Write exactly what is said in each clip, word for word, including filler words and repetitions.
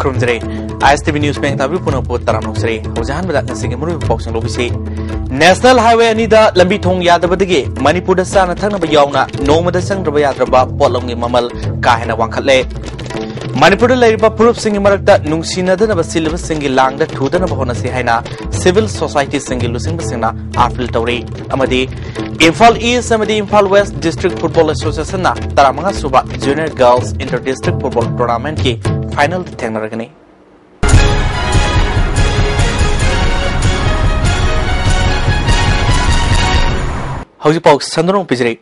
ꯈꯨꯔꯨꯝꯖꯔꯤ꯫ ꯑꯥꯏ ꯑꯦꯁ T V news ꯃꯌꯦꯛ ꯇꯥꯕꯤꯕ ꯄꯨꯝꯅꯃꯛꯄꯨ ꯇꯔꯥꯝꯅ ꯑꯣꯛꯆꯔꯤ꯫ ꯍꯧꯖꯤꯛ ꯑꯍꯥꯟꯕꯗ ꯉꯁꯤꯒꯤ ꯃꯔꯨꯑꯣꯏꯕ ꯄꯥꯎꯁꯤꯡ ꯂꯧꯕꯤꯁꯤ꯫ ꯅꯦꯁꯅꯦꯜ ꯍꯥꯏꯋꯦ ꯑꯅꯤꯗ ꯂꯝꯕꯤ ꯊꯣꯡ ꯌꯥꯗꯕꯗꯒꯤ ꯃꯅꯤꯄꯨꯔꯗ ꯆꯥꯅ ꯊꯛꯅꯕ ꯌꯥꯎꯅ ꯅꯣꯡꯃꯗ ꯆꯪꯗ꯭ꯔꯕ ꯌꯥꯗ꯭ꯔꯕ ꯄꯣꯠꯂꯝꯒꯤ ꯃꯃꯜ ꯀꯥ ꯍꯦꯟꯅ ꯋꯥꯡꯈꯠꯂꯦ꯫ ꯃꯅꯤꯄꯨꯔꯗ ꯂꯩꯔꯤꯕ ꯐꯨꯔꯨꯞꯁꯤꯡꯒꯤ ꯃꯔꯛꯇ ꯅꯨꯡꯁꯤꯅꯗꯅꯕ ꯁꯤꯜꯂꯤꯕꯁꯤꯡꯒꯤ ꯂꯥꯡꯗ ꯊꯨꯗꯅꯕ ꯍꯣꯠꯅꯁꯤ ꯍꯥꯏꯅ ꯁꯤꯚꯤꯜ ꯁꯣꯁꯥꯏꯇꯤꯁꯤꯡꯒꯤ ꯂꯨꯆꯤꯡꯕꯁꯤꯡꯅ ꯑꯥꯄꯤꯜ ꯇꯧꯔꯤ꯫ ꯑꯃꯗꯤ ꯏꯝꯐꯥꯜ ꯏꯁ ꯑꯃꯗꯤ ꯏꯝꯐꯥꯜ ꯋꯦꯁ ꯗꯤꯁꯇ꯭ꯔꯤꯛ ꯐꯨꯠꯕꯣꯜ ꯑꯦꯁꯣꯁꯤꯌꯦꯁꯟꯅ ꯇꯔꯥꯃꯉꯥ ꯁꯨꯕ junior girls inter district football ꯇꯣꯔꯅꯥꯃꯦꯟꯠꯀꯤ ꯐꯥꯏꯅꯦꯜꯗ ꯊꯦꯡꯅꯔꯒꯅꯤ꯫ ꯍꯧꯖꯤꯛ ꯄꯥꯎ ꯁꯟꯗꯣꯛꯅ ꯄꯤꯖꯔꯤ꯫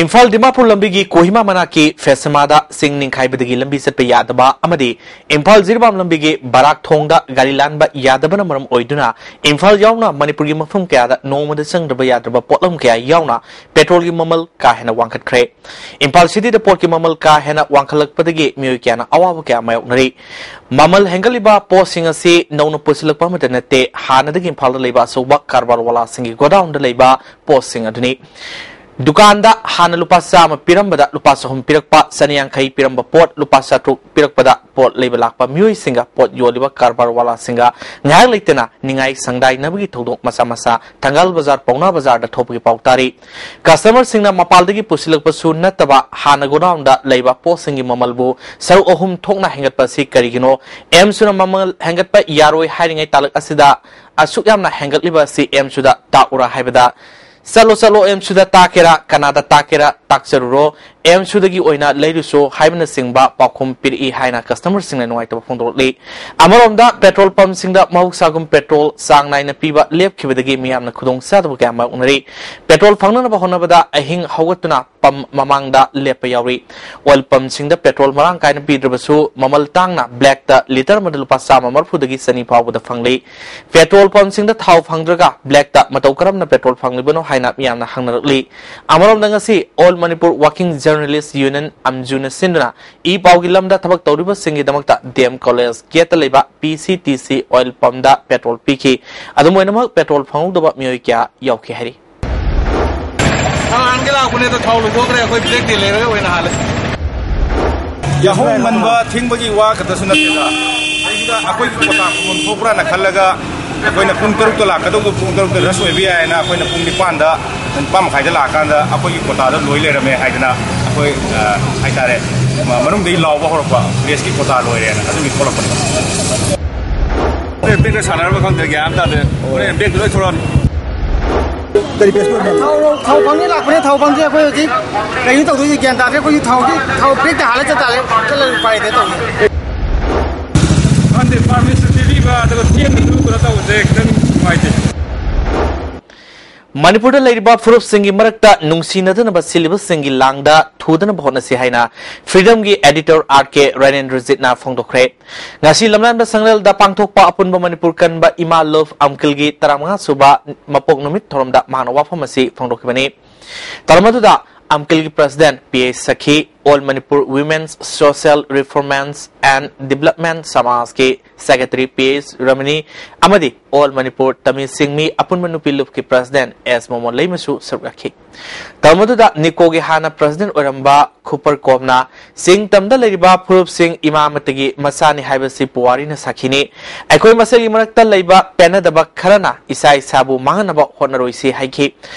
ꯏꯝꯐꯥꯜ ꯗꯤꯃꯥꯄꯨꯔ ꯂꯝꯕꯤꯒꯤ ꯀꯣꯍꯤꯃꯥ ꯃꯅꯥꯛꯀꯤ ꯐꯦꯁꯃꯥꯗ ꯆꯤꯡ ꯅꯤꯡꯈꯥꯏꯕꯗꯒꯤ ꯂꯝꯕꯤ ꯆꯠꯄ ꯌꯥꯗꯕ ꯑꯃꯗꯤ ꯏꯝꯐꯥꯜ ꯖꯤꯔꯤꯕꯥꯝ ꯂꯝꯕꯤꯒꯤ ꯕꯔꯥꯛ ꯊꯣꯡꯗ ꯒꯥꯔꯤ ꯂꯥꯟꯕ ꯌꯥꯗꯕꯅ ꯃꯔꯝ ꯑꯣꯏꯗꯨꯅ ꯏꯝꯐꯥꯜ ꯌꯥꯎꯅ ꯃꯅꯤꯄꯨꯔꯒꯤ ꯃꯐꯝ ꯀꯌꯥꯗ ꯅꯣꯡꯃꯗ ꯆꯪꯗ꯭ꯔꯕ ꯌꯥꯗ꯭ꯔꯕ ꯄꯣꯠꯂꯝ ꯀꯌꯥ ꯌꯥꯎꯅ ꯄꯦꯇ꯭ꯔꯣꯜꯒꯤ ꯃꯃꯜ ꯀꯥ ꯍꯦꯟꯅ ꯋꯥꯡꯈꯠꯈ꯭ꯔꯦ꯫ ꯏꯝꯐꯥꯜ ꯁꯤꯇꯤꯗ ꯄꯣꯠꯀꯤ ꯃꯃꯜ ꯀꯥ ꯍꯦꯟꯅ ꯋꯥꯡꯈꯠꯂꯛꯄꯗꯒꯤ ꯃꯤꯑꯣꯏ ꯀꯌꯥꯅ ꯑꯋꯥꯕ ꯀꯌꯥ ꯃꯥꯌꯣꯛꯅꯔꯤ꯫ ꯃꯃꯜ ꯍꯦꯟꯒꯠꯂꯤꯕ ꯄꯣꯠꯁꯤꯡ ꯑꯁꯤ ꯅꯧꯅ ꯄꯨꯁꯤꯜꯂꯛꯄ ꯑꯃꯠꯇ ꯅꯠꯇꯦ, ꯍꯥꯟꯅꯗꯒꯤ ꯏꯝꯐꯥꯜꯗ ꯂꯩꯕ ꯑꯆꯧꯕ ꯀꯔꯕꯥꯔ ꯋꯥꯂꯥꯁꯤꯡꯒꯤ ꯒꯣꯗꯥꯎꯟꯗ ꯂꯩꯕ ꯄꯣꯠꯁꯤꯡ ꯑꯗꯨꯅꯤ꯫ ꯗꯨꯀꯥꯟꯗ ꯍꯥꯟꯅ ꯂꯨꯄꯥ ꯆꯥꯝꯃ ꯄꯤꯔꯝꯕꯗ ꯂꯨꯄꯥ ꯆꯍꯨꯝ ꯄꯤꯔꯛꯄ, ꯆꯅꯤꯌꯥꯡꯈꯩ ꯄꯤꯔꯝꯕ ꯄꯣꯠ ꯂꯨꯄꯥ ꯆꯥꯇ꯭ꯔꯨꯛ ꯄꯤꯔꯛꯄꯗ ꯄꯣꯠ ꯂꯩꯕ ꯂꯥꯛꯄ ꯃꯤꯑꯣꯏꯁꯤꯡꯒ ꯄꯣꯠ ꯌꯣꯜꯂꯤꯕ ꯀꯔꯕꯥꯔ ꯋꯥꯂꯥꯁꯤꯡꯒ ꯉꯥꯏꯍꯥꯛ ꯂꯩꯇꯅ ꯅꯤꯡꯉꯥꯏ ꯁꯪꯗꯥꯏꯅꯕꯒꯤ ꯊꯧꯗꯣꯛ ꯃꯆꯥ ꯃꯆꯥ ꯊꯪꯒꯥꯜ ꯕꯖꯥꯔ, ꯄꯥꯎꯅꯥ ꯕꯖꯥꯔꯗ ꯊꯣꯛꯄꯒꯤ ꯄꯥꯎ ꯇꯥꯔꯤ꯫ ꯀꯁꯇꯃꯔꯁꯤꯡꯅ ꯃꯄꯥꯟꯗꯒꯤ ꯄꯨꯁꯤꯜꯂꯛꯄꯁꯨ ꯅꯠꯇꯕ ꯍꯥꯟꯅ ꯒꯣꯗꯥꯎꯟꯗ ꯂꯩꯕ ꯄꯣꯠꯁꯤꯡꯒꯤ ꯃꯃꯜꯕꯨ ꯁꯔꯨꯛ ꯑꯍꯨꯝ ꯊꯣꯛꯅ ꯍꯦꯟꯒꯠꯄ ꯑꯁꯤ ꯀꯔꯤꯒꯤꯅꯣ? ꯑꯦꯝꯁꯨꯅ ꯃꯃꯜ ꯍꯦꯟꯒꯠꯄ ꯌꯥꯔꯣꯏ ꯍꯥꯏꯔꯤꯉꯩ ꯇꯥꯂꯛ ꯑꯁꯤꯗ ꯑꯁꯨꯛ ꯌꯥꯝꯅ ꯍꯦꯟꯒꯠꯂꯤꯕ ꯑꯁꯤ ꯑꯦꯝꯁꯨꯗ ꯇꯥꯛꯎꯔꯥ ꯍꯥꯏꯕꯗ, "ꯆꯠꯂꯣ, ꯆꯠꯂꯣ, ꯑꯦꯝꯁꯨꯗ ꯇꯥꯛꯀꯦꯔꯥ, ꯀꯅꯥꯗ ꯇꯥꯛꯀꯦꯔꯥ, ꯇꯥꯛꯆꯔꯨꯔꯣ, ꯑꯦꯝꯁꯨꯗꯒꯤ ꯑꯣꯏꯅ ꯂꯩꯔꯨꯁꯣ" ꯍꯥꯏꯕꯅꯆꯤꯡꯕ ꯄꯥꯎꯈꯨꯝ ꯄꯤꯔꯛꯏ ꯍꯥꯏꯅ ꯀꯁꯇꯃꯔꯁꯤꯡꯅ ꯅꯨꯡꯉꯥꯏꯇꯕ ꯐꯣꯡꯗꯣꯔꯛꯂꯤ꯫ ꯑꯃꯔꯣꯝꯗ, ꯄꯦꯇ꯭ꯔꯣꯜ ꯄꯝꯁꯤꯡꯗ ꯃꯍꯧꯁꯥꯒꯨꯝ ꯄꯦꯇ꯭ꯔꯣꯜ ꯆꯥꯡ ꯅꯥꯏꯅ ꯄꯤꯕ ꯂꯦꯞꯈꯤꯕꯗꯒꯤ ꯃꯤꯌꯥꯝꯅ ꯈꯨꯗꯣꯡꯆꯥꯗꯕ ꯀꯌꯥ ꯃꯥꯌꯣꯛꯅꯔꯤ꯫ ꯄꯦꯇ꯭ꯔꯣꯜ ꯐꯪꯅꯅꯕ ꯍꯣꯠꯅꯕꯗ ꯑꯍꯤꯡ ꯍꯧꯒꯠꯇꯨꯅ ꯄꯝ ꯃꯃꯥꯡꯗ ꯂꯦꯞꯄ ꯌꯥꯎꯔꯤ꯫ ꯑꯣꯏꯜ ꯄꯝꯁꯤꯡꯗ ꯄꯦꯇ꯭ꯔꯣꯜ ꯃꯔꯥꯡ ꯀꯥꯏꯅ ꯄꯤꯗ꯭ꯔꯕꯁꯨ, ꯃꯃꯜ ꯇꯥꯡꯅ ꯕ꯭ꯂꯦꯛꯇ ꯂꯤꯇꯔ ꯑꯃꯗ ꯂꯨꯄꯥ ꯆꯥꯝꯃ ꯃꯔꯤꯐꯨꯗꯒꯤ ꯆꯅꯤ ꯐꯥꯎꯕꯗ ꯐꯪꯂꯤ꯫ ꯄꯦꯇ꯭ꯔꯣꯜ ꯄꯝꯁꯤꯡꯗ ꯊꯥꯎ ꯐꯪꯗ꯭ꯔꯒ ꯕ꯭ꯂꯦꯛꯇ ꯃꯇꯧ ꯀꯔꯝꯅ ꯄꯦꯇ꯭ꯔꯣꯜ ꯐꯪꯂꯤꯕꯅꯣ ꯍꯥꯏꯅ ꯃꯤꯌꯥꯝꯅ ꯍꯪꯅꯔꯛꯂꯤ꯫ ꯑꯃꯔꯣꯝꯗ, ꯉꯁꯤ all Manipur working journalists union, ꯑꯝꯖꯨꯅ ꯁꯤꯟꯗꯨꯅ ꯏ ꯄꯥꯎꯒꯤ ꯂꯝꯗ ꯊꯕꯛ ꯇꯧꯔꯤꯕꯁꯤꯡꯒꯤꯗꯃꯛꯇ ꯗꯤ ꯑꯦꯝ ꯀꯣꯂꯦꯖ ꯒꯦꯠꯇ ꯂꯩꯕ ꯄꯤ C T C oil ꯄꯝꯗ petrol ꯄꯤꯈꯤ꯫ ꯑꯗꯨꯝ ꯑꯣꯏꯅꯃꯛ, ꯄꯦꯇ꯭ꯔꯣꯜ ꯐꯪꯍꯧꯗꯕ ꯃꯤꯑꯣꯏ ꯀꯌꯥ ꯌꯥꯎꯈꯤ ꯍꯥꯏꯔꯤ꯫ ꯊꯥꯎ ꯍꯥꯟꯒꯦ ꯂꯥꯛꯄꯅꯦ, ꯑꯗꯣ ꯊꯥꯎ ꯂꯣꯏꯊꯣꯛꯈ꯭ꯔꯦ꯫ ꯑꯩꯈꯣꯏ ꯕ꯭ꯂꯦꯛ ꯇꯤ ꯂꯩꯔꯒ ꯑꯣꯏꯅ ꯍꯥꯜꯂꯦ꯫ ꯌꯥꯍꯧ ꯉꯟꯕ ꯊꯦꯡꯕꯒꯤ ꯋꯥ ꯈꯛꯇꯁꯨ ꯅꯠꯇꯦꯗ, ꯑꯩꯁꯤꯗ ꯑꯩꯈꯣꯏꯒꯤ ꯀꯣꯇꯥ ꯐꯝꯐꯝ ꯊꯣꯛꯄ꯭ꯔꯥꯅ ꯈꯜꯂꯒ ꯑꯩꯈꯣꯏꯅ ꯄꯨꯡ ꯇꯔꯨꯛꯇ ꯂꯥꯛꯀꯗꯧꯕꯗꯣ ꯄꯨꯡ ꯇꯔꯨꯛꯇ ꯔꯁ ꯑꯣꯏꯕ ꯌꯥꯏꯅ ꯑꯩꯈꯣꯏꯅ ꯄꯨꯡ ꯅꯤꯄꯥꯟꯗ, ꯅꯤꯄꯥꯟ ꯃꯈꯥꯏꯗ ꯂꯥꯛꯑꯀꯥꯟꯗ ꯑꯩꯈꯣꯏꯒꯤ ꯀꯣꯇꯥꯗ ꯂꯣꯏ ꯂꯩꯔꯝꯃꯦ ꯍꯥꯏꯗꯅ ꯑꯩꯈꯣꯏ, ꯑ, ꯍꯥꯏꯇꯥꯔꯦ, ꯃ-, ꯃꯅꯨꯡꯗꯒꯤ ꯂꯥꯎꯕ ꯍꯧꯔꯛꯄ, ꯄ꯭ꯔꯦꯁꯀꯤ ꯀꯣꯇꯥ ꯂꯣꯏꯔꯦꯅ ꯑꯗꯨꯒꯤ ꯊꯣꯛꯂꯛꯄꯅꯤ꯫ ꯕꯦꯛꯇ ꯁꯥꯟꯅꯔꯕ ꯈꯪꯗ꯭ꯔꯦ, ꯒ꯭ꯌꯥꯟ ꯑꯃ ꯇꯥꯗ꯭ꯔꯦ꯫ ꯍꯣꯔꯦꯟ ꯕꯦꯛꯇ ꯂꯣꯏ ꯊꯣꯛꯂꯛꯑꯅꯤ꯫ ꯀꯔꯤ ꯄꯦꯁ ꯑꯣꯏꯕꯅꯣ? ꯊꯥꯎ, ꯊꯥꯎ ꯐꯪꯉꯤ ꯂꯥꯛꯄꯅꯦ, ꯊꯥꯎ ꯐꯪꯗ꯭ꯔꯦ꯫ ꯑꯩꯈꯣꯏ ꯍꯧꯖꯤꯛ ꯀꯩꯅꯣ ꯇꯧꯗꯣꯏꯁꯦ ꯒ꯭ꯌꯥꯟ ꯇꯥꯗ꯭ꯔꯦ꯫ ꯑꯩꯈꯣꯏꯁꯨ ꯊꯥꯎꯗꯤ, ꯊꯥꯎ ꯕꯦꯛꯇ ꯍꯥꯜꯂ ꯆꯠ ꯇꯥꯔꯦ꯫ ꯆꯠꯂꯒ ꯎꯄꯥꯏ ꯂꯩꯇꯦ ꯇꯧꯔꯤꯁꯦ꯫ ꯈꯪꯗꯦ, ꯄꯥꯔꯃꯤꯁꯟ ꯄꯤꯕꯤꯕ ꯑꯗꯨꯒ ꯊꯦꯡꯅꯁꯨ ꯀꯩꯅꯣ ꯇꯧꯕꯁꯦ ꯈꯤꯇꯪ ꯅꯨꯡꯉꯥꯏꯇꯦ꯫ ꯃꯅꯤꯄꯨꯔꯗ ꯂꯩꯔꯤꯕ ꯐꯨꯔꯨꯞꯁꯤꯡꯒꯤ ꯃꯔꯛꯇ ꯅꯨꯡꯁꯤꯅꯗꯅꯕ ꯁꯤꯜꯂꯤꯕꯁꯤꯡꯒꯤ ꯂꯥꯡꯗ ꯊꯨꯗꯅꯕ ꯍꯣꯠꯅꯁꯤ ꯍꯥꯏꯅ ꯐ꯭ꯔꯤꯗꯝꯒꯤ ꯑꯦꯗꯤꯇꯔ ꯑꯥꯔ ꯀꯦ ꯔꯥꯅꯦꯟꯗ꯭ꯔꯖꯤꯠꯅ ꯐꯣꯡꯗꯣꯛꯈ꯭ꯔꯦ꯫ ꯉꯁꯤ ꯂꯝꯂꯥꯟꯕ ꯁꯪꯂꯦꯜꯗ ꯄꯥꯡꯊꯣꯛꯄ ꯑꯄꯨꯟꯕ ꯃꯅꯤꯄꯨꯔ ꯀꯟꯕ ꯏꯃꯥ ꯂꯣꯐ ꯑꯝꯀꯤꯜꯒꯤ ꯇꯔꯥꯃꯉꯥ ꯁꯨꯕ ꯃꯄꯣꯛ ꯅꯨꯃꯤꯠ ꯊꯧꯔꯝꯗ ꯃꯍꯥꯛꯅ ꯋꯥꯐꯝ ꯑꯁꯤ ꯐꯣꯡꯗꯣꯛꯈꯤꯕꯅꯤ꯫ ꯊꯧꯔꯝ ꯑꯗꯨꯗ ꯑꯝꯀꯤꯜꯒꯤ president P H Sakhi, all Manipur women's social reformation and development ꯁꯃꯥꯖꯀꯤ ꯁꯦꯀ꯭ꯔꯦꯇꯔꯤ ꯄꯤ ꯑꯩꯆ ꯔꯃꯅꯤ ꯑꯃꯗꯤ ꯑꯣꯜ ꯃꯅꯤꯄꯨꯔ ꯇꯃꯤꯜ ꯁꯤꯡꯃꯤ ꯑꯄꯨꯟꯕ ꯅꯨꯄꯤ ꯂꯨꯞꯀꯤ ꯄ꯭ꯔꯁꯤꯗꯦꯟꯠ ꯑꯦꯁ ꯃꯣꯃꯣꯟ ꯂꯩꯃꯁꯨ ꯁꯔꯨꯛ ꯌꯥꯈꯤ꯫ ꯊꯧꯔꯝ ꯑꯗꯨꯗ ꯅꯤꯀꯣꯒꯤ ꯍꯥꯟꯅ ꯄ꯭ꯔꯁꯤꯗꯦꯟꯠ ꯑꯣꯏꯔꯝꯕ ꯈꯨꯄꯔ ꯀꯣꯝꯅ ꯆꯤꯡ ꯇꯝꯗ ꯂꯩꯔꯤꯕ ꯐꯨꯔꯨꯞꯁꯤꯡ ꯏꯃꯥ ꯑꯃꯠꯇꯒꯤ ꯃꯆꯥꯅꯤ ꯍꯥꯏꯕꯁꯤ ꯄꯨꯋꯥꯔꯤꯅ ꯁꯥꯈꯤꯅꯤ꯫ ꯑꯩꯈꯣꯏ ꯃꯁꯦꯜꯒꯤ ꯃꯔꯛꯇ ꯂꯩꯕ ꯄꯦꯟꯅꯗꯕ ꯈꯔꯅ ꯏꯁꯥ ꯏꯁꯥꯕꯨ ꯃꯥꯡꯍꯟꯅꯕ ꯍꯣꯠꯅꯔꯣꯏꯁꯤ ꯍꯥꯏꯈꯤ꯫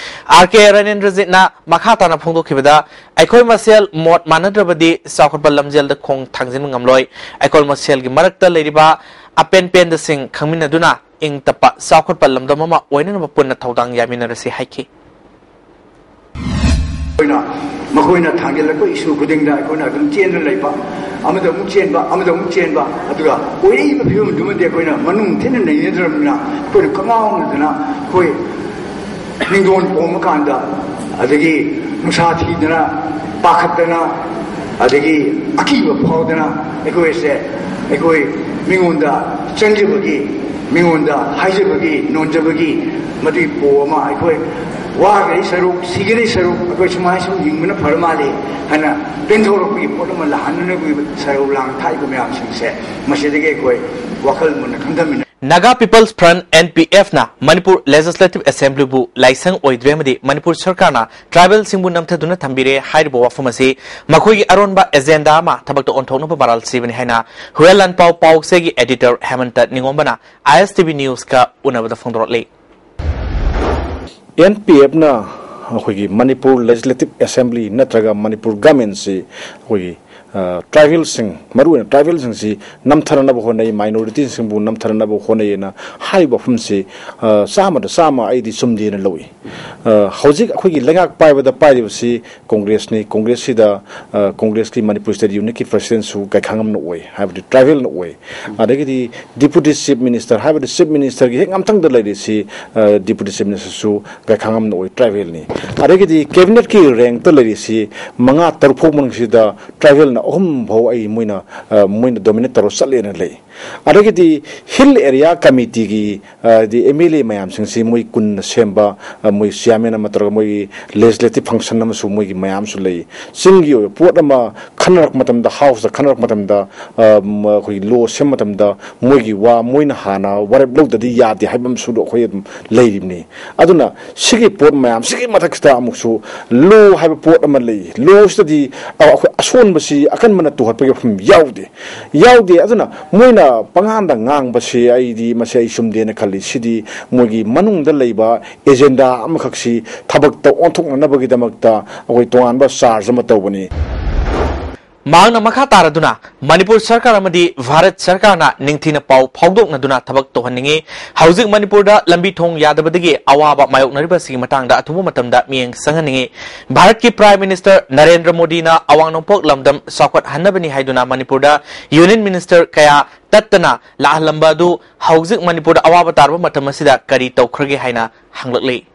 ꯑꯥꯔ ꯀꯦ ꯔꯥꯅꯦꯟꯗ꯭ꯔꯖꯤꯠꯅ ꯃꯈꯥ ꯇꯥꯅ ꯐꯣꯡꯗꯣꯛꯈꯤꯕꯗ, ꯑꯩꯈꯣꯏ ꯃꯁꯦꯜ ꯃꯣꯠ ꯃꯥꯟꯅꯗ꯭ꯔꯕꯗꯤ ꯆꯥꯎꯈꯠꯄ ꯂꯝꯖꯦꯜꯗ ꯈꯣꯡ ꯊꯥꯡꯖꯤꯟꯕ ꯉꯝꯂꯣꯏ꯫ ꯑꯩꯈꯣꯏ ꯃꯁꯦꯜꯒꯤ ꯃꯔꯛꯇ ꯂꯩꯔꯤꯕ ꯑꯄꯦꯟ ꯄꯦꯟꯗꯁꯤꯡ ꯈꯪꯃꯤꯟꯅꯗꯨꯅ ꯏꯪ ꯇꯞꯄ ꯆꯥꯎꯈꯠꯄ ꯂꯝꯗꯝ ꯑꯃ ꯑꯣꯏꯅꯅꯕ ꯄꯨꯟꯅ ꯊꯧꯗꯥꯡ ꯌꯥꯃꯤꯟꯅꯔꯁꯤ ꯍꯥꯏꯈꯤ꯫ ꯑꯩꯈꯣꯏꯅ, ꯃꯈꯣꯏꯅ ꯊꯥꯡꯒꯠꯂꯛꯄ ꯏꯁꯨ ꯈꯨꯗꯤꯡꯗ ꯑꯩꯈꯣꯏꯅ ꯑꯗꯨꯝ ꯆꯦꯟꯗꯨꯅ ꯂꯩꯕ, ꯑꯃꯗ ꯑꯃꯨꯛ ꯆꯦꯟꯕ, ꯑꯃꯗ ꯑꯃꯨꯛ ꯆꯦꯟꯕ, ꯑꯗꯨꯒ ꯑꯣꯏꯔꯛꯏꯕ ꯐꯤꯕꯝꯗꯨꯃꯗꯤ ꯑꯩꯈꯣꯏꯅ ꯃꯅꯨꯡ ꯊꯤꯟꯅ ꯅꯩꯅꯗ꯭ꯔꯕꯅꯤꯅ ꯑꯩꯈꯣꯏꯅ ꯀꯉꯥꯎꯅꯗꯅ ꯑꯩꯈꯣꯏ ꯅꯤꯡꯗꯣꯟ ꯄꯣꯝꯃ ꯀꯥꯟꯗ, ꯑꯗꯒꯤ ꯅꯨꯡꯁꯥ ꯊꯤꯗꯅ, ꯄꯥꯈꯠꯇꯅ, ꯑꯗꯒꯤ ꯑꯀꯤꯕ ꯐꯥꯎꯗꯅ ꯑꯩꯈꯣꯏꯁꯦ, ꯑꯩꯈꯣꯏ ꯃꯤꯉꯣꯟꯗ ꯆꯪꯖꯕꯒꯤ, ꯃꯤꯉꯣꯟꯗ ꯍꯥꯏꯖꯕꯒꯤ, ꯅꯣꯟꯖꯕꯒꯤ ꯃꯗꯨꯒꯤ ꯄꯣ ꯑꯃ ꯑꯩꯈꯣꯏ ꯋꯥꯈ꯭ꯔꯦ ꯁꯔꯨꯛ, ꯁꯤꯈ꯭ꯔꯦ ꯁꯔꯨꯛ, ꯑꯩꯈꯣꯏ ꯁꯨꯃꯥꯏꯅ ꯁꯨꯝ ꯍꯤꯡꯕꯅ ꯐꯔ ꯃꯥꯜꯂꯦ ꯍꯥꯏꯅ ꯄꯦꯟꯊꯣꯔꯛꯄꯒꯤ ꯄꯣꯠ ꯑꯃ ꯂꯥꯛꯍꯟꯅꯅꯕꯒꯤ ꯁꯔꯧ ꯂꯥꯡ ꯊꯥꯛꯏꯕ ꯃꯌꯥꯝꯁꯤꯡꯁꯦ, ꯃꯁꯤꯗꯒꯤ ꯑꯩꯈꯣꯏ ꯋꯥꯈꯜ ꯃꯨꯟꯅ ꯈꯟꯊꯃꯤꯟꯅ Naga People's Front, N P F ꯅ ꯃꯅꯤꯄꯨꯔ Legislative Assembly ꯕꯨ ꯂꯥꯏꯁꯪ ꯑꯣꯏꯗ꯭ꯔꯦ ꯑꯃꯗꯤ ꯃꯅꯤꯄꯨꯔ ꯁꯔꯀꯥꯔꯅ tribal ꯁꯤꯡꯕꯨ ꯅꯝꯊꯗꯨꯅ ꯊꯝꯕꯤꯔꯦ ꯍꯥꯏꯔꯤꯕ ꯋꯥꯐꯝ ꯑꯁꯤ ꯃꯈꯣꯏꯒꯤ ꯑꯔꯣꯟꯕ agenda ꯑꯃ ꯊꯕꯛꯇ ꯑꯣꯟꯊꯣꯛꯅꯕ ꯃꯔꯥꯜ ꯁꯤꯕꯅꯤ ꯍꯥꯏꯅ ꯍꯨꯔꯦꯜ ꯂꯥꯟꯄꯥꯎ ꯄꯥꯎꯆꯦꯒꯤ editor ꯍꯦꯃꯟꯇ ꯅꯤꯉꯣꯝꯕꯅ I S T V News ꯀ ꯎꯅꯕꯗ ꯐꯣꯡꯗꯣꯔꯛꯂꯤ꯫ N P F ꯅ ꯑꯩꯈꯣꯏꯒꯤ ꯃꯅꯤꯄꯨꯔ Legislative Assembly ꯅꯠꯇ꯭ꯔꯒ ꯃꯅꯤꯄꯨꯔ government ꯁꯤ ꯑꯩꯈꯣꯏꯒꯤ, ꯑ, tribal ꯁꯤꯡ, ꯃꯔꯨꯑꯣꯏꯅ tribal ꯁꯤꯡꯁꯤ ꯅꯝꯊꯅꯅꯕ ꯍꯣꯠꯅꯩ, minority ꯁꯤꯡꯕꯨ ꯅꯝꯊꯅꯅꯕ ꯍꯣꯠꯅꯩꯑꯅ ꯍꯥꯏꯔꯤꯕ ꯋꯥꯐꯝꯁꯤ, ꯑ, ꯆꯥꯝꯃꯗ ꯆꯥꯝꯃ ꯑꯩꯗꯤ ꯆꯨꯝꯗꯦꯅ ꯂꯧꯏ꯫ ꯑ, ꯍꯧꯖꯤꯛ ꯑꯩꯈꯣꯏꯒꯤ ꯂꯩꯉꯥꯛ ꯄꯥꯏꯕꯗ ꯄꯥꯏꯔꯤꯕꯁꯤ Congress ꯅꯤ꯫ Congress ꯁꯤꯗ, ꯑ, Congress ꯀꯤ ꯃꯅꯤꯄꯨꯔ State Unit ꯀꯤ president ꯁꯨ ꯒꯥꯏꯈꯥꯉꯝꯅ ꯑꯣꯏ, ꯍꯥꯏꯕꯗꯤ tribal ꯅ ꯑꯣꯏ꯫ ꯑꯗꯒꯤꯗꯤ Deputy Chief Minister, ꯍꯥꯏꯕꯗꯤ Chief Minister ꯒꯤ ꯍꯦꯛ ꯃꯊꯪꯗ ꯂꯩꯔꯤꯁꯤ, ꯑ, Deputy Chief Minister ꯁꯨ ꯒꯥꯏꯈꯥꯉꯝꯅ ꯑꯣꯏ, tribal ꯅꯤ꯫ ꯑꯗꯒꯤꯗꯤ cabinet ꯀꯤ rank ꯇ ꯂꯩꯔꯤꯁꯤ ꯃꯉꯥ ꯇꯔꯨꯛ ꯐꯥꯎ ꯃꯅꯨꯡꯁꯤꯗ tribal ꯅ ꯑꯍꯨꯝ ꯐꯥꯎ ꯑꯩ ꯃꯣꯏꯅ, ꯑ, ꯃꯣꯏꯅ dominate ꯇꯧꯔ ꯆꯠꯂꯦꯅ ꯂꯩ꯫ ꯑꯗꯒꯤꯗꯤ Hill Area Committee ꯒꯤ, ꯑ, ꯗꯤ M L A ꯃꯌꯥꯝꯁꯤꯡꯁꯤ ꯃꯣꯏ ꯀꯨꯟꯅ ꯁꯦꯝꯕ, ꯑ, ꯃꯣꯏ chairman ꯑꯃ ꯇꯧꯔꯒ ꯃꯣꯏꯒꯤ legislative function ꯑꯃꯁꯨ ꯃꯣꯏꯒꯤ ꯃꯌꯥꯝꯁꯨ ꯂꯩ꯫ ꯆꯤꯡꯒꯤ ꯑꯣꯏꯕ ꯄꯣꯠ ꯑꯃ ꯈꯟꯅꯔꯛꯄ ꯃꯇꯝꯗ, House ꯇ ꯈꯟꯅꯔꯛꯄ ꯃꯇꯝꯗ, ꯑ, ꯃ-, ꯑꯩꯈꯣꯏꯒꯤ law ꯁꯦꯝꯕ ꯃꯇꯝꯗ ꯃꯣꯏꯒꯤ ꯋꯥ ꯃꯣꯏꯅ ꯍꯥꯟꯅ ꯋꯥꯔꯦꯞ ꯂꯧꯗꯗꯤ ꯌꯥꯗꯦ ꯍꯥꯏꯕ ꯑꯃꯁꯨ ꯑꯩꯈꯣꯏ ꯑꯗꯨꯝ ꯂꯩꯔꯤꯕꯅꯤ꯫ ꯑꯗꯨꯅ ꯁꯤꯒꯤ ꯄꯣꯠ ꯃꯌꯥꯝꯁꯤꯒꯤ ꯃꯊꯛꯁꯤꯗ ꯑꯃꯨꯛꯁꯨ law ꯍꯥꯏꯕ ꯄꯣꯠ ꯑꯃ ꯂꯩ꯫ Law ꯁꯤꯗꯗꯤ, ꯑ, ꯑꯩꯈꯣꯏ ꯑꯁꯣꯟꯕꯁꯤ ꯑꯀꯟꯕꯅ ꯇꯨꯍꯠꯄꯒꯤ ꯋꯥꯐꯝ ꯌꯥꯎꯗꯦ꯫ ꯌꯥꯎꯗꯦ꯫ ꯑꯗꯨꯅ ꯃꯣꯏꯅ ꯄꯉꯥꯡꯗ ꯉꯥꯡꯕꯁꯤ ꯑꯩꯗꯤ ꯃꯁꯤ ꯑꯩ ꯆꯨꯝꯗꯦꯅ ꯈꯜꯂꯤ꯫ ꯁꯤꯗꯤ ꯃꯣꯏꯒꯤ ꯃꯅꯨꯡꯗ ꯂꯩꯕ agenda ꯑꯃꯈꯛꯁꯤ ꯊꯕꯛꯇ ꯑꯣꯟꯊꯣꯛꯅꯅꯕꯒꯤꯗꯃꯛꯇ ꯑꯩꯈꯣꯏ ꯇꯣꯉꯥꯟꯕ charge ꯑꯃ ꯇꯧꯕꯅꯤ꯫ ꯃꯍꯥꯛꯅ ꯃꯈꯥ ꯇꯥꯔꯗꯨꯅ ꯃꯅꯤꯄꯨꯔ ꯁꯔꯀꯥꯔ ꯑꯃꯗꯤ ꯚꯥꯔꯠ ꯁꯔꯀꯥꯔꯅ ꯅꯤꯡꯊꯤꯅ ꯄꯥꯎ ꯐꯥꯎꯗꯣꯛꯅꯗꯨꯅ ꯊꯕꯛ ꯇꯧꯍꯟꯅꯤꯡꯏ꯫ ꯍꯧꯖꯤꯛ ꯃꯅꯤꯄꯨꯔꯗ ꯂꯝꯕꯤ ꯊꯣꯡ ꯌꯥꯗꯕꯗꯒꯤ ꯑꯋꯥꯕ ꯃꯥꯌꯣꯛꯅꯔꯤꯕꯁꯤꯒꯤ ꯃꯇꯥꯡꯗ ꯑꯊꯨꯕ ꯃꯇꯝꯗ ꯃꯤꯠꯌꯦꯡ ꯆꯪꯍꯟꯅꯤꯡꯏ꯫ ꯚꯥꯔꯠꯀꯤ Prime Minister ꯅꯔꯦꯟꯗ꯭ꯔ ꯃꯣꯗꯤꯅ ꯑꯋꯥꯡ ꯅꯣꯡꯄꯣꯛ ꯂꯝꯗꯝ ꯆꯥꯎꯈꯠꯍꯟꯅꯕꯅꯤ ꯍꯥꯏꯗꯨꯅ ꯃꯅꯤꯄꯨꯔꯗ Union Minister ꯀꯌꯥ ꯇꯠꯇꯅ ꯂꯥꯛꯍꯜꯂꯝꯕ ꯑꯗꯨ ꯍꯧꯖꯤꯛ ꯃꯅꯤꯄꯨꯔꯗ ꯑꯋꯥꯕ ꯇꯥꯔꯕ ꯃꯇꯝ ꯑꯁꯤꯗ ꯀꯔꯤ ꯇꯧꯈ꯭ꯔꯒꯦ ꯍꯥꯏꯅ ꯍꯪꯂꯛꯂꯤ꯫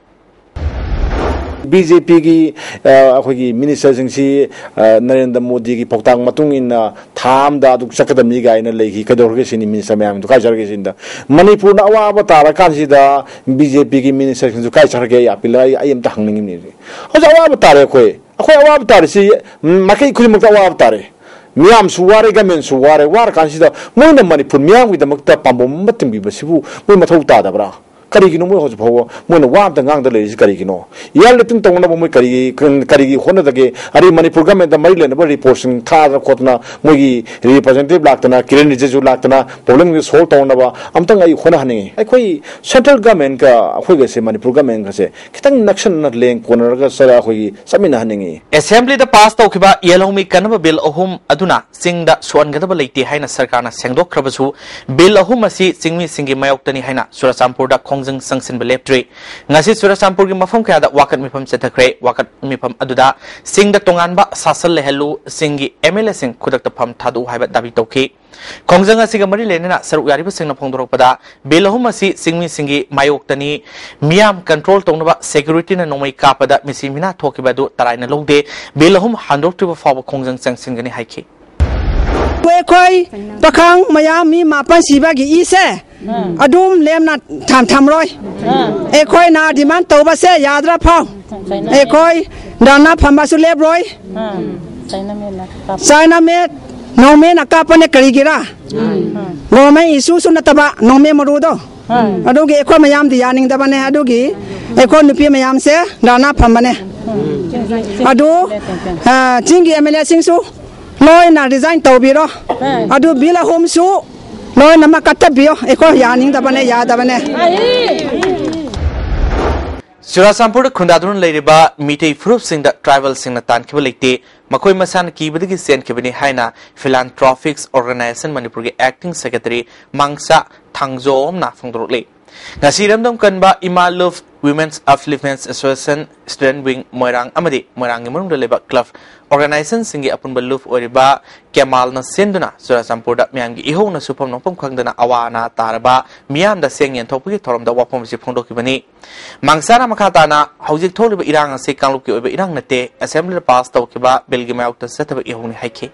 B J P ꯒꯤ, ꯑ, ꯑꯩꯈꯣꯏꯒꯤ minister ꯁꯤꯡꯁꯤ, ꯑ, ꯅꯔꯦꯟꯗ꯭ꯔ ꯃꯣꯗꯤꯒꯤ ꯄꯥꯎꯇꯥꯛ ꯃꯇꯨꯡ ꯏꯟꯅ ꯊꯥ ꯑꯃꯗ ꯑꯗꯨꯛ ꯆꯠꯀꯗꯕꯅꯤ ꯀꯥꯏꯅ ꯂꯩꯈꯤ꯫ ꯀꯩꯗꯧꯔꯒꯦ ꯁꯤꯅꯤ minister ꯃꯌꯥꯝꯗꯨ ꯀꯥꯏ ꯆꯠꯈ꯭ꯔꯒꯦ ꯁꯤꯅꯤꯗ꯫ ꯃꯅꯤꯄꯨꯔꯅ ꯑꯋꯥꯕ ꯇꯥꯔꯀꯥꯟꯁꯤꯗ B J P ꯒꯤ minister ꯁꯤꯡꯁꯨ ꯀꯥꯏ ꯆꯠꯈ꯭ꯔꯒꯦ? ꯑꯩ ꯑꯄꯤꯜ ꯑꯩ, ꯑꯩ ꯑꯝꯇ ꯍꯪꯅꯤꯡꯉꯤꯕꯅꯤ꯫ ꯍꯧꯖꯤꯛ ꯑꯋꯥꯕ ꯇꯥꯔꯦ ꯑꯩꯈꯣꯏ꯫ ꯑꯩꯈꯣꯏ ꯑꯋꯥꯕ ꯇꯥꯔꯤꯁꯤ ꯃꯥꯏꯀꯩ ꯈꯨꯗꯤꯡꯃꯛꯇ ꯑꯋꯥꯕ ꯇꯥꯔꯦ꯫ ꯃꯤꯌꯥꯝꯁꯨ ꯋꯥꯔꯦ, ꯒꯃꯦꯟꯁꯨ ꯋꯥꯔꯦ꯫ ꯋꯥꯔꯀꯥꯟꯁꯤꯗ ꯃꯣꯏꯅ ꯃꯅꯤꯄꯨꯔ ꯃꯤꯌꯥꯝꯒꯤꯗꯃꯛꯇ ꯄꯥꯝꯕꯣꯝ ꯑꯃ ꯇꯤꯡꯕꯤꯕꯁꯤꯕꯨ ꯃꯣꯏ ꯃꯊꯧ ꯇꯥꯗꯕ꯭ꯔꯥ? ꯀꯔꯤꯒꯤꯅꯣ ꯃꯣꯏ ꯍꯧꯖꯤꯛ ꯐꯥꯎꯕ ꯃꯣꯏꯅ ꯋꯥ ꯑꯝꯇ ꯉꯥꯡꯗ ꯂꯩꯔꯤꯁꯤ ꯀꯔꯤꯒꯤꯅꯣ? ꯏꯌꯥꯔ ꯂꯤꯐꯇꯤꯡ ꯇꯧꯅꯕ ꯃꯣꯏ ꯀꯔꯤꯒꯤ, ꯀꯔꯤꯒꯤ ꯍꯣꯠꯅꯗꯒꯦ? ꯑꯗꯩ ꯃꯅꯤꯄꯨꯔ ꯒꯃꯦꯟꯗ ꯃꯔꯤ ꯂꯩꯅꯕ ꯔꯤꯄꯣꯔꯠꯁꯤꯡ ꯊꯥꯗꯅ ꯈꯣꯠꯇꯅ ꯃꯣꯏꯒꯤ ꯔꯤꯄ꯭ꯔꯖꯦꯟꯇꯦꯇꯤꯚ ꯂꯥꯛꯇꯅ, ꯀꯤꯔꯦꯟ ꯔꯤꯖꯤꯖꯨ ꯂꯥꯛꯇꯅ ꯄ꯭ꯔꯣꯕ꯭ꯂꯦꯝꯁꯤꯡꯁꯦ ꯁꯣꯜꯕ ꯇꯧꯅꯕ ꯑꯝꯇꯪ ꯑꯩ ꯍꯣꯠꯅꯍꯟꯅꯤꯡꯉꯤ꯫ ꯑꯩꯈꯣꯏ ꯁꯦꯟꯇ꯭ꯔꯦꯜ ꯒꯃꯦꯟꯒ ꯑꯩꯈꯣꯏꯒꯁꯦ, ꯃꯅꯤꯄꯨꯔ ꯒꯃꯦꯟꯒꯁꯦ ꯈꯤꯇꯪ ꯅꯛꯁꯟꯅ ꯂꯦꯡ ꯀꯣꯟꯅꯔꯒ ꯆꯠꯂ ꯑꯩꯈꯣꯏꯒꯤ ꯆꯠꯃꯤꯟꯅꯍꯟꯅꯤꯡꯉꯤ꯫ ꯑꯦꯁꯦꯝꯕ꯭ꯂꯤꯗ ꯄꯥꯁ ꯇꯧꯈꯤꯕ ꯌꯦꯜꯍꯧꯃꯤ ꯀꯟꯅꯕ ꯕꯤꯜ ꯑꯍꯨꯝ ꯑꯗꯨꯅ ꯆꯤꯡꯗ ꯁꯣꯛꯍꯟꯒꯗꯕ ꯂꯩꯇꯦ ꯍꯥꯏꯅ ꯁꯔꯀꯥꯔꯅ ꯁꯦꯡꯗꯣꯛꯈ꯭ꯔꯕꯁꯨ, ꯕꯤꯜ ꯑꯍꯨꯝ ꯑꯁꯤ ꯆꯤꯡꯃꯤꯁꯤꯡꯒꯤ ꯃꯥꯌꯣꯛꯇꯅꯤ ꯍꯥꯏꯅ ꯆꯨꯔꯆꯥꯟꯄꯨꯔꯗ ꯈꯣꯡꯖꯪ ꯆꯪꯁꯤꯟꯕ ꯂꯦꯞꯇ꯭ꯔꯤ꯫ ꯉꯁꯤ ꯆꯨꯔꯆꯥꯟꯄꯨꯔꯒꯤ ꯃꯐꯝ ꯀꯌꯥꯗ ꯋꯥꯀꯠ ꯃꯤꯐꯝ ꯆꯠꯊꯈ꯭ꯔꯦ꯫ ꯋꯥꯀꯠ ꯃꯤꯐꯝ ꯑꯗꯨꯗ ꯆꯤꯡꯗ ꯇꯣꯉꯥꯟꯕ ꯁꯥꯁꯟ ꯂꯩꯍꯜꯂꯨ, ꯆꯤꯡꯒꯤ ꯑꯦꯝ ꯑꯦꯜ ꯑꯦꯁꯤꯡ ꯈꯨꯗꯛꯇ ꯐꯝ ꯊꯥꯗꯣꯛꯎ ꯍꯥꯏꯕ ꯗꯥꯕꯤ ꯇꯧꯈꯤ꯫ ꯈꯣꯡꯖꯪ ꯑꯁꯤꯒ ꯃꯔꯤ ꯂꯩꯅꯅ ꯁꯔꯨꯛ ꯌꯥꯔꯤꯕꯁꯤꯡꯅ ꯐꯣꯡꯗꯣꯔꯛꯄꯗ, ꯕꯤꯜ ꯑꯍꯨꯝ ꯑꯁꯤ ꯆꯤꯡꯃꯤꯁꯤꯡꯒꯤ ꯃꯥꯌꯣꯛꯇꯅꯤ, ꯃꯤꯌꯥꯝ ꯀꯟꯇ꯭ꯔꯣꯜ ꯇꯧꯅꯕ ꯁꯦꯀ꯭ꯌꯨꯔꯤꯇꯤꯅ ꯅꯣꯡꯃꯩ ꯀꯥꯞꯄꯗ ꯃꯤꯁꯤ ꯃꯤꯅꯥ ꯊꯣꯛꯈꯤꯕ ꯑꯗꯨ ꯇꯔꯥꯏꯅ ꯂꯧꯗꯦ, ꯕꯤꯜ ꯑꯍꯨꯝ ꯍꯟꯗꯣꯛꯇ꯭ꯔꯤꯕ ꯐꯥꯎꯕ ꯈꯣꯡꯖꯪ ꯆꯪꯁꯤꯟꯒꯅꯤ ꯍꯥꯏꯈꯤ꯫ ꯑꯩꯈꯣꯏ ꯄꯥꯈꯪ ꯃꯌꯥꯝ ꯃꯤ ꯃꯥꯄꯟ ꯁꯤꯕꯒꯤ ꯏꯁꯦ ꯑꯗꯨꯝ ꯂꯦꯝꯅ ꯊꯝ-, ꯊꯝꯔꯣꯏ꯫ ꯑꯩꯈꯣꯏꯅ ꯗꯤꯃꯥꯟ ꯇꯧꯕꯁꯦ ꯌꯥꯗ꯭ꯔ ꯐꯥꯎ ꯑꯩꯈꯣꯏ ꯙꯔꯅꯥ ꯐꯝꯕꯁꯨ ꯂꯦꯞꯔꯣꯏ꯫ ꯆꯥꯏꯅꯥꯃꯦꯠ ꯅꯣꯡꯃꯩꯅ ꯀꯥꯞꯄꯅꯦ ꯀꯔꯤꯒꯤꯔꯥ? ꯒꯣꯔꯃꯦꯟ ꯏꯁꯨꯁꯨ ꯅꯠꯇꯕ ꯅꯣꯡꯃꯩ ꯃꯔꯨꯗꯣ꯫ ꯑꯗꯨꯒꯤ ꯑꯩꯈꯣꯏ ꯃꯌꯥꯝꯗꯤ ꯌꯥꯅꯤꯡꯗꯕꯅꯦ꯫ ꯑꯗꯨꯒꯤ ꯑꯩꯈꯣꯏ ꯅꯨꯄꯤ ꯃꯌꯥꯝꯁꯦ ꯙꯔꯅꯥ ꯐꯝꯕꯅꯦ꯫ ꯑꯗꯨ, ꯑ, ꯆꯤꯡꯒꯤ ꯑꯦꯝ ꯑꯦꯜ ꯑꯦꯁꯤꯡꯁꯨ ꯂꯣꯏꯅ ꯔꯤꯖꯥꯏꯟ ꯇꯧꯕꯤꯔꯣ꯫ ꯑꯗꯨ ꯕꯤꯜ ꯑꯍꯨꯝꯁꯨ ꯂꯣꯏꯅꯃꯛ ꯀꯠꯊꯕꯤꯌꯣ꯫ ꯑꯩꯈꯣꯏ ꯌꯥꯅꯤꯡꯗꯕꯅꯦ, ꯌꯥꯗꯕꯅꯦ꯫ ꯆꯨꯔꯥꯆꯥꯟꯄꯨꯔꯗ ꯈꯨꯟꯗꯥꯗꯨꯅ ꯂꯩꯔꯤꯕ ꯃꯤꯇꯩ ꯐꯨꯔꯨꯞꯁꯤꯡꯗ ꯇ꯭ꯔꯥꯏꯕꯦꯜꯁꯤꯡꯅ ꯇꯥꯟꯈꯤꯕ ꯂꯩꯇꯦ, ꯃꯈꯣꯏ ꯃꯁꯥꯅ ꯀꯤꯕꯗꯒꯤ ꯆꯦꯟꯈꯤꯕꯅꯤ ꯍꯥꯏꯅ Philanthropics Organization ꯃꯅꯤꯄꯨꯔꯒꯤ acting secretary ꯃꯥꯡꯁꯥ ꯊꯥꯡꯖꯣꯝꯅ ꯐꯣꯡꯗꯣꯔꯛꯂꯤ꯫ ꯉꯁꯤ ꯏꯔꯝꯗꯝ ꯀꯟꯕ ꯏꯃꯥ ꯂꯨꯞ, Women's Upliftment Association, Student Wing ꯃꯣꯏꯔꯥꯡ ꯑꯃꯗꯤ ꯃꯣꯏꯔꯥꯡꯒꯤ ꯃꯅꯨꯡꯗ ꯂꯩꯕ club organizationꯁꯤꯡꯒꯤ ꯑꯄꯨꯟꯕ ꯂꯨꯞ ꯑꯣꯏꯔꯤꯕ ꯀꯦꯃꯥꯜꯅ ꯁꯤꯟꯗꯨꯅ ꯆꯨꯔꯥꯆꯥꯟꯄꯨꯔꯗ ꯃꯤꯌꯥꯝꯒꯤ ꯏꯍꯧ ꯅꯁꯨ ꯐꯝ ꯅꯣꯛꯐꯝ ꯈꯪꯗꯅ ꯑꯋꯥ ꯑꯅꯥ ꯇꯥꯔꯕ ꯃꯤꯌꯥꯝꯗ ꯆꯦꯡ ꯌꯦꯟꯊꯣꯛꯄꯒꯤ ꯊꯧꯔꯝꯗ ꯋꯥꯐꯝ ꯑꯁꯤ ꯐꯣꯡꯗꯣꯛꯈꯤꯕꯅꯤ꯫ ꯃꯥꯡꯁꯥꯅ ꯃꯈꯥ ꯇꯥꯅ ꯍꯧꯖꯤꯛ ꯊꯣꯛꯂꯤꯕ ꯏꯔꯥꯡ ꯑꯁꯤ ꯀꯥꯡꯂꯨꯞꯀꯤ ꯑꯣꯏꯕ ꯏꯔꯥꯡ ꯅꯠꯇꯦ, ꯑꯦꯁꯦꯝꯕ꯭ꯂꯤꯗ ꯄꯥꯁ ꯇꯧꯈꯤꯕ ꯕꯤꯜꯒꯤ ꯃꯥꯌꯣꯛꯇ ꯆꯠꯊꯕ ꯏꯍꯧꯅꯤ ꯍꯥꯏꯈꯤ꯫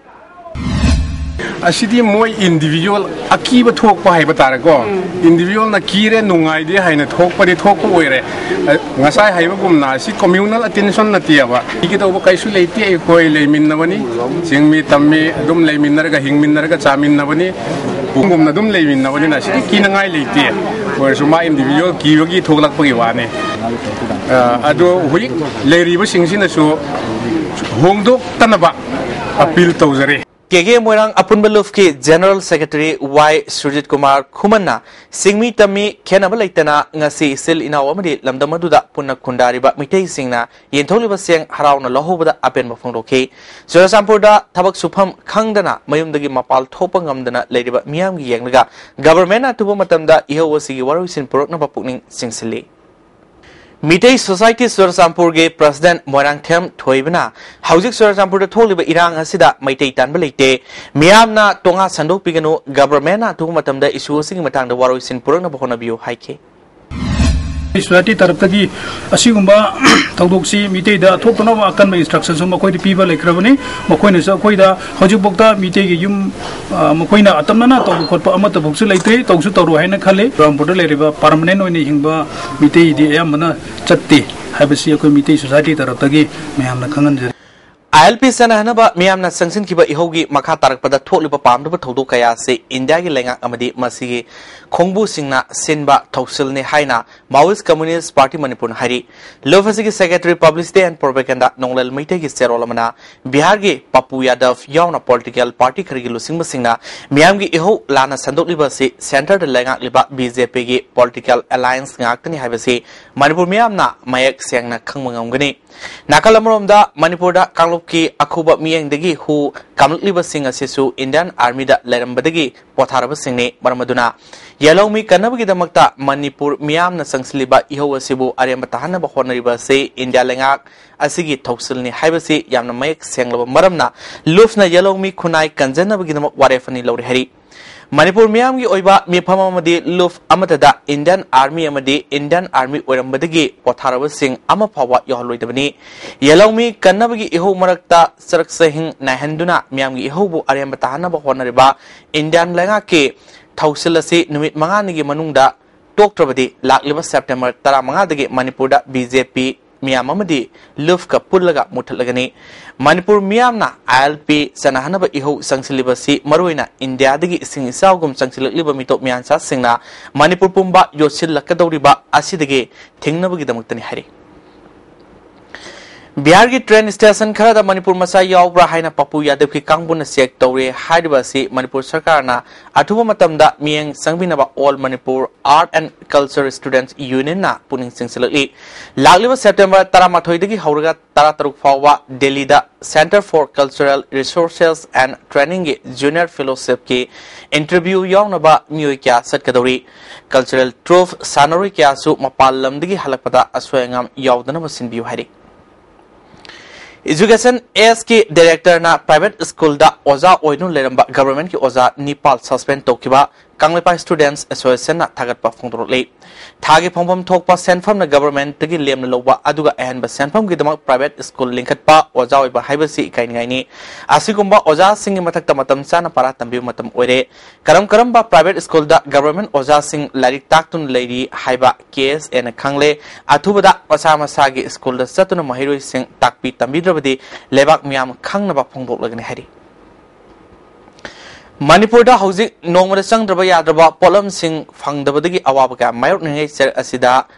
ꯑꯁꯤꯗꯤ ꯃꯣꯏ ꯏꯟꯗꯤꯕꯤꯖꯨꯋꯦꯜ ꯑꯀꯤꯕ ꯊꯣꯛꯄ ꯍꯥꯏꯕ ꯇꯥꯔꯦꯀꯣ꯫ ꯏꯟꯗꯤꯕꯤꯖꯨꯋꯦꯜꯅ ꯀꯤꯔꯦ, ꯅꯨꯡꯉꯥꯏꯗꯦ ꯍꯥꯏꯅ ꯊꯣꯛꯄꯗꯤ ꯊꯣꯛꯄ ꯑꯣꯏꯔꯦ꯫ ꯑ, ꯉꯁꯥꯏ ꯍꯥꯏꯕꯒꯨꯝꯅ ꯑꯁꯤ ꯀꯝꯃ꯭ꯌꯨꯅꯦꯜ ꯑꯇꯦꯟꯁꯟ ꯅꯠꯇꯦꯕ꯫ ꯀꯤꯒꯗꯧꯕ ꯀꯩꯁꯨ ꯂꯩꯇꯦ, ꯑꯩꯈꯣꯏ ꯂꯩꯃꯤꯟꯅꯕꯅꯤ, ꯆꯤꯡꯃꯤ ꯇꯝꯃꯤ ꯑꯗꯨꯝ ꯂꯩꯃꯤꯟꯅꯔꯒ ꯍꯤꯡꯃꯤꯟꯅꯔꯒ ꯆꯥꯃꯤꯟꯅꯕꯅꯤ꯫ ꯄꯨꯡꯒꯨꯝꯅ ꯑꯗꯨꯝ ꯂꯩꯃꯤꯟꯅꯕꯅꯤꯅ ꯁꯤꯗꯤ ꯀꯤꯅꯉꯥꯏ ꯂꯩꯇꯦ꯫ ꯑꯣꯏꯔꯁꯨ ꯃꯥ ꯏꯟꯗꯤꯕꯤꯖꯨꯋꯦꯜ ꯀꯤꯕꯒꯤ ꯊꯣꯛꯂꯛꯄꯒꯤ ꯋꯥꯅꯤ꯫ ꯑ, ꯑꯗꯣ ꯍꯧꯖꯤꯛ ꯂꯩꯔꯤꯕꯁꯤꯡꯁꯤꯅꯁꯨ ꯍꯣꯡꯗꯣꯛꯇꯅꯕ ꯑꯄꯤꯜ ꯇꯧꯖꯔꯤ꯫ ꯀꯦ ꯀꯦ ꯃꯣꯏꯔꯥꯡ ꯑꯄꯨꯟꯕ ꯂꯨꯞꯀꯤ ꯖꯦꯅꯔꯦꯜ ꯁꯦꯀ꯭ꯔꯦꯇꯔꯤ ꯋꯥꯏ ꯁꯨꯔꯖꯤꯠ ꯀꯨꯃꯥꯔ ꯈꯨꯃꯟꯅ ꯁꯤꯡꯃꯤ ꯇꯝꯃꯤ ꯈꯦꯠꯅꯕ ꯂꯩꯇꯅ ꯉꯁꯤ ꯏꯆꯤꯜ ꯏꯅꯥꯎ ꯑꯃꯗꯤ ꯂꯝꯗꯝ ꯑꯗꯨꯗ ꯄꯨꯟꯅ ꯈꯨꯟꯗꯥꯔꯤꯕ ꯃꯤꯇꯩꯁꯤꯡꯅ ꯌꯦꯟꯊꯣꯛꯂꯤꯕ ꯆꯦꯡ ꯍꯔꯥꯎꯅ ꯂꯧꯍꯧꯕꯗ ꯑꯄꯦꯟꯕ ꯐꯣꯡꯗꯣꯛꯈꯤ꯫ ꯆꯨꯔꯆꯥꯟꯄꯨꯔꯗ ꯊꯕꯛ ꯁꯨꯐꯝ ꯈꯪꯗꯅ ꯃꯌꯨꯝꯗꯒꯤ ꯃꯄꯥꯜ ꯊꯣꯛꯄ ꯉꯝꯗꯅ ꯂꯩꯔꯤꯕ ꯃꯤꯌꯥꯝꯒꯤ ꯌꯦꯡꯂꯒ ꯒꯕꯔꯃꯦꯟꯅ ꯑꯊꯨꯕ ꯃꯇꯝꯗ ꯏꯍꯧ ꯑꯁꯤꯒꯤ ꯋꯥꯔꯣꯏꯁꯤꯟ ꯄꯨꯔꯛꯅꯕ ꯄꯨꯛꯅꯤꯡ ꯆꯤꯡꯁꯤꯜꯂꯤ꯫ ꯃꯤꯇꯩ ꯁꯣꯁꯥꯏꯇꯤ ꯆꯨꯔꯆꯥꯟꯄꯨꯔꯒꯤ ꯄ꯭ꯔꯁꯤꯗꯦꯟꯠ ꯃꯣꯏꯔꯥꯡꯊꯦꯝ ꯊꯣꯏꯕꯅ ꯍꯧꯖꯤꯛ ꯆꯨꯔꯆꯥꯟꯄꯨꯔꯗ ꯊꯣꯛꯂꯤꯕ ꯏꯔꯥꯡ ꯑꯁꯤꯗ ꯃꯩꯇꯩ ꯇꯥꯟꯕ ꯂꯩꯇꯦ, ꯃꯤꯌꯥꯝꯅ ꯇꯣꯉꯥꯟ ꯁꯟꯗꯣꯛꯄꯤꯒꯅꯨ, ꯒꯕꯔꯃꯦꯟꯅ ꯑꯊꯨꯕ ꯃꯇꯝꯗ ꯏꯁꯨ ꯑꯁꯤꯒꯤ ꯃꯇꯥꯡꯗ ꯋꯥꯔꯣꯏꯁꯤꯟ ꯄꯨꯔꯛꯅꯕ ꯍꯣꯠꯅꯕꯤꯌꯨ ꯍꯥꯏꯈꯤ꯫ ꯁꯣꯁꯥꯏꯇꯤ ꯇꯔꯞꯇꯒꯤ ꯑꯁꯤꯒꯨꯝꯕ ꯊꯧꯗꯣꯛꯁꯤ ꯃꯤꯇꯩꯗ ꯊꯣꯛꯇꯅꯕ ꯑꯀꯟꯕ ꯏꯟꯁꯇ꯭ꯔꯛꯁꯟꯁꯨ ꯃꯈꯣꯏꯗ ꯄꯤꯕ ꯂꯩꯈ꯭ꯔꯕꯅꯤ꯫ ꯃꯈꯣꯏꯅꯁꯨ ꯑꯩꯈꯣꯏꯗ ꯍꯧꯖꯤꯛꯐꯥꯎꯗ ꯃꯤꯇꯩꯒꯤ ꯌꯨꯝ, ꯑ, ꯃꯈꯣꯏꯅ ꯑꯇꯝꯅꯅ ꯇꯧꯕ ꯈꯣꯠꯄ ꯑꯃꯠꯇꯐꯥꯎꯁꯨ ꯂꯩꯇ꯭ꯔꯤ, ꯇꯧꯁꯨ ꯇꯧꯔꯣꯏ ꯍꯥꯏꯅ ꯈꯜꯂꯤ꯫ ꯆꯨꯔꯆꯥꯟꯄꯨꯔꯗ ꯂꯩꯔꯤꯕ ꯄꯔꯃꯅꯦꯟ ꯑꯣꯏꯅ ꯍꯤꯡꯕ ꯃꯤꯇꯩꯗꯤ ꯑꯌꯥꯝꯕꯅ ꯆꯠꯇꯦ ꯍꯥꯏꯕꯁꯤ ꯑꯩꯈꯣꯏ ꯃꯤꯇꯩ ꯁꯣꯁꯥꯏꯇꯤ ꯇꯔꯞꯇꯒꯤ ꯃꯌꯥꯝꯅ ꯈꯪꯍꯟꯖꯔꯤ꯫ ꯑꯥꯏ ꯑꯦꯜ ꯄꯤ ꯁꯦꯟꯅꯍꯟꯅꯕ ꯃꯤꯌꯥꯝꯅ ꯆꯪꯁꯤꯟꯈꯤꯕ ꯏꯍꯧꯒꯤ ꯃꯈꯥ ꯇꯥꯔꯛꯄꯗ ꯊꯣꯛꯂꯤꯕ ꯄꯥꯝꯗꯕ ꯊꯧꯗꯣꯛ ꯀꯌꯥ ꯑꯁꯤ ꯏꯟꯗꯤꯌꯥꯒꯤ ꯂꯩꯉꯥꯛ ꯑꯃꯗꯤ ꯃꯁꯤꯒꯤ ꯈꯣꯡꯕꯨꯁꯤꯡꯅ ꯁꯤꯟꯕ ꯊꯧꯁꯤꯜꯅꯤ ꯍꯥꯏꯅ Maoist Communist Party ꯃꯅꯤꯄꯨꯔꯅ ꯍꯥꯏꯔꯤ꯫ ꯂꯨꯞ ꯑꯁꯤꯒꯤ ꯁꯦꯀ꯭ꯔꯦꯇꯔꯤ ꯄꯕ꯭ꯂꯤꯁꯤꯇꯤ ꯑꯦꯟ ꯄ꯭ꯔꯣꯄꯦꯒꯦꯟꯗꯥ ꯅꯣꯡꯂꯦꯜ ꯃꯩꯇꯩꯒꯤ ꯆꯦꯔꯣꯜ ꯑꯃꯅ ꯕꯤꯍꯥꯔꯒꯤ ꯄꯄꯨ ꯌꯥꯗꯕ ꯌꯥꯎꯅ ꯄꯣꯂꯤꯇꯤꯀꯦꯜ ꯄꯥꯔꯇꯤ ꯈꯔꯒꯤ ꯂꯨꯆꯤꯡꯕꯁꯤꯡꯅ ꯃꯤꯌꯥꯝꯒꯤ ꯏꯍꯧ ꯂꯥꯟꯅ ꯁꯟꯗꯣꯛꯂꯤꯕ ꯑꯁꯤ ꯁꯦꯟꯇꯔꯗ ꯂꯩꯉꯥꯛꯂꯤꯕ ꯕꯤ ꯖꯦ ꯄꯤꯒꯤ ꯄꯣꯂꯤꯇꯤꯀꯦꯜ ꯑꯦꯂꯥꯌꯟꯁ ꯉꯥꯛꯇꯅꯤ ꯍꯥꯏꯕꯁꯤ ꯃꯅꯤꯄꯨꯔ ꯃꯤꯌꯥꯝꯅ ꯃꯌꯦꯛ ꯁꯦꯡꯅ ꯈꯪꯕ ꯉꯝꯒꯅꯤ꯫ ꯅꯥꯀꯜ ꯑꯃꯔꯣꯝꯗ ꯃꯅꯤꯄꯨꯔꯗ ꯀꯥꯡꯂꯨꯞꯀꯤ ꯑꯈꯨꯕ ꯃꯤꯠꯌꯦꯡꯗꯒꯤ ꯍꯨ ꯀꯥꯝꯂꯛꯂꯤꯕꯁꯤꯡ ꯑꯁꯤꯁꯨ ꯏꯟꯗꯤꯌꯥꯟ ꯑꯥꯔꯃꯤꯗ ꯂꯩꯔꯝꯕꯗꯒꯤ ꯄꯣꯊꯥꯔꯕꯁꯤꯡꯅꯤ꯫ ꯃꯔꯝ ꯑꯗꯨꯅ ꯌꯦꯜꯍꯧꯃꯤ ꯀꯟꯅꯕꯒꯤꯗꯃꯛꯇ ꯃꯅꯤꯄꯨꯔ ꯃꯤꯌꯥꯝꯅ ꯆꯪꯁꯤꯜꯂꯤꯕ ꯏꯍꯧ ꯑꯁꯤꯕꯨ ꯑꯔꯦꯝꯕ ꯇꯥꯍꯟꯅꯕ ꯍꯣꯠꯅꯔꯤꯕ ꯑꯁꯤ ꯏꯟꯗꯤꯌꯥ ꯂꯩꯉꯥꯛ ꯑꯁꯤꯒꯤ ꯊꯧꯁꯤꯜꯅꯤ ꯍꯥꯏꯕꯁꯤ ꯌꯥꯝꯅ ꯃꯌꯦꯛ ꯁꯦꯡꯂꯕ ꯃꯔꯝꯅ ꯂꯨꯞꯅ ꯌꯦꯜꯍꯧꯃꯤ ꯈꯨꯟꯅꯥꯏ ꯀꯟꯖꯅꯕꯒꯤꯗꯃꯛ ꯋꯥꯔꯦꯞ ꯑꯅꯤ ꯂꯧꯔꯦ ꯍꯥꯏꯔꯤ꯫ ꯃꯅꯤꯄꯨꯔ ꯃꯤꯌꯥꯝꯒꯤ ꯑꯣꯏꯕ ꯃꯤꯐꯝ ꯑꯃꯗꯤ ꯂꯨꯞ ꯑꯃꯠꯇꯗ ꯏꯟꯗꯤꯌꯟ ꯑꯥꯔꯃꯤ ꯑꯃꯗꯤ ꯏꯟꯗꯤꯌꯟ ꯑꯥꯔꯃꯤ ꯑꯣꯏꯔꯝꯕꯗꯒꯤ ꯄꯣꯊꯥꯔꯕꯁꯤꯡ ꯑꯃ ꯐꯥꯎꯕ ꯌꯥꯎꯍꯜꯂꯣꯏꯗꯕꯅꯤ꯫ ꯌꯦꯜꯍꯧꯃꯤ ꯀꯟꯅꯕꯒꯤ ꯏꯍꯧ ꯃꯔꯛꯇ ꯆꯔꯛ ꯆꯍꯤꯡ ꯅꯥꯏꯍꯟꯗꯨꯅ ꯃꯤꯌꯥꯝꯒꯤ ꯏꯍꯧꯕꯨ ꯑꯔꯦꯝꯕ ꯇꯥꯍꯟꯅꯕ ꯍꯣꯠꯅꯔꯤꯕ ꯏꯟꯗꯤꯌꯥꯟ ꯂꯩꯉꯥꯛꯀꯤ ꯊꯧꯁꯤꯜ ꯑꯁꯤ ꯅꯨꯃꯤꯠ ꯃꯉꯥꯅꯤꯒꯤ ꯃꯅꯨꯡꯗ ꯇꯣꯛꯇ꯭ꯔꯕꯗꯤ ꯂꯥꯛꯂꯤꯕ ꯁꯦꯞꯇꯦꯝꯕꯔ ꯇꯔꯥꯃꯉꯥꯗꯒꯤ ꯃꯅꯤꯄꯨꯔꯗ ꯕꯤ ꯖꯦ ꯄꯤ ꯃꯤꯌꯥꯝ ꯑꯃꯗꯤ ꯂꯨꯞꯀ ꯄꯨꯜꯂꯒ ꯃꯨꯊꯠꯂꯒꯅꯤ꯫ ꯃꯅꯤꯄꯨꯔ ꯃꯤꯌꯥꯝꯅ ꯑꯥꯏ ꯑꯦꯜ ꯄꯤ ꯆꯅꯍꯟꯅꯕ ꯏꯍꯧ ꯆꯪꯁꯤꯜꯂꯤꯕꯁꯤ ꯃꯔꯨꯑꯣꯏꯅ ꯏꯟꯗꯤꯌꯥꯗꯒꯤ ꯏꯁꯤꯡ ꯏꯆꯥꯎꯒꯨꯝ ꯆꯪꯁꯤꯜꯂꯛꯂꯤꯕ ꯃꯤꯇꯣꯞ ꯃꯤꯌꯥꯟꯆꯥꯁꯤꯡꯅ ꯃꯅꯤꯄꯨꯔ ꯄꯨꯝꯕ ꯌꯣꯠꯁꯤꯜꯂꯛꯀꯗꯧꯔꯤꯕ ꯑꯁꯤꯗꯒꯤ ꯊꯤꯡꯅꯕꯒꯤꯗꯃꯛꯇꯅꯤ ꯍꯥꯏꯔꯤ꯫ ꯕꯤꯍꯥꯔꯒꯤ ꯇ꯭ꯔꯦꯟ ꯁ꯭ꯇꯦꯁꯟ ꯈꯔꯗ ꯃꯅꯤꯄꯨꯔ ꯃꯆꯥ ꯌꯥꯎꯕ꯭ꯔꯥ ꯍꯥꯏꯅ ꯄꯄꯨ ꯌꯥꯗꯕꯀꯤ ꯀꯥꯡꯕꯨꯅ ꯆꯦꯛ ꯇꯧꯔꯦ ꯍꯥꯏꯔꯤꯕ ꯑꯁꯤ ꯃꯅꯤꯄꯨꯔ ꯁꯔꯀꯥꯔꯅ ꯑꯊꯨꯕ ꯃꯇꯝꯗ ꯃꯤꯠꯌꯦꯡ ꯆꯪꯕꯤꯅꯕ All Manipur Art and Culture Students Unionꯅ ꯄꯨꯛꯅꯤꯡ ꯆꯤꯡꯁꯤꯜꯂꯛꯂꯤ꯫ ꯂꯥꯛꯂꯤꯕ ꯁꯦꯞꯇꯦꯝꯕꯔ ꯇꯔꯥꯃꯥꯊꯣꯏꯗꯒꯤ ꯍꯧꯔꯒ ꯇꯔꯥꯇꯔꯨꯛ ꯐꯥꯎꯕ ꯗꯦꯜꯂꯤꯗ Centre for Cultural Resources and Trainingꯒꯤ Junior Fellowshipꯀꯤ interview ꯌꯥꯎꯅꯕ ꯃꯤꯑꯣꯏ ꯀꯌꯥ ꯆꯠꯀꯗꯧꯔꯤ꯫ Cultural troupe ꯁꯥꯟꯅꯔꯣꯏ ꯀꯌꯥꯁꯨ ꯃꯄꯥꯟ ꯂꯝꯗꯒꯤ ꯍꯜꯂꯛꯄꯗ ꯑꯁꯣꯏ ꯑꯉꯥꯝ ꯌꯥꯎꯗꯅꯕ ꯁꯤꯟꯕꯤꯌꯨ ꯍꯥꯏꯔꯤ꯫ Education Sꯀꯤ directorꯅ private schoolꯗ ꯑꯣꯖꯥ ꯑꯣꯏꯗꯨꯅ ꯂꯩꯔꯝꯕ governmentꯀꯤ ꯑꯣꯖꯥ ꯅꯤꯄꯥꯜ suspend ꯇꯧꯈꯤꯕ ꯀꯪꯂꯩꯄꯥꯛ Students Associationꯅ ꯊꯥꯒꯠꯄ ꯐꯣꯡꯗꯣꯔꯛꯂꯤ꯫ ꯊꯥꯒꯤ ꯐꯪꯐꯝ ꯊꯣꯛꯄ ꯁꯦꯟꯐꯝꯅ governmentꯇꯒꯤ ꯂꯦꯝꯅ ꯂꯧꯕ ꯑꯗꯨꯒ ꯑꯍꯦꯟꯕ ꯁꯦꯟꯐꯝꯒꯤꯗꯃꯛ private school ꯂꯤꯡꯈꯠꯄ ꯑꯣꯖꯥ ꯑꯣꯏꯕ ꯍꯥꯏꯕꯁꯤ ꯏꯀꯥꯏꯅꯤꯡꯉꯥꯏꯅꯤ꯫ ꯑꯁꯤꯒꯨꯝꯕ ꯑꯣꯖꯥꯁꯤꯡꯒꯤ ꯃꯊꯛꯇ ꯃꯇꯝ ꯆꯥꯅ ꯄꯔꯥ ꯇꯝꯕꯤꯕ ꯃꯇꯝ ꯑꯣꯏꯔꯦ꯫ ꯀꯔꯝ ꯀꯔꯝꯕ private schoolꯗ government ꯑꯣꯖꯥꯁꯤꯡ ꯂꯥꯏꯔꯤꯛ ꯇꯥꯛꯇꯨꯅ ꯂꯩꯔꯤ ꯍꯥꯏꯕ K S Aꯅ ꯈꯪꯂꯦ꯫ ꯑꯊꯨꯕꯗ ꯃꯁꯥ ꯃꯁꯥꯒꯤ schoolꯗ ꯆꯠꯇꯨꯅ ꯃꯍꯩꯔꯣꯏꯁꯤꯡ ꯇꯥꯛꯄꯤ ꯇꯝꯕꯤꯗ꯭ꯔꯕꯗꯤ ꯂꯩꯕꯥꯛ ꯃꯤꯌꯥꯝ ꯈꯪꯅꯕ ꯐꯣꯡꯗꯣꯛꯂꯒꯅꯤ ꯍꯥꯏꯔꯤ꯫ ꯃꯅꯤꯄꯨꯔꯗ ꯍꯧꯖꯤꯛ ꯅꯣꯡꯃꯗ ꯆꯪꯗ꯭ꯔꯕ ꯌꯥꯗ꯭ꯔꯕ ꯄꯣꯠꯂꯝꯁꯤꯡ ꯐꯪꯗꯕꯗꯒꯤ ꯑꯋꯥꯕ ꯀꯌꯥ ꯃꯥꯌꯣꯛꯅꯔꯤꯉꯩ ꯆꯔꯛ ꯑꯁꯤꯗ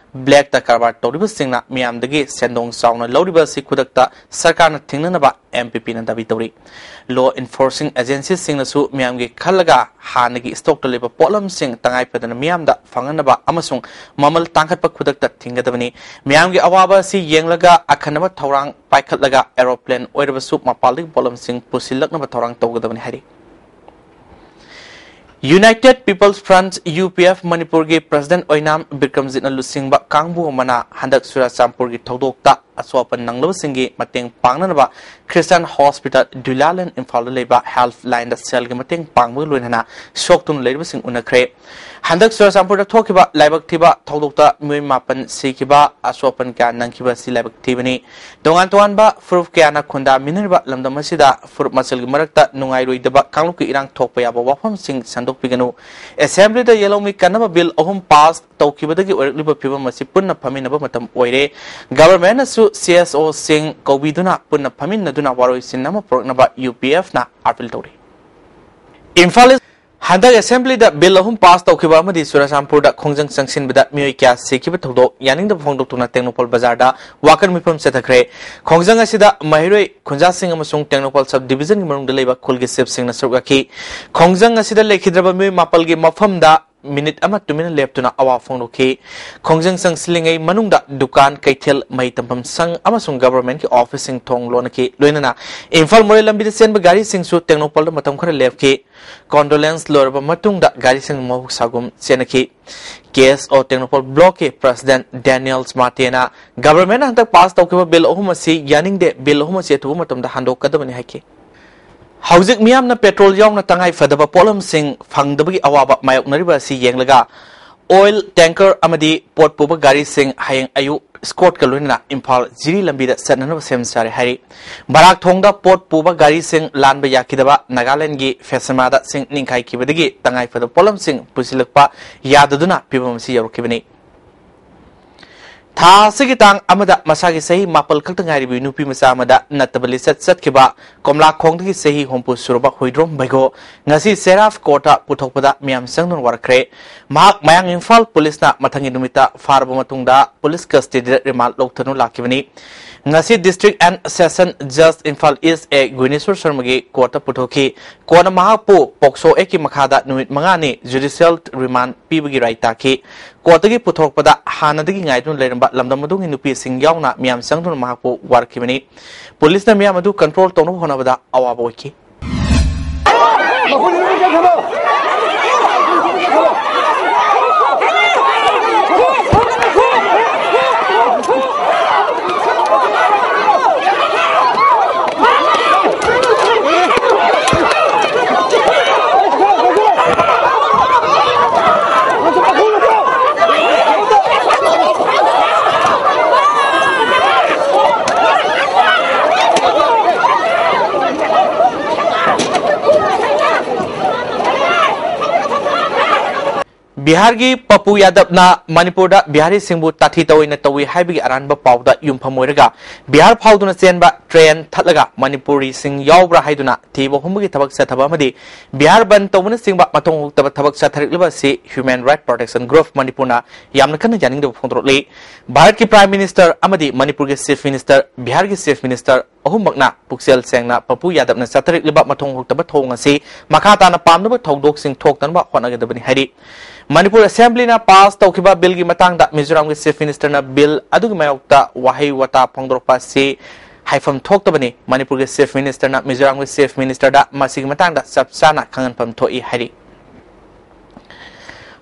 blackꯇ ꯀꯔꯕꯥꯔ ꯇꯧꯔꯤꯕꯁꯤꯡꯅ ꯃꯤꯌꯥꯝꯗꯒꯤ ꯁꯦꯟꯗꯣꯡ ꯆꯥꯎꯅ ꯂꯧꯔꯤꯕ ꯑꯁꯤ ꯈꯨꯗꯛꯇ ꯁꯔꯀꯥꯔꯅ ꯊꯤꯡꯅꯅꯕ M P Pꯅ ꯗꯥꯕꯤ ꯇꯧꯔꯤ꯫ Law enforcing agencyꯁꯤꯡꯅꯁꯨ ꯃꯤꯌꯥꯝꯒꯤ ꯈꯜꯂꯒ ꯍꯥꯟꯅꯒꯤ stockꯇ ꯂꯩꯕ ꯄꯣꯠꯂꯝꯁꯤꯡ ꯇꯉꯥꯏ ꯐꯗꯅ ꯃꯤꯌꯥꯝꯗ ꯐꯪꯍꯟꯅꯕ ꯑꯃꯁꯨꯡ ꯃꯃꯜ ꯇꯥꯡꯈꯠꯄ ꯈꯨꯗꯛꯇ ꯊꯤꯡꯒꯗꯕꯅꯤ꯫ ꯃꯤꯌꯥꯝꯒꯤ ꯑꯋꯥꯕ ꯑꯁꯤ ꯌꯦꯡꯂꯒ ꯑꯈꯟꯅꯕ ꯊꯧꯔꯥꯡ ꯄꯥꯏꯈꯠꯂꯒ aeroplane ꯑꯣꯏꯔꯕꯁꯨ ꯃꯄꯥꯟꯗꯒꯤ ꯄꯣꯠꯂꯝꯁꯤꯡ ꯄꯨꯁꯤꯜꯂꯛꯅꯕ ꯊꯧꯔꯥꯡ ꯇꯧꯒꯗꯕꯅꯤ ꯍꯥꯏꯔꯤ꯫ United People's Front, U P F, ꯃꯅꯤꯄꯨꯔꯒꯤ president ꯑꯣꯏꯅꯥꯝ ꯕꯤꯀ꯭ꯔꯝꯖꯤꯠꯅ ꯂꯨꯆꯤꯡꯕ ꯀꯥꯡꯕꯨ ꯑꯃꯅ ꯍꯟꯗꯛ ꯆꯨꯔꯆꯥꯟꯄꯨꯔꯒꯤ ꯊꯧꯗꯣꯛꯇ ꯑꯁꯣꯛ ꯑꯄꯟ ꯅꯪꯂꯕꯁꯤꯡꯒꯤ ꯃꯇꯦꯡ ꯄꯥꯡꯅꯅꯕ Christian Hospital, ꯗꯨꯂꯥꯂꯦꯟ, ꯏꯝꯐꯥꯜꯗ ꯂꯩꯕ helpline ꯗ ꯁꯦꯜꯒꯤ ꯃꯇꯦꯡ ꯄꯥꯡꯕꯒ ꯂꯣꯏꯅꯅ ꯁꯣꯛꯇꯨꯅ ꯂꯩꯔꯤꯕꯁꯤꯡ ꯎꯅꯈ꯭ꯔꯦ꯫ ꯍꯟꯗꯛ ꯆꯨꯔꯆꯥꯟꯄꯨꯔꯗ ꯊꯣꯛꯈꯤꯕ ꯂꯥꯏꯕꯛ ꯊꯤꯕ ꯊꯧꯗꯣꯛꯇ ꯃꯤꯑꯣꯏ ꯃꯥꯄꯟ ꯁꯤꯈꯤꯕ, ꯑꯁꯣꯛ ꯑꯄꯟ ꯀꯌꯥ ꯅꯪꯈꯤꯕ ꯑꯁꯤ ꯂꯥꯏꯕꯛ ꯊꯤꯕꯅꯤ꯫ ꯇꯣꯉꯥꯟ ꯇꯣꯉꯥꯟꯕ ꯐꯨꯔꯨꯞ ꯀꯌꯥꯅ ꯈꯨꯟꯗꯥꯃꯤꯟꯅꯔꯤꯕ ꯂꯝꯗꯝ ꯑꯁꯤꯗ ꯐꯨꯔꯨꯞ ꯃꯁꯦꯜꯒꯤ ꯃꯔꯛꯇ ꯅꯨꯡꯉꯥꯏꯔꯣꯏꯗꯕ ꯀꯥꯡꯂꯨꯞꯀꯤ ꯏꯔꯥꯡ ꯊꯣꯛꯄ ꯌꯥꯕ ꯋꯥꯐꯝꯁꯤꯡ ꯁꯟꯗꯣꯛꯄꯤꯒꯅꯨ꯫ Assembly ꯗ ꯌꯦꯜꯍꯧꯃꯤ ꯀꯟꯅꯕ bill ꯑꯍꯨꯝ pass ꯇꯧꯈꯤꯕꯗꯒꯤ ꯑꯣꯏꯔꯛꯂꯤꯕ ꯐꯤꯕꯝ ꯑꯁꯤ ꯄꯨꯟꯅ ꯐꯝꯃꯤꯟꯅꯕ ꯃꯇꯝ ꯑꯣꯏꯔꯦ꯫ Government ꯅꯁꯨ C S O ꯁꯤꯡ ꯀꯧꯕꯤꯗꯨꯅ ꯄꯨꯟꯅ ꯐꯝꯃꯤꯟꯅꯗꯨꯅ ꯋꯥꯔꯣꯏꯁꯤꯟ ꯑꯃ ꯄꯨꯔꯛꯅꯕ U P F ꯅ appeal ꯇꯧꯔꯤ꯫ ꯏꯝꯐꯥꯜ ꯏꯁ ꯍꯟꯗꯛ Assembly ꯗ bill ꯑꯍꯨꯝ pass ꯇꯧꯈꯤꯕ ꯑꯃꯗꯤ ꯆꯨꯔꯆꯥꯟꯄꯨꯔꯗ ꯈꯣꯡꯖꯪ ꯆꯪꯁꯤꯟꯕꯗ ꯃꯤꯑꯣꯏ ꯀꯌꯥ ꯁꯤꯈꯤꯕ ꯊꯧꯗꯣꯛ ꯌꯥꯅꯤꯡꯗꯕ ꯐꯣꯡꯗꯣꯛꯇꯨꯅ ꯇꯦꯡꯅꯧꯄꯜ ꯕꯖꯥꯔꯗ ꯋꯥꯀꯠ ꯃꯤꯐꯝ ꯆꯠꯊꯈ꯭ꯔꯦ꯫ ꯈꯣꯡꯖꯪ ꯑꯁꯤꯗ ꯃꯍꯩꯔꯣꯏ ꯈꯨꯟꯖꯥꯁꯤꯡ ꯑꯃꯁꯨꯡ ꯇꯦꯡꯅꯧꯄꯜ sub division ꯒꯤ ꯃꯅꯨꯡꯗ ꯂꯩꯕ ꯈꯨꯜꯒꯤ chief ꯁꯤꯡꯅ ꯁꯔꯨꯛ ꯌꯥꯈꯤ꯫ ꯈꯣꯡꯖꯪ ꯑꯁꯤꯗ ꯂꯩꯈꯤꯗ꯭ꯔꯕ ꯃꯤꯑꯣꯏ ꯃꯥꯄꯜꯒꯤ ꯃꯐꯝꯗ minute ꯑꯃ ꯇꯨꯃꯤꯟꯅ ꯂꯦꯞꯇꯨꯅ ꯑꯋꯥ ꯐꯣꯡꯗꯣꯛꯈꯤ꯫ ꯈꯣꯡꯖꯪ ꯆꯪꯁꯤꯜꯂꯤꯉꯩ ꯃꯅꯨꯡꯗ ꯗꯨꯀꯥꯟ, ꯀꯩꯊꯦꯜ, ꯃꯍꯩ ꯇꯝꯐꯝ ꯁꯪ ꯑꯃꯁꯨꯡ government ꯀꯤ office ꯁꯤꯡ ꯊꯣꯡ ꯂꯣꯟꯅꯈꯤ꯫ ꯂꯣꯏꯅꯅ ꯏꯝꯐꯥꯜ ꯃꯣꯔꯦ ꯂꯝꯕꯤꯗ ꯆꯦꯟꯕ ꯒꯥꯔꯤꯁꯤꯡꯁꯨ ꯇꯦꯡꯅꯧꯄꯜꯗ ꯃꯇꯝ ꯈꯔ ꯂꯦꯞꯈꯤ꯫ Condolence ꯂꯣꯏꯔꯕ ꯃꯇꯨꯡꯗ ꯒꯥꯔꯤꯁꯤꯡ ꯃꯍꯧꯁꯥꯒꯨꯝ ꯆꯦꯟꯅꯈꯤ꯫ K S O Tengnoupal block ꯀꯤ president Daniel ꯁꯃꯥꯇꯦꯅ government ꯅ ꯍꯟꯗꯛ pass ꯇꯧꯈꯤꯕ bill ꯑꯍꯨꯝ ꯑꯁꯤ ꯌꯥꯅꯤꯡꯗꯦ, bill ꯑꯍꯨꯝ ꯑꯁꯤ ꯑꯊꯨꯕ ꯃꯇꯝꯗ ꯍꯟꯗꯣꯛꯀꯗꯕꯅꯤ ꯍꯥꯏꯈꯤ꯫ ꯍꯧꯖꯤꯛ ꯃꯤꯌꯥꯝꯅ petrol ꯌꯥꯎꯅ ꯇꯉꯥꯏ ꯐꯗꯕ ꯄꯣꯠꯂꯝꯁꯤꯡ ꯐꯪꯗꯕꯒꯤ ꯑꯋꯥꯕ ꯃꯥꯌꯣꯛꯅꯔꯤꯕ ꯑꯁꯤ ꯌꯦꯡꯂꯒ oil tanker ꯑꯃꯗꯤ ꯄꯣꯠ ꯄꯨꯕ ꯒꯥꯔꯤꯁꯤꯡ ꯍꯌꯦꯡ ꯑꯌꯨꯛ escort ꯀ ꯂꯣꯏꯅꯅ ꯏꯝꯐꯥꯜ ꯖꯤꯔꯤ ꯂꯝꯕꯤꯗ ꯆꯠꯅꯅꯕ ꯁꯦꯝ ꯁꯥꯔꯦ ꯍꯥꯏꯔꯤ꯫ ꯕꯔꯥꯛ ꯊꯣꯡꯗ ꯄꯣꯠ ꯄꯨꯕ ꯒꯥꯔꯤꯁꯤꯡ ꯂꯥꯟꯕ ꯌꯥꯈꯤꯗꯕ ꯅꯥꯒꯥꯂꯦꯟꯗꯒꯤ ꯐꯦꯁꯃꯥꯗ ꯁꯤꯡ ꯅꯤꯡꯈꯥꯏꯈꯤꯕꯗꯒꯤ ꯇꯉꯥꯏ ꯐꯗꯕ ꯄꯣꯠꯂꯝꯁꯤꯡ ꯄꯨꯁꯤꯜꯂꯛꯄ ꯌꯥꯗꯗꯨꯅ ꯐꯤꯕꯝ ꯑꯁꯤ ꯌꯧꯔꯛꯈꯤꯕꯅꯤ꯫ ꯊꯥ ꯑꯁꯤꯒꯤ ꯇꯥꯡ ꯑꯃꯗ ꯃꯁꯥꯒꯤ ꯆꯍꯤ ꯃꯥꯄꯜ ꯈꯛꯇ ꯉꯥꯏꯔꯤꯕꯤ ꯅꯨꯄꯤ ꯃꯆꯥ ꯑꯃꯗ ꯅꯠꯇꯕ ꯂꯤꯆꯠ ꯆꯠꯈꯤꯕ ꯀꯣꯝꯂꯥꯈꯣꯡꯗꯒꯤ ꯆꯍꯤ ꯍꯨꯝꯐꯨ ꯁꯨꯔꯕ ꯍꯨꯏꯗ꯭ꯔꯣꯝ ꯕꯩꯒꯣ ꯉꯁꯤ ꯁꯦꯔꯥꯐ court ꯇ ꯄꯨꯊꯣꯛꯄꯗ ꯃꯤꯌꯥꯝ ꯆꯪꯗꯨꯅ ꯋꯥꯔꯛꯈ꯭ꯔꯦ꯫ ꯃꯍꯥꯛ ꯃꯌꯥꯡ ꯏꯝꯐꯥꯜ ꯄꯨꯂꯤꯁꯅ ꯃꯊꯪꯒꯤ ꯅꯨꯃꯤꯠꯇ ꯐꯥꯔꯕ ꯃꯇꯨꯡꯗ ꯄꯨꯂꯤꯁ custody ꯗ remand ꯂꯧꯊꯗꯨꯅ ꯂꯥꯛꯈꯤꯕꯅꯤ꯫ ꯉꯁꯤ District and Session Judge Imphal East A ꯒꯨꯏꯅꯦꯁꯣꯔ ꯁꯔꯃꯒꯤ court ꯇ ꯄꯨꯊꯣꯛꯈꯤ꯫ ꯀꯣꯟꯅ ꯃꯍꯥꯛꯄꯨ POCSO Act ꯀꯤ ꯃꯈꯥꯗ ꯅꯨꯃꯤꯠ ꯃꯉꯥꯅꯤ judicial remand ꯄꯤꯕꯒꯤ right ꯇꯥꯈꯤ꯫ Court ꯇꯒꯤ ꯄꯨꯊꯣꯔꯛꯄꯗ ꯍꯥꯟꯅꯗꯒꯤ ꯉꯥꯏꯗꯨꯅ ꯂꯩꯔꯝꯕ ꯂꯝꯗꯝ ꯑꯗꯨꯒꯤ ꯅꯨꯄꯤꯁꯤꯡ ꯌꯥꯎꯅ ꯃꯤꯌꯥꯝ ꯆꯪꯗꯨꯅ ꯃꯍꯥꯛꯄꯨ ꯋꯥꯔꯛꯈꯤꯕꯅꯤ꯫ ꯄꯨꯂꯤꯁꯅ ꯃꯤꯌꯥꯝ ꯑꯗꯨ control ꯇꯧꯅꯕ ꯍꯣꯠꯅꯕꯗ ꯑꯋꯥꯕ ꯑꯣꯏꯈꯤ꯫ ꯕꯤꯍꯥꯔꯒꯤ ꯄꯄꯨ ꯌꯥꯗꯕꯅ ꯃꯅꯤꯄꯨꯔꯗ ꯕꯤꯍꯥꯔꯤꯁꯤꯡꯕꯨ ꯇꯥꯊꯤ ꯇꯧꯑꯣꯏꯅ ꯇꯧꯏ ꯍꯥꯏꯕꯒꯤ ꯑꯔꯥꯟꯕ ꯄꯥꯎꯗ ꯌꯨꯝꯐꯝ ꯑꯣꯏꯔꯒ ꯕꯤꯍꯥꯔ ꯐꯥꯎꯗꯨꯅ ꯆꯦꯟꯕ ꯇ꯭ꯔꯦꯟ ꯊꯠꯂꯒ ꯃꯅꯤꯄꯨꯔꯤꯁꯤꯡ ꯌꯥꯎꯕ꯭ꯔꯥ ꯍꯥꯏꯗꯨꯅ ꯊꯤꯕ ꯍꯨꯝꯕꯒꯤ ꯊꯕꯛ ꯆꯠꯊꯕ ꯑꯃꯗꯤ ꯕꯤꯍꯥꯔ ꯕꯟ ꯇꯧꯕꯅꯆꯤꯡꯕ ꯃꯊꯣꯡ ꯍꯨꯛꯇꯕ ꯊꯕꯛ ꯆꯠꯊꯔꯛꯂꯤꯕ ꯑꯁꯤ Human Right Protection Group ꯃꯅꯤꯄꯨꯔꯅ ꯌꯥꯝꯅ ꯀꯟꯅ ꯌꯥꯅꯤꯡꯗꯕ ꯐꯣꯡꯗꯣꯔꯛꯂꯤ꯫ ꯚꯥꯔꯠꯀꯤ Prime Minister ꯑꯃꯗꯤ ꯃꯅꯤꯄꯨꯔꯒꯤ Chief Minister, ꯕꯤꯍꯥꯔꯒꯤ Chief Minister ꯑꯍꯨꯝꯃꯛꯅ ꯄꯨꯛꯆꯦꯜ ꯁꯦꯡꯅ ꯄꯄꯨ ꯌꯥꯗꯕꯅ ꯆꯠꯊꯔꯛꯂꯤꯕ ꯃꯊꯣꯡ ꯍꯨꯛꯇꯕ ꯊꯧꯑꯣꯡ ꯑꯁꯤ ꯃꯈꯥ ꯇꯥꯅ ꯄꯥꯝꯅꯕ ꯊꯧꯗꯣꯛꯁꯤꯡ ꯊꯣꯛꯇꯅꯕ ꯍꯣꯠꯅꯒꯗꯕꯅꯤ ꯍꯥꯏꯔꯤ꯫ ꯃꯅꯤꯄꯨꯔ Assemblyꯅ pass ꯇꯧꯈꯤꯕ billꯒꯤ ꯃꯇꯥꯡꯗ ꯃꯤꯖꯣꯔꯥꯝꯒꯤ Chief Ministerꯅ bill ꯑꯗꯨꯒꯤ ꯃꯥꯌꯣꯛꯇ ꯋꯥꯍꯩ ꯋꯥꯇꯥ ꯐꯣꯡꯗꯣꯔꯛꯄ ꯑꯁꯤ ꯍꯥꯏꯐꯝ ꯊꯣꯛꯇꯕꯅꯤ꯫ ꯃꯅꯤꯄꯨꯔꯒꯤ Chief Ministerꯅ ꯃꯤꯖꯣꯔꯥꯝꯒꯤ Chief Ministerꯗ ꯃꯁꯤꯒꯤ ꯃꯇꯥꯡꯗ ꯆꯞ ꯆꯥꯅ ꯈꯪꯍꯟꯐꯝ ꯊꯣꯛꯏ ꯍꯥꯏꯔꯤ꯫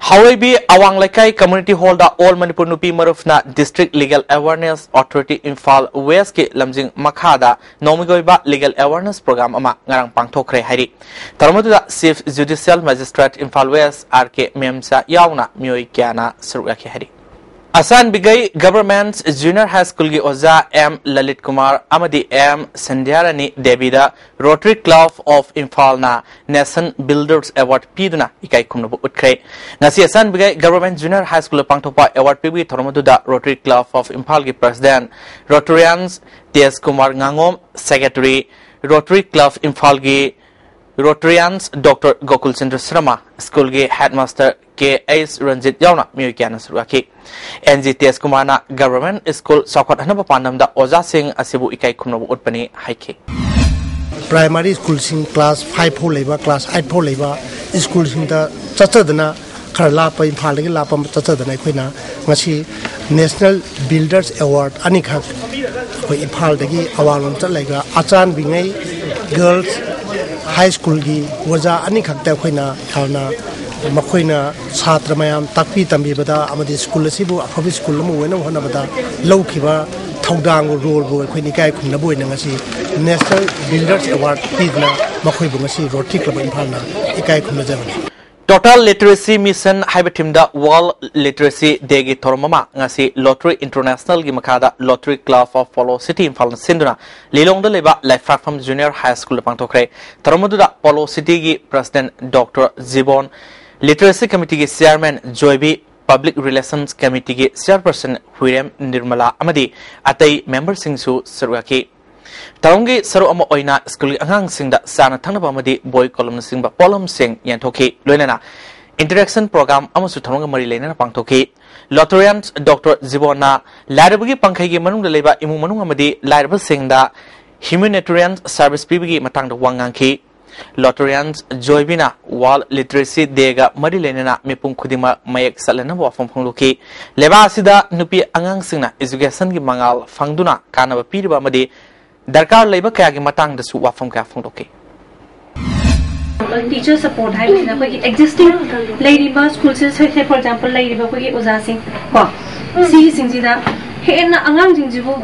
ꯍꯥꯎꯔꯩꯕꯤ ꯑꯋꯥꯡ ꯂꯩꯀꯥꯏ Community Hallꯗ All Manipur ꯅꯨꯄꯤ ꯃꯔꯨꯞꯅ District Legal Awareness Authority Imphal Westꯀꯤ ꯂꯝꯖꯤꯡ ꯃꯈꯥꯗ ꯅꯣꯡꯃꯒꯤ ꯑꯣꯏꯕ Legal Awareness Program ꯑꯃ ꯉꯔꯥꯡ ꯄꯥꯡꯊꯣꯛꯈ꯭ꯔꯦ ꯍꯥꯏꯔꯤ꯫ ꯊꯧꯔꯝ ꯑꯗꯨꯗ Chief Judicial Magistrate Imphal West R K Memcha ꯌꯥꯎꯅ ꯃꯤꯑꯣꯏ ꯀꯌꯥꯅ ꯁꯔꯨꯛ ꯌꯥꯈꯤ ꯍꯥꯏꯔꯤ꯫ ꯑꯆꯥꯟꯕꯤꯒꯩ Government Junior High Schoolꯒꯤ ꯑꯣꯖꯥ M ꯂꯂꯤꯠ ꯀꯨꯃꯥꯔ ꯑꯃꯗꯤ M ꯁꯟꯙ꯭ꯌꯥꯔꯥꯅꯤ ꯗꯦꯕꯤꯗ Rotary Club of Imphalꯅ Nation Builders Award ꯄꯤꯗꯨꯅ ꯏꯀꯥꯏ ꯈꯨꯝꯅꯕ ꯎꯠꯈ꯭ꯔꯦ꯫ ꯉꯁꯤ ꯑꯆꯥꯟꯕꯤꯒꯩ Government Junior High Schoolꯗ ꯄꯥꯡꯊꯣꯛꯄ award ꯄꯤꯕꯒꯤ ꯊꯧꯔꯝ ꯑꯗꯨꯗ Rotary Club of Imphalꯒꯤ President Rotarians ꯇꯦꯖ Kumar ꯉꯥꯉꯣꯝ, Secretary Rotary Club Imphalꯒꯤ Rotarians Doctor Gokul Chandra Sharma, ꯁ꯭ꯀꯨꯜꯒꯤ Headmaster ꯀꯦ ꯑꯩꯆ ꯔꯟꯖꯤꯠ ꯌꯥꯎꯅ ꯃꯤꯑꯣꯏ ꯀꯌꯥꯅ ꯁꯔꯨꯛ ꯌꯥꯈꯤ꯫ ꯑꯦꯟ ꯖꯤ ꯇꯦꯖ ꯀꯨꯃꯥꯔꯅ Government School ꯆꯥꯎꯈꯠꯍꯟꯅꯕ ꯄꯥꯟꯗꯝꯗ ꯑꯣꯖꯥꯁꯤꯡ ꯑꯁꯤꯕꯨ ꯏꯀꯥꯏ ꯈꯨꯝꯅꯕ ꯎꯠꯄꯅꯤ ꯍꯥꯏꯈꯤ꯫ Primary schoolꯁꯤꯡ class five ꯐꯥꯎ ꯂꯩꯕ, class eight ꯐꯥꯎ ꯂꯩꯕ schoolꯁꯤꯡꯗ ꯆꯠꯆꯗꯅ, ꯈꯔ ꯂꯥꯞꯄ, ꯏꯝꯐꯥꯜꯗꯒꯤ ꯂꯥꯞꯄ ꯑꯃ ꯆꯠꯆꯗꯅ ꯑꯩꯈꯣꯏꯅ ꯉꯁꯤ National Builders Award ꯑꯅꯤꯈꯛ ꯑꯩꯈꯣꯏ ꯏꯝꯐꯥꯜꯗꯒꯤ ꯑꯋꯥꯡꯂꯣꯝ ꯆꯠꯂꯒ ꯑꯆꯥꯟꯕꯤꯉꯩ Girls High Schoolꯒꯤ ꯑꯣꯖꯥ ꯑꯅꯤꯈꯛꯇ ꯑꯩꯈꯣꯏꯅ ꯌꯥꯝꯅ, ꯃꯈꯣꯏꯅ ꯁꯥꯇ꯭ꯔ ꯃꯌꯥꯝ ꯇꯥꯛꯄꯤ ꯇꯝꯕꯤꯕꯗ ꯑꯃꯗꯤ ꯁ꯭ꯀꯨꯜ ꯑꯁꯤꯕꯨ ꯑꯐꯕ ꯁ꯭ꯀꯨꯜ ꯑꯃ ꯑꯣꯏꯅꯕ ꯍꯣꯠꯅꯕꯗ ꯂꯧꯈꯤꯕ ꯊꯧꯗꯥꯡ, roleꯕꯨ ꯑꯩꯈꯣꯏꯅ ꯏꯀꯥꯏ ꯈꯨꯝꯅꯕ ꯑꯣꯏꯅ ꯉꯁꯤ National Builders Award ꯄꯤꯗꯨꯅ ꯃꯈꯣꯏꯕꯨ ꯉꯁꯤ Rotary Club ꯏꯝꯐꯥꯜꯅ ꯏꯀꯥꯏ ꯈꯨꯝꯅꯖꯕꯅꯤ꯫ Total Literacy Mission ꯍꯥꯏꯕ themeꯗ World Literacy Dayꯒꯤ ꯊꯧꯔꯝ ꯑꯃ ꯉꯁꯤ Lottery Internationalꯒꯤ ꯃꯈꯥꯗ Lottery Club of Polo City ꯏꯝꯐꯥꯜꯅ ꯁꯤꯟꯗꯨꯅ ꯂꯤꯂꯣꯡꯗ ꯂꯩꯕ ꯂꯩꯐ꯭ꯔꯥꯛꯐꯝ Junior High Schoolꯗ ꯄꯥꯡꯊꯣꯛꯈ꯭ꯔꯦ꯫ ꯊꯧꯔꯝ ꯑꯗꯨꯗ Polo Cityꯒꯤ President Doctor ꯖꯤꯕꯣꯟ Literacy Committeeꯒꯤ Chairman ꯖꯣꯏꯕꯤ, Public Relations Committeeꯒꯤ Chairperson ꯍꯨꯏꯔꯦꯝ Nirmala ꯑꯃꯗꯤ ꯑꯇꯩ memberꯁꯤꯡꯁꯨ ꯁꯔꯨꯛ ꯌꯥꯈꯤ꯫ ꯊꯧꯔꯝꯒꯤ ꯁꯔꯨꯛ ꯑꯃ ꯑꯣꯏꯅ ꯁ꯭ꯀꯨꯜꯒꯤ ꯑꯉꯥꯡꯁꯤꯡꯗ ꯆꯥꯅ ꯊꯛꯅꯕ ꯑꯃꯗꯤ ꯕꯣꯏ ꯀꯣꯂꯝꯅꯆꯤꯡꯕ ꯄꯣꯠꯂꯝꯁꯤꯡ ꯌꯦꯟꯊꯣꯛꯈꯤ꯫ ꯂꯣꯏꯅꯅ interaction program ꯑꯃꯁꯨ ꯊꯧꯔꯝꯒ ꯃꯔꯤ ꯂꯩꯅꯅ ꯄꯥꯡꯊꯣꯛꯈꯤ꯫ Rotarians Doctor ꯖꯤꯕꯣꯟꯅ ꯂꯥꯏꯔꯕꯒꯤ ꯄꯥꯡꯈꯩꯒꯤ ꯃꯅꯨꯡꯗ ꯂꯩꯕ ꯏꯃꯨꯡ ꯃꯅꯨꯡ ꯑꯃꯗꯤ ꯂꯥꯏꯔꯕꯁꯤꯡꯗ humanitarian service ꯄꯤꯕꯒꯤ ꯃꯇꯥꯡꯗ ꯋꯥ ꯉꯥꯡꯈꯤ꯫ Rotarians ꯖꯣꯏꯕꯤꯅ World Literacy Dayꯒ ꯃꯔꯤ ꯂꯩꯅꯅ ꯃꯤꯄꯨꯝ ꯈꯨꯗꯤꯡꯃꯛ ꯃꯌꯦꯛ ꯆꯠꯂꯅꯕ ꯋꯥꯐꯝ ꯐꯣꯡꯗꯣꯛꯈꯤ꯫ ꯂꯩꯕꯥꯛ ꯑꯁꯤꯗ ꯅꯨꯄꯤ ꯑꯉꯥꯡꯁꯤꯡꯅ educationꯒꯤ ꯃꯉꯥꯜ ꯐꯪꯗꯨꯅ ꯀꯥꯟꯅꯕ ꯄꯤꯔꯤꯕ ꯑꯃꯗꯤ ꯗꯔꯀꯥꯔ ꯂꯩꯕ ꯀꯌꯥꯒꯤ ꯃꯇꯥꯡꯗꯁꯨ ꯋꯥꯐꯝ ꯀꯌꯥ ꯐꯣꯡꯗꯣꯛꯈꯤ꯫ Teacher support ꯍꯥꯏꯕꯁꯤꯅ ꯑꯩꯈꯣꯏꯒꯤ existing ꯂꯩꯔꯤꯕ schoolꯁꯦ, say, say for example, ꯂꯩꯔꯤꯕ ꯑꯩꯈꯣꯏꯒꯤ ꯑꯣꯖꯥꯁꯤꯡ ꯀꯣ, ꯁꯤꯒꯤꯁꯤꯡꯁꯤꯗ ꯍꯦꯟꯅ ꯑꯉꯥꯡꯁꯤꯡꯁꯤꯕꯨ,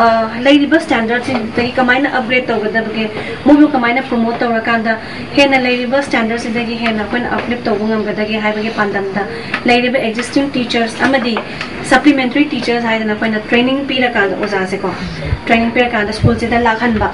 ꯑ, ꯂꯩꯔꯤꯕ standardꯁꯤꯡꯗꯒꯤ ꯀꯃꯥꯏꯅ upgrade ꯇꯧꯒꯗꯕꯒꯦ, ꯃꯣꯏꯕꯨ ꯀꯃꯥꯏꯅ promote ꯇꯧꯔꯀꯥꯟꯗ ꯍꯦꯟꯅ ꯂꯩꯔꯤꯕ standardꯁꯤꯗꯒꯤ ꯍꯦꯟꯅ ꯑꯩꯈꯣꯏꯅ uplift ꯇꯧꯕ ꯉꯝꯒꯗꯒꯦ ꯍꯥꯏꯕꯒꯤ ꯄꯥꯟꯗꯝꯗ ꯂꯩꯔꯤꯕ existing teachers ꯑꯃꯗꯤ supplementary teachers ꯍꯥꯏꯗꯅ ꯑꯩꯈꯣꯏꯅ training ꯄꯤꯔꯀꯥꯟꯗ, ꯑꯣꯖꯥꯁꯦꯀꯣ, training ꯄꯤꯔꯀꯥꯟꯗ schoolꯁꯤꯗ ꯂꯥꯛꯍꯟꯕ꯫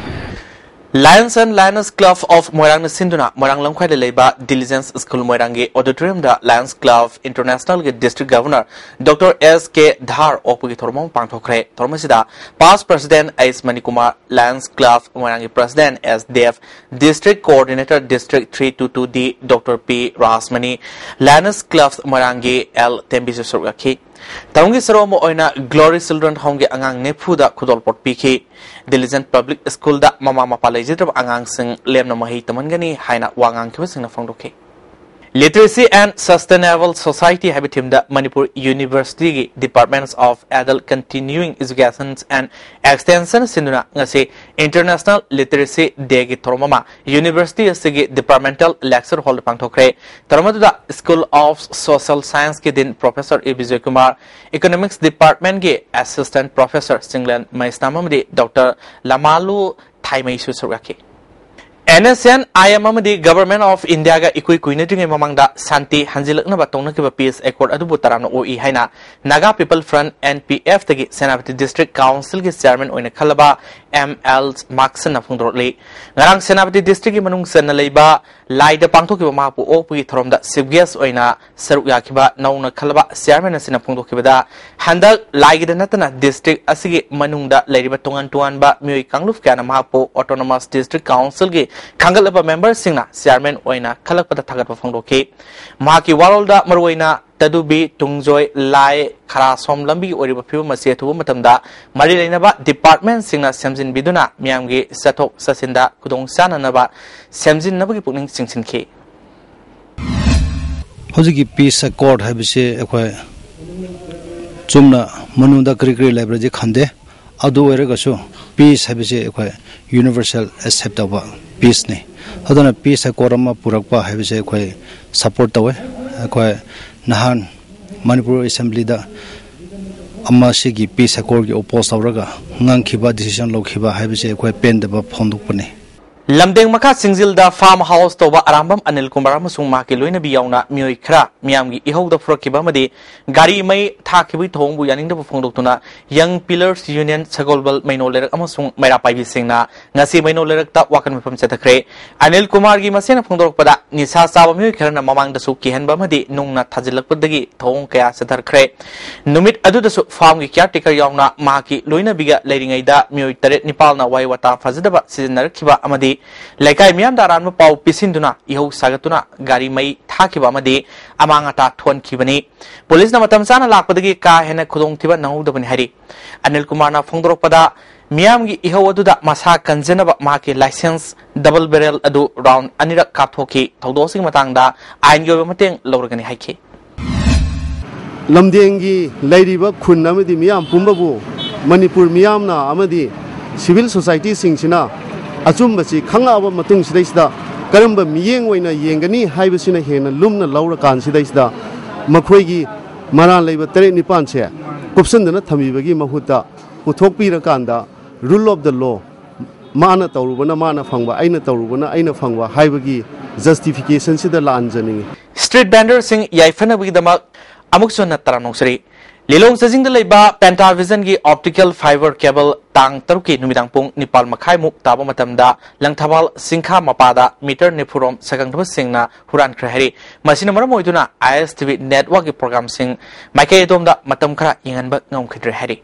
Lions and Lioness Club of ꯃꯣꯏꯔꯥꯡꯅ ꯁꯤꯟꯗꯨꯅ ꯃꯣꯏꯔꯥꯡ ꯂꯝꯈꯥꯏꯗ ꯂꯩꯕ Diligence School ꯃꯣꯏꯔꯥꯡꯒꯤ auditoriumꯗ Lions Club Internationalꯒꯤ District Governor Doctor S K ꯙꯥꯔ ꯑꯣꯛꯄꯒꯤ ꯊꯧꯔꯝ ꯑꯃ ꯄꯥꯡꯊꯣꯛꯈ꯭ꯔꯦ꯫ ꯊꯧꯔꯝ ꯑꯁꯤꯗ Past President H Manikumar, Lions Club ꯃꯣꯏꯔꯥꯡꯒꯤ President S ꯗꯦꯕ, District Coordinator District three two two D Doctor P Rajmani, Lioness Club ꯃꯣꯏꯔꯥꯡꯒꯤ L ꯇꯦꯝꯕꯤꯁꯨ ꯁꯔꯨꯛ ꯌꯥꯈꯤ꯫ ꯊꯧꯔꯝꯒꯤ ꯁꯔꯨꯛ ꯑꯃ ꯑꯣꯏꯅ Glory Children Homeꯒꯤ ꯑꯉꯥꯡ ꯅꯤꯐꯨꯗ ꯈꯨꯗꯣꯜꯄꯣꯠ ꯄꯤꯈꯤ꯫ Diligence Public Schoolꯗ ꯃꯃꯥ ꯃꯄꯥ ꯂꯩꯖꯗ꯭ꯔꯕ ꯑꯉꯥꯡꯁꯤꯡ ꯂꯦꯝꯅ ꯃꯍꯩ ꯇꯝꯍꯟꯒꯅꯤ ꯍꯥꯏꯅ ꯋꯥ ꯉꯥꯡꯈꯤꯕꯁꯤꯡꯅ ꯐꯣꯡꯗꯣꯛꯈꯤ꯫ Literacy and Sustainable Society ꯍꯥꯏꯕ themeꯗ Manipur Universityꯒꯤ Departments of Adult Continuing Education and Extension ꯁꯤꯟꯗꯨꯅ ꯉꯁꯤ International Literacy Dayꯒꯤ ꯊꯧꯔꯝ ꯑꯃ university ꯑꯁꯤꯒꯤ departmental lecture hallꯗ ꯄꯥꯡꯊꯣꯛꯈ꯭ꯔꯦ꯫ ꯊꯧꯔꯝ ꯑꯗꯨꯗ School of Social Scienceꯀꯤ Dean Professor A Bijoy Kumar, Economics Departmentꯀꯤ Assistant Professor Chinglen ꯃꯩꯁꯅꯥꯝ ꯑꯃꯗꯤ Doctor ꯂꯃꯥꯂꯨ ꯊꯥꯏꯃꯩꯁꯨ ꯁꯔꯨꯛ ꯌꯥꯈꯤ꯫ NSCN-IM ꯑꯃꯗꯤ Government of Indiaꯒ ꯏꯀꯨꯏ ꯀꯨꯏꯅꯗ꯭ꯔꯤꯉꯩ ꯃꯃꯥꯡꯗ ꯁꯥꯟꯇꯤ ꯍꯟꯖꯤꯜꯂꯛꯅꯕ ꯇꯧꯅꯈꯤꯕ peace accord ꯑꯗꯨꯕꯨ ꯇꯔꯥꯝꯅ ꯑꯣꯛꯏ ꯍꯥꯏꯅ Naga People Front, NPFꯇꯒꯤ Senapati District Councilꯒꯤ Chairman ꯑꯣꯏꯅ ꯈꯜꯂꯕ ꯑꯦꯝ ꯑꯦꯜ ꯃꯥꯛꯁꯟꯅ ꯐꯣꯡꯗꯣꯔꯛꯂꯤ꯫ ꯉꯔꯥꯡ ꯁꯦꯅꯥꯄꯇꯤ ꯗꯤꯁꯇ꯭ꯔꯤꯛꯀꯤ ꯃꯅꯨꯡ ꯆꯟꯅ ꯂꯩꯕ ꯂꯥꯏꯗ ꯄꯥꯡꯊꯣꯛꯈꯤꯕ ꯃꯍꯥꯛꯄꯨ ꯑꯣꯛꯄꯒꯤ ꯊꯧꯔꯝꯗ ꯆꯤꯐ ꯒꯦꯁ ꯑꯣꯏꯅ ꯁꯔꯨꯛ ꯌꯥꯈꯤꯕ ꯅꯧꯅ ꯈꯜꯂꯕ ꯆꯤꯌꯥꯔꯃꯦꯟ ꯑꯁꯤꯅ ꯐꯣꯡꯗꯣꯛꯈꯤꯕꯗ, ꯍꯟꯗꯛ ꯂꯥꯏꯒꯤꯗ ꯅꯠꯇꯅ ꯗꯤꯁꯇ꯭ꯔꯤꯛ ꯑꯁꯤꯒꯤ ꯃꯅꯨꯡꯗ ꯂꯩꯔꯤꯕ ꯇꯣꯉꯥꯟ ꯇꯣꯉꯥꯟꯕ ꯃꯤꯑꯣꯏ ꯀꯥꯡꯂꯨꯞ ꯀꯌꯥꯅ ꯃꯍꯥꯛꯄꯨ ꯑꯣꯇꯣꯅꯣꯃꯁ ꯗꯤꯁꯇ꯭ꯔꯤꯛ ꯀꯥꯎꯟꯁꯤꯜꯒꯤ ꯈꯟꯒꯠꯂꯕ ꯃꯦꯝꯕꯔꯁꯤꯡꯅ ꯆꯤꯌꯥꯔꯃꯦꯟ ꯑꯣꯏꯅ ꯈꯜꯂꯛꯄꯗ ꯊꯥꯒꯠꯄ ꯐꯣꯡꯗꯣꯛꯈꯤ꯫ ꯃꯍꯥꯛꯀꯤ ꯋꯥꯔꯣꯜꯗ ꯃꯔꯨꯑꯣꯏꯅ ꯇꯗꯨꯕꯤ, ꯇꯨꯡꯖꯣꯏ, ꯂꯥꯏ, ꯈꯔꯥꯁꯣꯝ ꯂꯝꯕꯤꯒꯤ ꯑꯣꯏꯔꯤꯕ ꯐꯤꯕꯝ ꯑꯁꯤ ꯑꯊꯨꯕ ꯃꯇꯝꯗ ꯃꯔꯤ ꯂꯩꯅꯕ ꯗꯤꯄꯥꯔꯠꯃꯦꯟꯁꯤꯡꯅ ꯁꯦꯝꯖꯤꯟꯕꯤꯗꯨꯅ ꯃꯤꯌꯥꯝꯒꯤ ꯆꯠꯊꯣꯛ ꯆꯠꯁꯤꯟꯗ ꯈꯨꯗꯣꯡ ꯆꯥꯅꯅꯕ ꯁꯦꯝꯖꯤꯟꯅꯕꯒꯤ ꯄꯨꯛꯅꯤꯡ ꯆꯤꯡꯁꯤꯟꯈꯤ꯫ ꯍꯧꯖꯤꯛꯀꯤ ꯄꯤꯁ ꯑꯦꯀꯣꯔꯗ ꯍꯥꯏꯕꯁꯤ ꯑꯩꯈꯣꯏ ꯆꯨꯝꯅ ꯃꯅꯨꯡꯗ ꯀꯔꯤ ꯀꯔꯤ ꯂꯩꯕ꯭ꯔꯗꯤ ꯈꯪꯗꯦ꯫ ꯑꯗꯨ ꯑꯣꯏꯔꯒꯁꯨ ꯄꯤꯁ ꯍꯥꯏꯕꯁꯤ ꯑꯩꯈꯣꯏ ꯌꯨꯅꯤꯚꯔꯁꯦꯜ ꯑꯦꯛꯁꯦꯞ ꯇꯧꯕ ꯄꯤꯁꯅꯤ꯫ ꯑꯗꯨꯅ ꯄꯤꯁ ꯑꯦꯀꯣꯔꯗ ꯑꯃ ꯄꯨꯔꯛꯄ ꯍꯥꯏꯕꯁꯤ ꯑꯩꯈꯣꯏ ꯁꯄꯣꯔꯠ ꯇꯧꯋꯦ꯫ ꯑꯩꯈꯣꯏ ꯅꯍꯥꯟ ꯃꯅꯤꯄꯨꯔ ꯑꯦꯁꯦꯝꯕ꯭ꯂꯤꯗ ꯑꯃ ꯁꯤꯒꯤ ꯄꯤꯁ ꯑꯦꯀꯣꯔꯗꯒꯤ ꯑꯣꯄꯣꯖ ꯇꯧꯔꯒ ꯉꯥꯡꯈꯤꯕ, ꯗꯤꯁꯤꯖꯟ ꯂꯧꯈꯤꯕ ꯍꯥꯏꯕꯁꯤ ꯑꯩꯈꯣꯏ ꯄꯦꯟꯗꯕ ꯐꯣꯡꯗꯣꯛꯄꯅꯤ꯫ ꯂꯝꯗꯦꯡ ꯃꯈꯥ ꯆꯤꯡꯖꯤꯜꯗ ꯐꯥꯔꯝ ꯍꯥꯎꯁ ꯇꯧꯕ ꯑꯔꯥꯝꯕꯝ ꯑꯅꯤꯜ ꯀꯨꯃꯥꯔ ꯑꯃꯁꯨꯡ ꯃꯍꯥꯛꯀꯤ ꯂꯣꯏꯅꯕꯤ ꯌꯥꯎꯅ ꯃꯤꯑꯣꯏ ꯈꯔ ꯃꯤꯌꯥꯝꯒꯤ ꯏꯍꯧꯗ ꯐꯨꯔꯛꯈꯤꯕ ꯑꯃꯗꯤ ꯒꯥꯔꯤ ꯃꯩ ꯊꯥꯈꯤꯕꯒꯤ ꯊꯧꯑꯣꯡꯕꯨ ꯌꯥꯅꯤꯡꯗꯕ ꯐꯣꯡꯗꯣꯛꯇꯨꯅ ꯌꯪ ꯄꯤꯂꯔꯁ ꯌꯨꯅꯤꯌꯟ, ꯁꯒꯣꯜꯕꯜ, ꯃꯩꯅꯣ ꯂꯩꯔꯛ ꯑꯃꯁꯨꯡ ꯃꯩꯔꯥ ꯄꯥꯏꯕꯤꯁꯤꯡꯅ ꯉꯁꯤ ꯃꯩꯅꯣ ꯂꯩꯔꯛꯇ ꯋꯥꯀꯠ ꯃꯤꯐꯝ ꯆꯠꯊꯈ꯭ꯔꯦ꯫ ꯑꯅꯤꯜ ꯀꯨꯃꯥꯔꯒꯤ ꯃꯁꯦꯟꯅ ꯐꯣꯡꯗꯣꯔꯛꯄꯗ, ꯅꯤꯁꯥ ꯆꯥꯕ ꯃꯤꯑꯣꯏ ꯈꯔꯅ ꯃꯃꯥꯡꯗꯁꯨ ꯀꯤꯍꯟꯕ ꯑꯃꯗꯤ ꯅꯨꯡꯅ ꯊꯥꯖꯤꯜꯂꯛꯄꯗꯒꯤ ꯊꯧꯑꯣꯡ ꯀꯌꯥ ꯆꯠꯊꯈ꯭ꯔꯦ꯫ ꯅꯨꯃꯤꯠ ꯑꯗꯨꯗꯁꯨ ꯐꯥꯔꯝꯒꯤ ꯀꯤꯌꯥꯔ ꯇꯦꯀꯔ ꯌꯥꯎꯅ ꯃꯍꯥꯛꯀꯤ ꯂꯣꯏꯅꯕꯤꯒ ꯂꯩꯔꯤꯉꯩꯗ ꯃꯤꯑꯣꯏ ꯇꯔꯦꯠ ꯅꯤꯄꯥꯜꯅ ꯋꯥꯍꯩ ꯋꯥꯇꯥ ꯐꯖꯗꯕ ꯁꯤꯖꯤꯟꯅꯔꯛꯈꯤꯕ ꯑꯃꯗꯤ ꯂꯩꯀꯥꯏ ꯃꯤꯌꯥꯝꯗ ꯑꯔꯥꯟꯕ ꯄꯥꯎ ꯄꯤꯁꯤꯟꯗꯨꯅ ꯏꯍꯧ ꯁꯥꯒꯠꯇꯨꯅ ꯒꯥꯔꯤ ꯃꯩ ꯊꯥꯈꯤꯕ ꯑꯃꯗꯤ ꯑꯃꯥꯡ ꯑꯇꯥ ꯊꯣꯛꯍꯟꯈꯤꯕꯅꯤ꯫ ꯄꯨꯂꯤꯁꯅ ꯃꯇꯝ ꯆꯥꯅ ꯂꯥꯛꯄꯗꯒꯤ ꯀꯥ ꯍꯦꯟꯅ ꯈꯨꯗꯣꯡꯊꯤꯕ ꯅꯪꯍꯧꯗꯕꯅꯤ ꯍꯥꯏꯔꯤ꯫ ꯑꯅꯤꯜ ꯀꯨꯃꯥꯔꯅ ꯐꯣꯡꯗꯣꯔꯛꯄꯗ, ꯃꯤꯌꯥꯝꯒꯤ ꯏꯍꯧ ꯑꯗꯨꯗ ꯃꯁꯥ ꯀꯟꯖꯅꯕ ꯃꯍꯥꯛꯀꯤ ꯂꯥꯏꯁꯦꯟꯁ ꯗꯕꯜ ꯕꯦꯔꯦꯜ ꯑꯗꯨ ꯔꯥꯎꯟ ꯑꯅꯤꯔꯛ ꯀꯥꯞꯊꯣꯛꯈꯤ꯫ ꯊꯧꯗꯣꯛ ꯑꯁꯤꯒꯤ ꯃꯇꯥꯡꯗ ꯑꯥꯏꯟꯒꯤ ꯑꯣꯏꯕ ꯃꯇꯦꯡ ꯂꯧꯔꯒꯅꯤ ꯍꯥꯏꯈꯤ꯫ ꯂꯝꯗꯦꯡꯒꯤ ꯂꯩꯔꯤꯕ ꯈꯨꯟ ꯑꯃꯗꯤ ꯃꯤꯌꯥꯝ ꯄꯨꯝꯕꯕꯨ ꯃꯅꯤꯄꯨꯔ ꯃꯤꯌꯥꯝꯅ ꯑꯃꯗꯤ ꯁꯤꯚꯤꯜ ꯁꯣꯁꯥꯏꯇꯤꯁꯤꯡꯁꯤꯅ ꯑꯆꯨꯝꯕꯁꯤ ꯈꯪꯂꯛꯑꯕ ꯃꯇꯨꯡꯁꯤꯗꯩꯁꯤꯗ ꯀꯔꯝꯕ ꯃꯤꯠꯌꯦꯡ ꯑꯣꯏꯅ ꯌꯦꯡꯒꯅꯤ ꯍꯥꯏꯕꯁꯤꯅ ꯍꯦꯟꯅ ꯂꯨꯝꯅ ꯂꯧꯔꯀꯥꯟꯁꯤꯗꯩꯁꯤꯗ ꯃꯈꯣꯏꯒꯤ ꯃꯔꯥꯜ ꯂꯩꯕ ꯇꯔꯦꯠ ꯅꯤꯄꯥꯜꯁꯦ ꯀꯨꯞꯁꯟꯗꯅ ꯊꯝꯕꯤꯕꯒꯤ ꯃꯍꯨꯠꯇ ꯄꯨꯊꯣꯛꯄꯤꯔꯀꯥꯟꯗ rule of the law, ꯃꯥꯅ ꯇꯧꯔꯨꯕꯅ ꯃꯥꯅ ꯐꯪꯕ, ꯑꯩꯅ ꯇꯧꯔꯨꯕꯅ ꯑꯩꯅ ꯐꯪꯕ ꯍꯥꯏꯕꯒꯤ ꯖꯁꯇꯤꯐꯤꯀꯦꯁꯟꯁꯤꯗ ꯂꯥꯛꯍꯟꯖꯅꯤꯡꯏ꯫ ꯁ꯭ꯇ꯭ꯔꯤꯠ ꯚꯦꯟꯗꯔꯁꯤꯡ ꯌꯥꯏꯐꯅꯕꯒꯤꯗꯃꯛ ꯑꯃꯨꯛꯁꯨ ꯍꯟꯅ ꯇꯔꯥꯝꯅ ꯑꯣꯛꯆꯔꯤ꯫ ꯂꯤꯂꯣꯡ ꯆꯥꯖꯤꯡꯗ ꯂꯩꯕ Pentavision ꯒꯤ optical fiber cable ꯇꯥꯡ ꯇꯔꯨꯛꯀꯤ ꯅꯨꯃꯤꯗꯥꯡ ꯄꯨꯡ ꯅꯤꯄꯥꯜ ꯃꯈꯥꯏꯃꯨꯛ ꯇꯥꯕ ꯃꯇꯝꯗ ꯂꯪꯊꯕꯥꯜ ꯆꯤꯡꯈꯥ ꯃꯄꯥꯗ ꯃꯤꯇꯔ ꯅꯤꯐꯨ ꯔꯣꯝ ꯁꯒꯪꯊꯕꯁꯤꯡꯅ ꯍꯨꯔꯥꯟꯈ꯭ꯔꯦ ꯍꯥꯏꯔꯤ꯫ ꯃꯁꯤꯅ ꯃꯔꯝ ꯑꯣꯏꯗꯨꯅ ISTV network ꯀꯤ program ꯁꯤꯡ ꯃꯥꯏꯀꯩ ꯑꯗꯣꯝꯗ ꯃꯇꯝ ꯈꯔ ꯌꯦꯡꯍꯟꯕ ꯉꯝꯈꯤꯗ꯭ꯔꯦ ꯍꯥꯏꯔꯤ꯫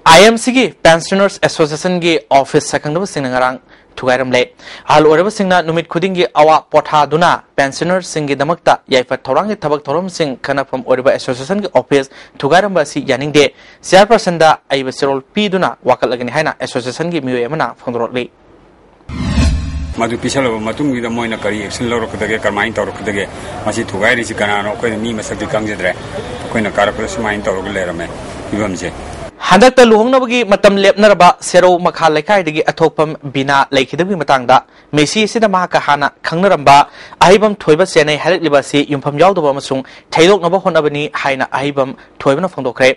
IMC ꯒꯤ Pensioners Association ꯒꯤ office ꯁꯛꯈꯪꯗꯕꯁꯤꯡꯅ ꯉꯔꯥꯡ ꯊꯨꯒꯥꯏꯔꯝꯂꯦ꯫ ꯑꯍꯜ ꯑꯣꯏꯔꯕꯁꯤꯡꯅ ꯅꯨꯃꯤꯠ ꯈꯨꯗꯤꯡꯒꯤ ꯑꯋꯥ ꯄꯣꯊꯥꯗꯨꯅ pensioner ꯁꯤꯡꯒꯤꯗꯃꯛꯇ ꯌꯥꯏꯐ ꯊꯧꯔꯥꯡꯒꯤ ꯊꯕꯛ ꯊꯧꯔꯝꯁꯤꯡ ꯈꯟꯅꯐꯝ ꯑꯣꯏꯔꯤꯕ association ꯒꯤ office ꯊꯨꯒꯥꯏꯔꯝꯕ ꯑꯁꯤ ꯌꯥꯅꯤꯡꯗꯦ꯫ Chairperson ꯗ ꯑꯏꯕ ꯆꯦꯔꯣꯜ ꯄꯤꯗꯨꯅ ꯋꯥꯀꯠꯂꯒꯅꯤ ꯍꯥꯏꯅ association ꯒꯤ ꯃꯤꯑꯣꯏ ꯑꯃꯅ ꯐꯣꯡꯗꯣꯔꯛꯂꯤ꯫ ꯃꯗꯨ ꯄꯤꯁꯜꯂꯕ ꯃꯇꯨꯡꯁꯤꯗ ꯃꯣꯏꯅ ꯀꯔꯤ action ꯂꯧꯔꯛꯀꯗꯒꯦ, ꯀꯔꯝꯍꯥꯏꯅ ꯇꯧꯔꯛꯀꯗꯒꯦ? ꯃꯁꯤ ꯊꯨꯒꯥꯏꯔꯤꯁꯤ ꯀꯅꯥꯅꯣ? ꯑꯩꯈꯣꯏꯅ ꯃꯤ ꯃꯁꯛꯇꯤ ꯈꯪꯖꯗ꯭ꯔꯦ꯫ ꯑꯩꯈꯣꯏꯅ ꯀꯥꯔꯛꯄꯗ ꯁꯨꯃꯥꯏꯅ ꯇꯧꯔꯒ ꯂꯩꯔꯝꯃꯦ ꯐꯤꯕꯝꯁꯦ꯫ ꯍꯟꯗꯛꯇ ꯂꯨꯍꯣꯡꯅꯕꯒꯤ ꯃꯇꯝ ꯂꯦꯞꯅꯔꯕ ꯁꯦꯔꯧ ꯃꯈꯥ ꯂꯩꯀꯥꯏꯗꯒꯤ ꯑꯊꯣꯛꯐꯝ ꯕꯤꯅꯥ ꯂꯩꯈꯤꯗꯕꯒꯤ ꯃꯇꯥꯡꯗ ꯃꯦꯁꯤ ꯑꯁꯤꯗ ꯃꯍꯥꯛꯀ ꯍꯥꯟꯅ ꯈꯪꯅꯔꯝꯕ ꯑꯍꯩꯕꯝ ꯊꯣꯏꯕ ꯆꯦꯟꯅꯩ ꯍꯥꯏꯔꯛꯂꯤꯕ ꯑꯁꯤ ꯌꯨꯝꯐꯝ ꯌꯥꯎꯗꯕ ꯑꯃꯁꯨꯡ ꯊꯩꯗꯣꯛꯅꯕ ꯍꯣꯠꯅꯕꯅꯤ ꯍꯥꯏꯅ ꯑꯍꯩꯕꯝ ꯊꯣꯏꯕꯅ ꯐꯣꯡꯗꯣꯛꯈ꯭ꯔꯦ꯫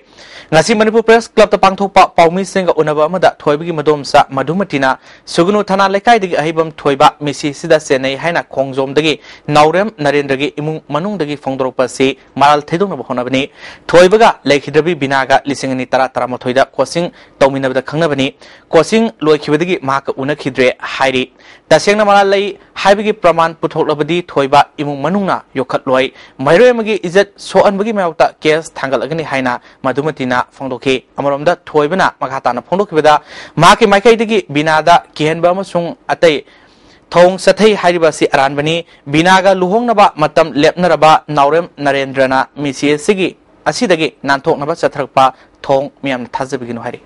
ꯉꯁꯤ ꯃꯅꯤꯄꯨꯔ Press Club ꯇ ꯄꯥꯡꯊꯣꯛꯄ ꯄꯥꯎꯃꯤꯁꯤꯡꯒ ꯎꯅꯕ ꯑꯃꯗ ꯊꯣꯏꯕꯒꯤ ꯃꯗꯣꯝꯆꯥ ꯃꯙꯨꯃꯇꯤꯅ ꯁꯨꯒꯅꯨ ꯊꯅꯥ ꯂꯩꯀꯥꯏꯗꯒꯤ ꯑꯍꯩꯕꯝ ꯊꯣꯏꯕ ꯃꯦꯁꯤ ꯑꯁꯤꯗ ꯆꯦꯟꯅꯩ ꯍꯥꯏꯅ ꯈꯣꯡꯖꯣꯝꯗꯒꯤ ꯅꯥꯎꯔꯦꯝ ꯅꯔꯦꯟꯗ꯭ꯔꯒꯤ ꯏꯃꯨꯡ ꯃꯅꯨꯡꯗꯒꯤ ꯐꯣꯡꯗꯣꯔꯛꯄ ꯑꯁꯤ ꯃꯔꯥꯜ ꯊꯩꯗꯣꯛꯅꯕ ꯍꯣꯠꯅꯕꯅꯤ꯫ ꯊꯣꯏꯕꯒ ꯂꯩꯈꯤꯗ꯭ꯔꯕꯤ ꯕꯤꯅꯥꯒ ꯂꯤꯁꯤꯡ ꯑꯅꯤ ꯇꯔꯥ ꯇꯔꯥꯃꯥꯊꯣꯏꯗ coaching ꯇꯧꯃꯤꯟꯅꯕꯗ ꯈꯪꯅꯕꯅꯤ꯫ Coaching ꯂꯣꯏꯈꯤꯕꯗꯒꯤ ꯃꯍꯥꯛꯀ ꯎꯅꯈꯤꯗ꯭ꯔꯦ ꯍꯥꯏꯔꯤ꯫ ꯇꯁꯦꯡꯅ ꯃꯔꯥꯜ ꯂꯩ ꯍꯥꯏꯕꯒꯤ ꯄ꯭ꯔꯃꯥꯟ ꯄꯨꯊꯣꯛꯂꯕꯗꯤ ꯊꯣꯏꯕ ꯏꯃꯨꯡ ꯃꯅꯨꯡꯅ ꯌꯣꯛꯈꯠꯂꯣꯏ꯫ ꯃꯍꯩꯔꯣꯏ ꯑꯃꯒꯤ ꯏꯖꯠ ꯁꯣꯛꯍꯟꯕꯒꯤ ꯃꯥꯌꯣꯛꯇ case ꯊꯥꯡꯒꯠꯂꯒꯅꯤ ꯍꯥꯏꯅ ꯃꯙꯨꯃꯇꯤꯅ ꯐꯣꯡꯗꯣꯛꯈꯤ꯫ ꯑꯃꯔꯣꯝꯗ ꯊꯣꯏꯕꯅ ꯃꯈꯥ ꯇꯥꯅ ꯐꯣꯡꯗꯣꯛꯈꯤꯕꯗ ꯃꯍꯥꯛꯀꯤ ꯃꯥꯏꯀꯩꯗꯒꯤ ꯕꯤꯅꯥꯗ ꯀꯤꯍꯟꯕ ꯑꯃꯁꯨꯡ ꯑꯇꯩ ꯊꯧꯑꯣꯡ ꯆꯠꯊꯩ ꯍꯥꯏꯔꯤꯕ ꯑꯁꯤ ꯑꯔꯥꯟꯕꯅꯤ꯫ ꯕꯤꯅꯥꯒ ꯂꯨꯍꯣꯡꯅꯕ ꯃꯇꯝ ꯂꯦꯞꯅꯔꯕ ꯅꯥꯎꯔꯦꯝ ꯅꯔꯦꯟꯗ꯭ꯔꯅ ꯃꯦꯁꯤ ꯑꯁꯤꯒꯤ ꯑꯁꯤꯗꯒꯤ ꯅꯥꯟꯊꯣꯛꯅꯕ ꯆꯠꯊꯔꯛꯄ ꯊꯧꯑꯣꯡ ꯃꯤꯌꯥꯝꯅ ꯊꯥꯖꯕꯤꯒꯅꯨ ꯍꯥꯏꯔꯤ꯫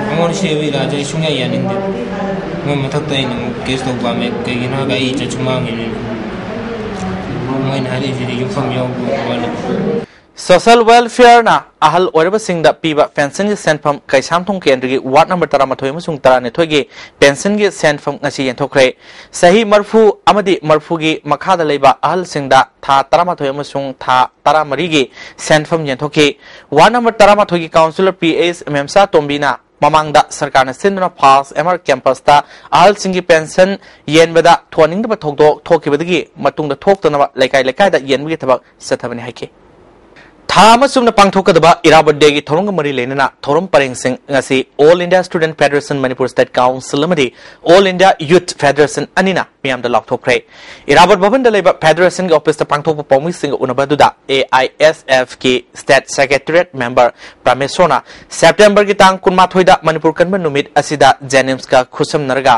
ꯑꯩꯉꯣꯟꯗ ꯁꯤ ꯑꯣꯏꯕ ꯏꯔꯥꯁꯦ ꯑꯩ ꯁꯨꯡꯌꯥ ꯌꯥꯅꯤꯡꯗꯦ꯫ ꯃꯣꯏ ꯃꯊꯛꯇ ꯑꯩꯅ ꯑꯃꯨꯛ case ꯇꯧꯕ ꯄꯥꯝꯃꯦ꯫ ꯀꯩꯒꯤꯅꯣ ꯍꯥꯏꯔꯒ ꯑꯩ ꯏꯖꯠꯁꯨ ꯃꯥꯡꯉꯤꯅꯦ꯫ ꯃꯣꯏꯅ ꯍꯥꯏꯔꯛꯏꯁꯤꯗꯤ ꯌꯨꯝꯐꯝ ꯌꯥꯎꯕ ꯋꯥꯅꯤ꯫ Social Welfare ꯅ ꯑꯍꯜ ꯑꯣꯏꯔꯕꯁꯤꯡꯗ ꯄꯤꯕ pension ꯒꯤ ꯁꯦꯟꯐꯝ ꯀꯩꯁꯥꯝꯊꯣꯡ ꯀꯦꯟꯗ꯭ꯔꯒꯤ ward number ꯇꯔꯥꯃꯥꯊꯣꯏ ꯑꯃꯁꯨꯡ ꯇꯔꯥꯅꯤꯊꯣꯏꯒꯤ pension ꯒꯤ ꯁꯦꯟꯐꯝ ꯉꯁꯤ ꯌꯦꯟꯊꯣꯛꯈ꯭ꯔꯦ꯫ ꯆꯍꯤ ꯃꯔꯤꯐꯨ ꯑꯃꯗꯤ ꯃꯔꯤꯐꯨꯒꯤ ꯃꯈꯥꯗ ꯂꯩꯕ ꯑꯍꯜꯁꯤꯡꯗ ꯊꯥ ꯇꯔꯥꯃꯥꯊꯣꯏ ꯑꯃꯁꯨꯡ ꯊꯥ ꯇꯔꯥꯃꯔꯤꯒꯤ ꯁꯦꯟꯐꯝ ꯌꯦꯟꯊꯣꯛꯈꯤ꯫ Ward number ꯇꯔꯥꯃꯥꯊꯣꯏꯒꯤ councillor P S ꯃꯦꯝꯆꯥ ꯇꯣꯝꯕꯤꯅ ꯃꯃꯥꯡꯗ ꯁꯔꯀꯥꯔꯅ ꯁꯤꯟꯗꯨꯅ ꯐꯥꯁ ꯑꯦꯝ ꯑꯥꯔ ꯀꯦꯝꯄꯁꯇ ꯑꯍꯜꯁꯤꯡꯒꯤ ꯄꯦꯟꯁꯟ ꯌꯦꯟꯕꯗ ꯊꯣꯛꯍꯟꯅꯤꯡꯗꯕ ꯊꯧꯗꯣꯛ ꯊꯣꯛꯈꯤꯕꯗꯒꯤ ꯃꯇꯨꯡꯗ ꯊꯣꯛꯇꯅꯕ ꯂꯩꯀꯥꯏ ꯂꯩꯀꯥꯏꯗ ꯌꯦꯟꯕꯒꯤ ꯊꯕꯛ ꯆꯠꯊꯕꯅꯤ ꯍꯥꯏꯈꯤ꯫ ꯊꯥ ꯑꯃ ꯆꯨꯞꯅ ꯄꯥꯡꯊꯣꯛꯀꯗꯕ ꯏꯔꯥꯕꯣꯠ ꯗꯦꯒꯤ ꯊꯧꯔꯝꯒ ꯃꯔꯤ ꯂꯩꯅꯅ ꯊꯧꯔꯝ ꯄꯔꯦꯡꯁꯤꯡ ꯉꯁꯤ All India Student Federation Manipur State Council ꯑꯃꯗꯤ All India Youth Federation ꯑꯅꯤꯅ ꯃꯤꯌꯥꯝꯗ ꯂꯥꯎꯊꯣꯛꯈ꯭ꯔꯦ꯫ ꯏꯔꯥꯕꯣꯠ ꯚꯕꯟꯗ ꯂꯩꯕ ꯐꯦꯗꯔꯦꯁꯟꯒꯤ ꯑꯣꯐꯤꯁꯇ ꯄꯥꯡꯊꯣꯛꯄ ꯄꯥꯎꯃꯤꯁꯤꯡꯒ ꯎꯅꯕ ꯑꯗꯨꯗ ꯑꯦ ꯑꯥꯏ ꯑꯦꯁ ꯑꯦꯐꯀꯤ ꯁ꯭ꯇꯦꯠ ꯁꯦꯀ꯭ꯔꯦꯇꯔꯤꯌꯦꯠ ꯃꯦꯝꯕꯔ ꯄ꯭ꯔꯃꯦꯁꯣꯔꯅ ꯁꯦꯞꯇꯦꯝꯕꯔꯒꯤ ꯇꯥꯡ ꯀꯨꯟꯃꯥꯊꯣꯏꯗ ꯃꯅꯤꯄꯨꯔ ꯀꯟꯕ ꯅꯨꯃꯤꯠ ꯑꯁꯤꯗ ꯖꯦꯅꯤꯝꯁꯀ ꯈꯨꯠꯁꯝꯅꯔꯒ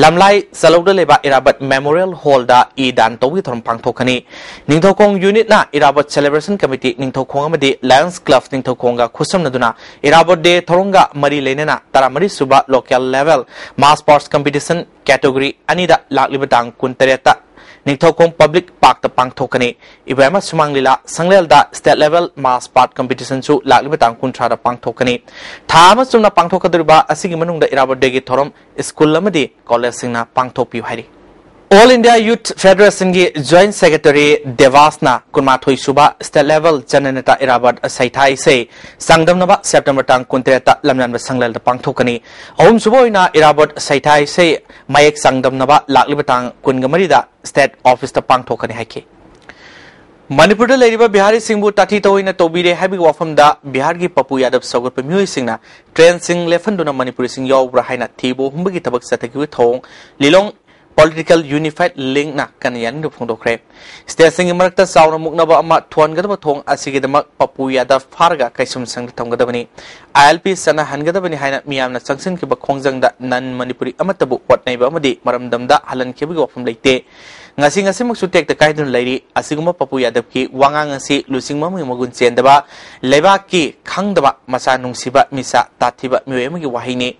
ꯂꯝꯂꯥꯏ ꯆꯂꯧꯗ ꯂꯩꯕ ꯏꯔꯥꯕꯠ ꯃꯦꯃꯣꯔꯤꯌꯦꯜ ꯍꯣꯜꯗ ꯏ ꯗꯥꯟ ꯇꯧꯕꯒꯤ ꯊꯧꯔꯝ ꯄꯥꯡꯊꯣꯛꯀꯅꯤ꯫ ꯅꯤꯡꯊꯧꯈꯣꯡ ꯌꯨꯅꯤꯠꯅ ꯏꯔꯥꯕꯠ ꯁꯦꯂꯦꯕ꯭ꯔꯦꯁꯟ ꯀꯃꯤꯇꯤ ꯅꯤꯡꯊꯧꯈꯣꯡ ꯑꯃꯗꯤ ꯂꯥꯌꯟꯁ ꯀ꯭ꯂꯕ ꯅꯤꯡꯊꯧꯈꯣꯡꯒ ꯈꯨꯠꯁꯝꯅꯗꯨꯅ ꯏꯔꯥꯕꯠ ꯗꯦ ꯊꯧꯔꯝꯒ ꯃꯔꯤ ꯂꯩꯅꯅ ꯇꯔꯥꯃꯔꯤ ꯁꯨꯕ ꯂꯣꯀꯦꯜ ꯂꯦꯚꯦꯜ ꯃꯥꯁ ꯄꯥꯁ ꯀꯝꯄꯤꯇꯤꯁꯟ ꯀꯦꯇꯦꯒꯣꯔꯤ ꯑꯅꯤꯗ ꯂꯥꯛꯂꯤꯕ ꯇꯥꯡ ꯀꯨꯟꯇꯔꯦꯠꯇ ꯅꯤꯡꯊꯧꯈꯣꯡ ꯄꯕ꯭ꯂꯤꯛ ꯄꯥꯔꯛꯇ ꯄꯥꯡꯊꯣꯛꯀꯅꯤ꯫ ꯏꯕꯦꯝꯃ ꯁꯨꯃꯥꯡ ꯂꯤꯂꯥ ꯁꯪꯂꯦꯜꯗ ꯁ꯭ꯇꯦꯠ ꯂꯦꯚꯦꯜ ꯃꯥꯁ ꯄꯥꯁ ꯀꯝꯄꯤꯇꯤꯁꯟꯁꯨ ꯂꯥꯛꯂꯤꯕ ꯇꯥꯡ ꯀꯨꯟꯊ꯭ꯔꯥꯗ ꯄꯥꯡꯊꯣꯛꯀꯅꯤ꯫ ꯊꯥ ꯑꯃ ꯆꯨꯝꯅ ꯄꯥꯡꯊꯣꯛꯀꯗꯧꯔꯤꯕ ꯑꯁꯤꯒꯤ ꯃꯅꯨꯡꯗ ꯏꯔꯥꯕꯠ ꯗꯦꯒꯤ ꯊꯧꯔꯝ ꯁ꯭ꯀꯨꯜ ꯑꯃꯗꯤ ꯀꯣꯂꯦꯖꯁꯤꯡꯅ ꯄꯥꯡꯊꯣꯛꯄꯤꯌꯨ ꯍꯥꯏꯔꯤ꯫ All India Youth Federation ꯒꯤ Joint Secretary ꯗꯦꯕꯥꯁꯅ ꯀꯨꯟꯃꯥꯊꯣꯏ ꯁꯨꯕ ꯁ꯭ꯇꯦꯠ ꯂꯦꯚꯦꯜ ꯖꯅꯅꯦꯇꯥ ꯏꯔꯥꯕꯠ ꯁꯩꯊꯥ ꯏꯁꯩ ꯆꯥꯡꯗꯝꯅꯕ ꯁꯦꯞꯇꯦꯝꯕꯔ ꯇꯥꯡ ꯀꯨꯟꯇꯔꯦꯠꯇ ꯂꯝꯌꯥꯟꯕ ꯁꯪꯂꯦꯜꯗ ꯄꯥꯡꯊꯣꯛꯀꯅꯤ꯫ ꯑꯍꯨꯝꯁꯨꯕ ꯑꯣꯏꯅ ꯏꯔꯥꯕꯠ ꯁꯩꯊꯥ ꯏꯁꯩ ꯃꯌꯦꯛ ꯆꯥꯡꯗꯝꯅꯕ ꯂꯥꯛꯂꯤꯕ ꯇꯥꯡ ꯀꯨꯟꯒ ꯃꯔꯤꯗ ꯁ꯭ꯇꯦꯠ ꯑꯣꯐꯤꯁꯇ ꯄꯥꯡꯊꯣꯛꯀꯅꯤ ꯍꯥꯏꯈꯤ꯫ ꯃꯅꯤꯄꯨꯔꯗ ꯂꯩꯔꯤꯕ ꯕꯤꯍꯥꯔꯤꯁꯤꯡꯕꯨ ꯇꯥꯊꯤ ꯇꯧꯑꯣꯏꯅ ꯇꯧꯕꯤꯔꯦ ꯍꯥꯏꯕꯒꯤ ꯋꯥꯐꯝꯗ ꯕꯤꯍꯥꯔꯒꯤ ꯄꯄꯨ ꯌꯥꯗꯕ ꯁꯧꯒꯠꯄ ꯃꯤꯑꯣꯏꯁꯤꯡꯅ ꯇ꯭ꯔꯦꯟꯁꯤꯡ ꯂꯦꯞꯍꯟꯗꯨꯅ ꯃꯅꯤꯄꯨꯔꯤꯁꯤꯡ ꯌꯥꯎꯕ꯭ꯔꯥ ꯍꯥꯏꯅ ꯊꯤꯕ ꯍꯨꯝꯕꯒꯤ ꯊꯕꯛ ꯆꯠꯊꯈꯤꯕ ꯊꯧꯑꯣꯡ ꯂꯤꯂꯣꯡ ꯄꯣꯂꯤꯇꯤꯀꯦꯜ ꯌꯨꯅꯤꯐꯥꯏꯠ ꯂꯤꯡꯅ ꯀꯟꯅ ꯌꯥꯅꯤꯡꯗꯕ ꯐꯣꯡꯗꯣꯛꯈ꯭ꯔꯦ꯫ ꯁ꯭ꯇꯦꯠꯁꯤꯡꯒꯤ ꯃꯔꯛꯇ ꯆꯥꯎꯅ ꯃꯨꯛꯅꯕ ꯑꯃ ꯊꯣꯛꯍꯟꯒꯗꯕ ꯊꯧꯑꯣꯡ ꯑꯁꯤꯒꯤꯗꯃꯛ ꯄꯄꯨ ꯌꯥꯗꯕ ꯐꯥꯔꯒ ꯀꯩꯁꯨꯝꯁꯪꯗ ꯊꯝꯒꯗꯕꯅꯤ, ꯑꯥꯏ ꯑꯦꯜ ꯄꯤ ꯆꯠꯅꯍꯟꯒꯗꯕꯅꯤ ꯍꯥꯏꯅ ꯃꯤꯌꯥꯝꯅ ꯆꯪꯁꯤꯟꯈꯤꯕ ꯈꯣꯡꯖꯪꯗ ꯅꯟ ꯃꯅꯤꯄꯨꯔꯤ ꯑꯃꯠꯇꯕꯨ ꯍꯣꯠꯅꯩꯕ ꯑꯃꯗꯤ ꯃꯔꯝꯗꯝꯗ ꯍꯜꯍꯟꯈꯤꯕꯒꯤ ꯋꯥꯐꯝ ꯂꯩꯇꯦ꯫ ꯉꯁꯤ ꯉꯁꯤꯃꯛꯁꯨ ꯇꯦꯛꯇ ꯀꯥꯏꯗꯨꯅ ꯂꯩꯔꯤ꯫ ꯑꯁꯤꯒꯨꯝꯕ ꯄꯄꯨ ꯌꯥꯗꯕꯀꯤ ꯋꯥꯉꯥꯡ ꯑꯁꯤ ꯂꯨꯆꯤꯡꯕ ꯑꯃꯒꯤ ꯃꯒꯨꯟ ꯆꯦꯟꯗꯕ, ꯂꯩꯕꯥꯛꯀꯤ ꯈꯪꯗꯕ, ꯃꯆꯥ ꯅꯨꯡꯁꯤꯕ, ꯃꯤꯆꯥ ꯇꯥꯊꯤꯕ ꯃꯤꯑꯣꯏ ꯑꯃꯒꯤ ꯋꯥꯍꯩꯅꯤ꯫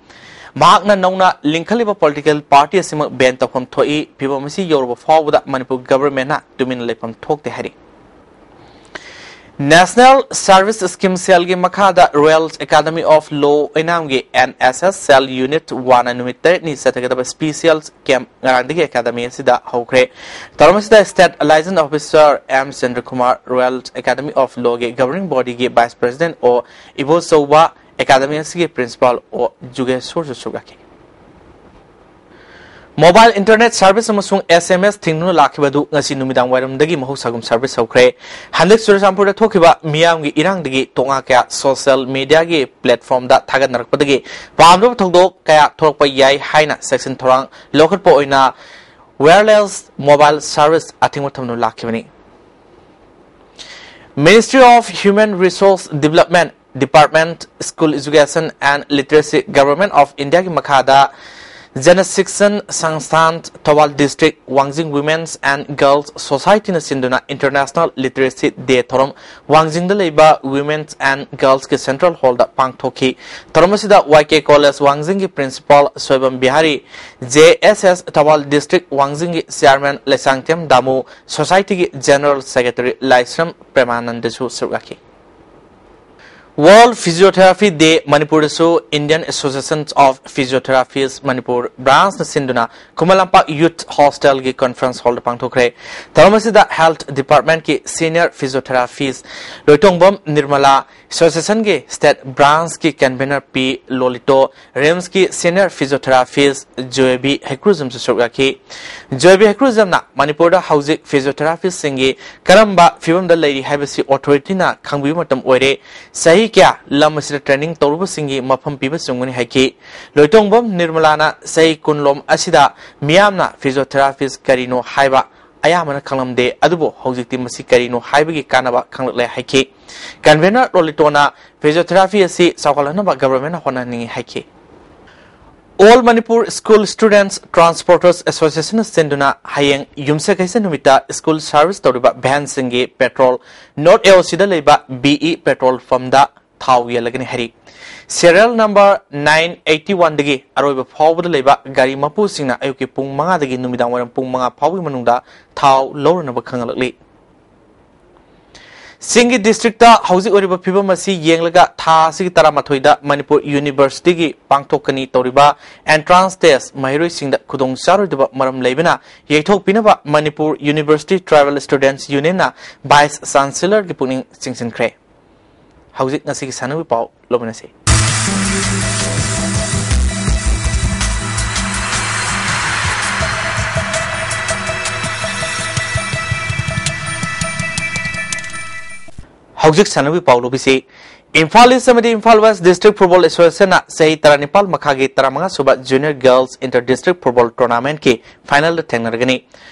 ꯃꯍꯥꯛꯅ ꯅꯧꯅ ꯂꯤꯡꯈꯠꯂꯤꯕ ꯄꯣꯂꯤꯇꯤꯀꯦꯜ ꯄꯥꯔꯇꯤ ꯑꯁꯤꯃꯛ ꯕꯦꯟ ꯇꯧꯐꯝ ꯊꯣꯛꯏ꯫ ꯐꯤꯕꯝ ꯑꯁꯤ ꯌꯧꯔꯕ ꯐꯥꯎꯕꯗ ꯃꯅꯤꯄꯨꯔ ꯒꯚꯔꯟꯃꯦꯟꯠꯅ ꯇꯨꯃꯤꯟꯅ ꯂꯩꯐꯝ ꯊꯣꯛꯇꯦ ꯍꯥꯏꯔꯤ꯫ National Service Scheme ꯁꯦꯜꯒꯤ ꯃꯈꯥꯗ Royal Academy of Law ꯑꯣꯏꯅꯥꯝꯒꯤ N S S cell unit ꯋꯥꯟꯅ ꯅꯨꯃꯤꯠ ꯇꯔꯦꯠꯅꯤ ꯆꯠꯊꯒꯗꯕ ꯁ꯭ꯄꯤꯁꯤꯌꯦꯜ ꯀꯦꯝꯞ ꯉꯔꯥꯡꯗꯒꯤ ꯑꯦꯀꯥꯗꯃꯤ ꯑꯁꯤꯗ ꯍꯧꯈ꯭ꯔꯦ꯫ ꯊꯧꯔꯝ ꯑꯁꯤꯗ state liaison officer M Chandrakumar, Royal Academy of Lawꯒꯤ ꯒꯚꯔꯅꯤꯡ ꯕꯣꯗꯤꯒꯤ vice president O Ibochouba academy ꯑꯁꯤꯒꯤ ꯄ꯭ꯔꯤꯟꯁꯤꯄꯥꯜ ꯑꯣ ꯖꯨꯒꯦꯁꯣꯔꯁꯨ ꯁꯔꯨꯛ ꯌꯥꯈꯤ꯫ ꯃꯣꯕꯥꯏꯜ ꯏꯟꯇꯔꯅꯦꯠ ꯁꯔꯚꯤꯁ ꯑꯃꯁꯨꯡ ꯑꯦꯁ ꯑꯦꯝ ꯑꯦꯁ ꯊꯤꯡꯗꯨꯅ ꯂꯥꯛꯈꯤꯕ ꯑꯗꯨ ꯉꯁꯤ ꯅꯨꯃꯤꯗꯥꯡ ꯋꯥꯏꯔꯝꯗꯒꯤ ꯃꯍꯧꯁꯥꯒꯨꯝ ꯁꯔꯚꯤꯁ ꯍꯧꯈ꯭ꯔꯦ꯫ ꯍꯟꯗꯛ ꯆꯨꯔꯆꯥꯟꯄꯨꯔꯗ ꯊꯣꯛꯈꯤꯕ ꯃꯤꯌꯥꯝꯒꯤ ꯏꯔꯥꯡꯗꯒꯤ ꯇꯣꯉꯥ ꯀꯌꯥ ꯁꯣꯁꯤꯌꯦꯜ ꯃꯤꯗꯤꯌꯥꯒꯤ ꯄ꯭ꯂꯦꯠꯐꯣꯔꯝꯗ ꯊꯥꯒꯠꯅꯔꯛꯄꯗꯒꯤ ꯄꯥꯝꯗꯕ ꯊꯧꯗꯣꯛ ꯀꯌꯥ ꯊꯣꯛꯂꯛꯄ ꯌꯥꯏ ꯍꯥꯏꯅ ꯆꯦꯛꯁꯤꯟ ꯊꯧꯔꯥꯡ ꯂꯧꯈꯠꯄ ꯑꯣꯏꯅ ꯋꯥꯌꯔꯂꯦꯁ ꯃꯣꯕꯥꯏꯜ ꯁꯔꯚꯤꯁ ꯑꯊꯤꯡꯕ ꯊꯝꯗꯨꯅ ꯂꯥꯛꯈꯤꯕꯅꯤ꯫ Ministry of Human Resource Development Department, School Education and Literacy, Government of Indiaꯒꯤ ꯃꯈꯥꯗ ꯖꯅ ꯁꯤꯛꯁꯟ ꯁꯪꯁꯊꯥꯟ ꯊꯧꯕꯥꯜ ꯗꯤꯁꯇ꯭ꯔꯤꯛ ꯋꯥꯡꯖꯤꯡ Women's and Girls Societyꯅ ꯁꯤꯟꯗꯨꯅ International Literacy Day ꯊꯧꯔꯝ ꯋꯥꯡꯖꯤꯡꯗ ꯂꯩꯕ Women's and Girlsꯀꯤ Central Hallꯗ ꯄꯥꯡꯊꯣꯛꯈꯤ꯫ ꯊꯧꯔꯝ ꯑꯁꯤꯗ ꯋꯥꯏ ꯀꯦ ꯀꯣꯂꯦꯖ ꯋꯥꯡꯖꯤꯡꯒꯤ principal Soibam Bihari, J S S Thoubal district ꯋꯥꯡꯖꯤꯡꯒꯤ ꯆꯤꯌꯥꯔꯃꯦꯟ ꯂꯩꯁꯥꯡꯊꯦꯝ ꯗꯥꯃꯨ, ꯁꯣꯁꯥꯏꯇꯤꯒꯤ ꯖꯦꯅꯔꯦꯜ ꯁꯦꯀ꯭ꯔꯦꯇꯔꯤ ꯂꯥꯏꯁ꯭ꯔꯝ ꯄ꯭ꯔꯦꯃꯥꯅꯟꯗꯁꯨ ꯁꯔꯨꯛ ꯌꯥꯈꯤ꯫ World Physiotherapy Day ꯃꯅꯤꯄꯨꯔꯗꯁꯨ Indian Association of Physiotherapists Manipur branchꯅ ꯁꯤꯟꯗꯨꯅ ꯈꯨꯃꯟ ꯂꯝꯄꯥꯛ Youth Hostelꯒꯤ conference hallꯗ ꯄꯥꯡꯊꯣꯛꯈ꯭ꯔꯦ꯫ ꯊꯧꯔꯝ ꯑꯁꯤꯗ Health Departmentꯀꯤ senior physiotherapist ꯂꯣꯏꯇꯣꯡꯕꯝ ꯅꯤꯔꯃꯂꯥ, Associationꯒꯤ state branchꯀꯤ convener ꯄꯤ ꯂꯣꯂꯤꯇꯣ, RIMSꯀꯤ senior physiotherapist ꯖꯣꯌꯕꯤ ꯍꯩꯀ꯭ꯔꯨꯖꯝꯁꯨ ꯁꯔꯨꯛ ꯌꯥꯈꯤ꯫ ꯖꯣꯌꯕꯤ ꯍꯩꯀ꯭ꯔꯨꯖꯝꯅ ꯃꯅꯤꯄꯨꯔꯗ ꯍꯧꯖꯤꯛ physiotherapistꯁꯤꯡꯒꯤ ꯀꯔꯝꯕ ꯐꯤꯕꯝꯗ ꯂꯩꯔꯤ ꯍꯥꯏꯕꯁꯤ authorityꯅ ꯈꯪꯕꯤꯕ ꯃꯇꯝ ꯑꯣꯏꯔꯦ꯫ ꯆꯍꯤ ꯀꯌꯥ ꯂꯝ ꯑꯁꯤꯗ training ꯇꯧꯔꯨꯕꯁꯤꯡꯒꯤ ꯃꯐꯝ ꯄꯤꯕ ꯆꯨꯝꯒꯅꯤ ꯍꯥꯏꯈꯤ꯫ ꯂꯣꯏꯇꯣꯡꯕꯝ ꯅꯤꯔꯃꯂꯥꯅ ꯆꯍꯤ ꯀꯨꯟꯂꯣꯝ ꯑꯁꯤꯗ ꯃꯤꯌꯥꯝꯅ physiotherapist ꯀꯔꯤꯅꯣ ꯍꯥꯏꯕ ꯑꯌꯥꯝꯕꯅ ꯈꯪꯂꯝꯗꯦ, ꯑꯗꯨꯕꯨ ꯍꯧꯖꯤꯛꯇꯤ ꯃꯁꯤ ꯀꯔꯤꯅꯣ ꯍꯥꯏꯕꯒꯤ ꯀꯥꯟꯅꯕ ꯈꯪꯂꯛꯂꯦ ꯍꯥꯏꯈꯤ꯫ Convener ꯂꯣꯂꯤꯇꯣꯅ physiotherapy ꯑꯁꯤ ꯆꯥꯎꯈꯠꯍꯟꯅꯕ governmentꯅ ꯍꯣꯠꯅꯍꯟꯅꯤꯡꯏ ꯍꯥꯏꯈꯤ꯫ All Manipur School Students Transporters Associationꯅ ꯁꯤꯟꯗꯨꯅ ꯍꯌꯦꯡ ꯌꯨꯝꯁꯀꯩꯁ ꯅꯨꯃꯤꯠꯇ school service ꯇꯧꯔꯤꯕ vanꯁꯤꯡꯒꯤ petrol North AOCꯗ ꯂꯩꯕ BE petrol pumpꯗ ꯊꯥꯎ ꯌꯦꯜꯂꯒꯅꯤ ꯍꯥꯏꯔꯤ꯫ Serial number nine eighty oneꯗꯒꯤ ꯑꯔꯣꯏꯕ ꯐꯥꯎꯕꯗ ꯂꯩꯕ ꯒꯥꯔꯤ ꯃꯄꯨꯁꯤꯡꯅ ꯑꯌꯨꯛꯀꯤ ꯄꯨꯡ ꯃꯉꯥꯗꯒꯤ ꯅꯨꯃꯤꯗꯥꯡ ꯋꯥꯏꯔꯝ ꯄꯨꯡ ꯃꯉꯥ ꯐꯥꯎꯕꯒꯤ ꯃꯅꯨꯡꯗ ꯊꯥꯎ ꯂꯧꯔꯅꯕ ꯈꯪꯍꯜꯂꯛꯂꯤ꯫ ꯆꯤꯡꯒꯤ districtꯇ ꯍꯧꯖꯤꯛ ꯑꯣꯏꯔꯤꯕ ꯐꯤꯕꯝ ꯑꯁꯤ ꯌꯦꯡꯂꯒ ꯊꯥ ꯑꯁꯤꯒꯤ ꯇꯔꯥꯃꯥꯊꯣꯏꯗ ꯃꯅꯤꯄꯨꯔ Universityꯒꯤ ꯄꯥꯡꯊꯣꯛꯀꯅꯤ ꯇꯧꯔꯤꯕ entrance test ꯃꯍꯩꯔꯣꯏꯁꯤꯡꯗ ꯈꯨꯗꯣꯡ ꯆꯥꯔꯣꯏꯗꯕ ꯃꯔꯝ ꯂꯩꯕꯅ ꯌꯩꯊꯣꯛꯄꯤꯅꯕ Manipur University Tribal Students Unionꯅ Vice Chancellorꯒꯤ ꯄꯨꯛꯅꯤꯡ ꯆꯤꯡꯁꯤꯟꯈ꯭ꯔꯦ꯫ ꯍꯧꯖꯤꯛ ꯉꯁꯤꯒꯤ ꯁꯥꯟꯅꯕꯒꯤ ꯄꯥꯎ ꯂꯧꯃꯤꯟꯅꯁꯤ꯫ ꯍꯧꯖꯤꯛ ꯁꯥꯟꯅꯕꯒꯤ ꯄꯥꯎ ꯂꯧꯕꯤꯁꯤ꯫ ꯏꯝꯐꯥꯜ ꯏꯁ ꯑꯃꯗꯤ ꯏꯝꯐꯥꯜ ꯋꯦꯁ ꯗꯤꯁꯇ꯭ꯔꯤꯛ ꯐꯨꯠꯕꯣꯜ ꯑꯦꯁꯣꯁꯤꯌꯦꯁꯟꯅ ꯆꯍꯤ ꯇꯔꯥꯅꯤꯄꯥꯜ ꯃꯈꯥꯒꯤ ꯇꯔꯥꯃꯉꯥ ꯁꯨꯕ junior girls inter district football ꯇꯣꯔꯅꯥꯃꯦꯟꯠꯀꯤ ꯐꯥꯏꯅꯦꯜꯗ ꯊꯦꯡꯅꯔꯒꯅꯤ꯫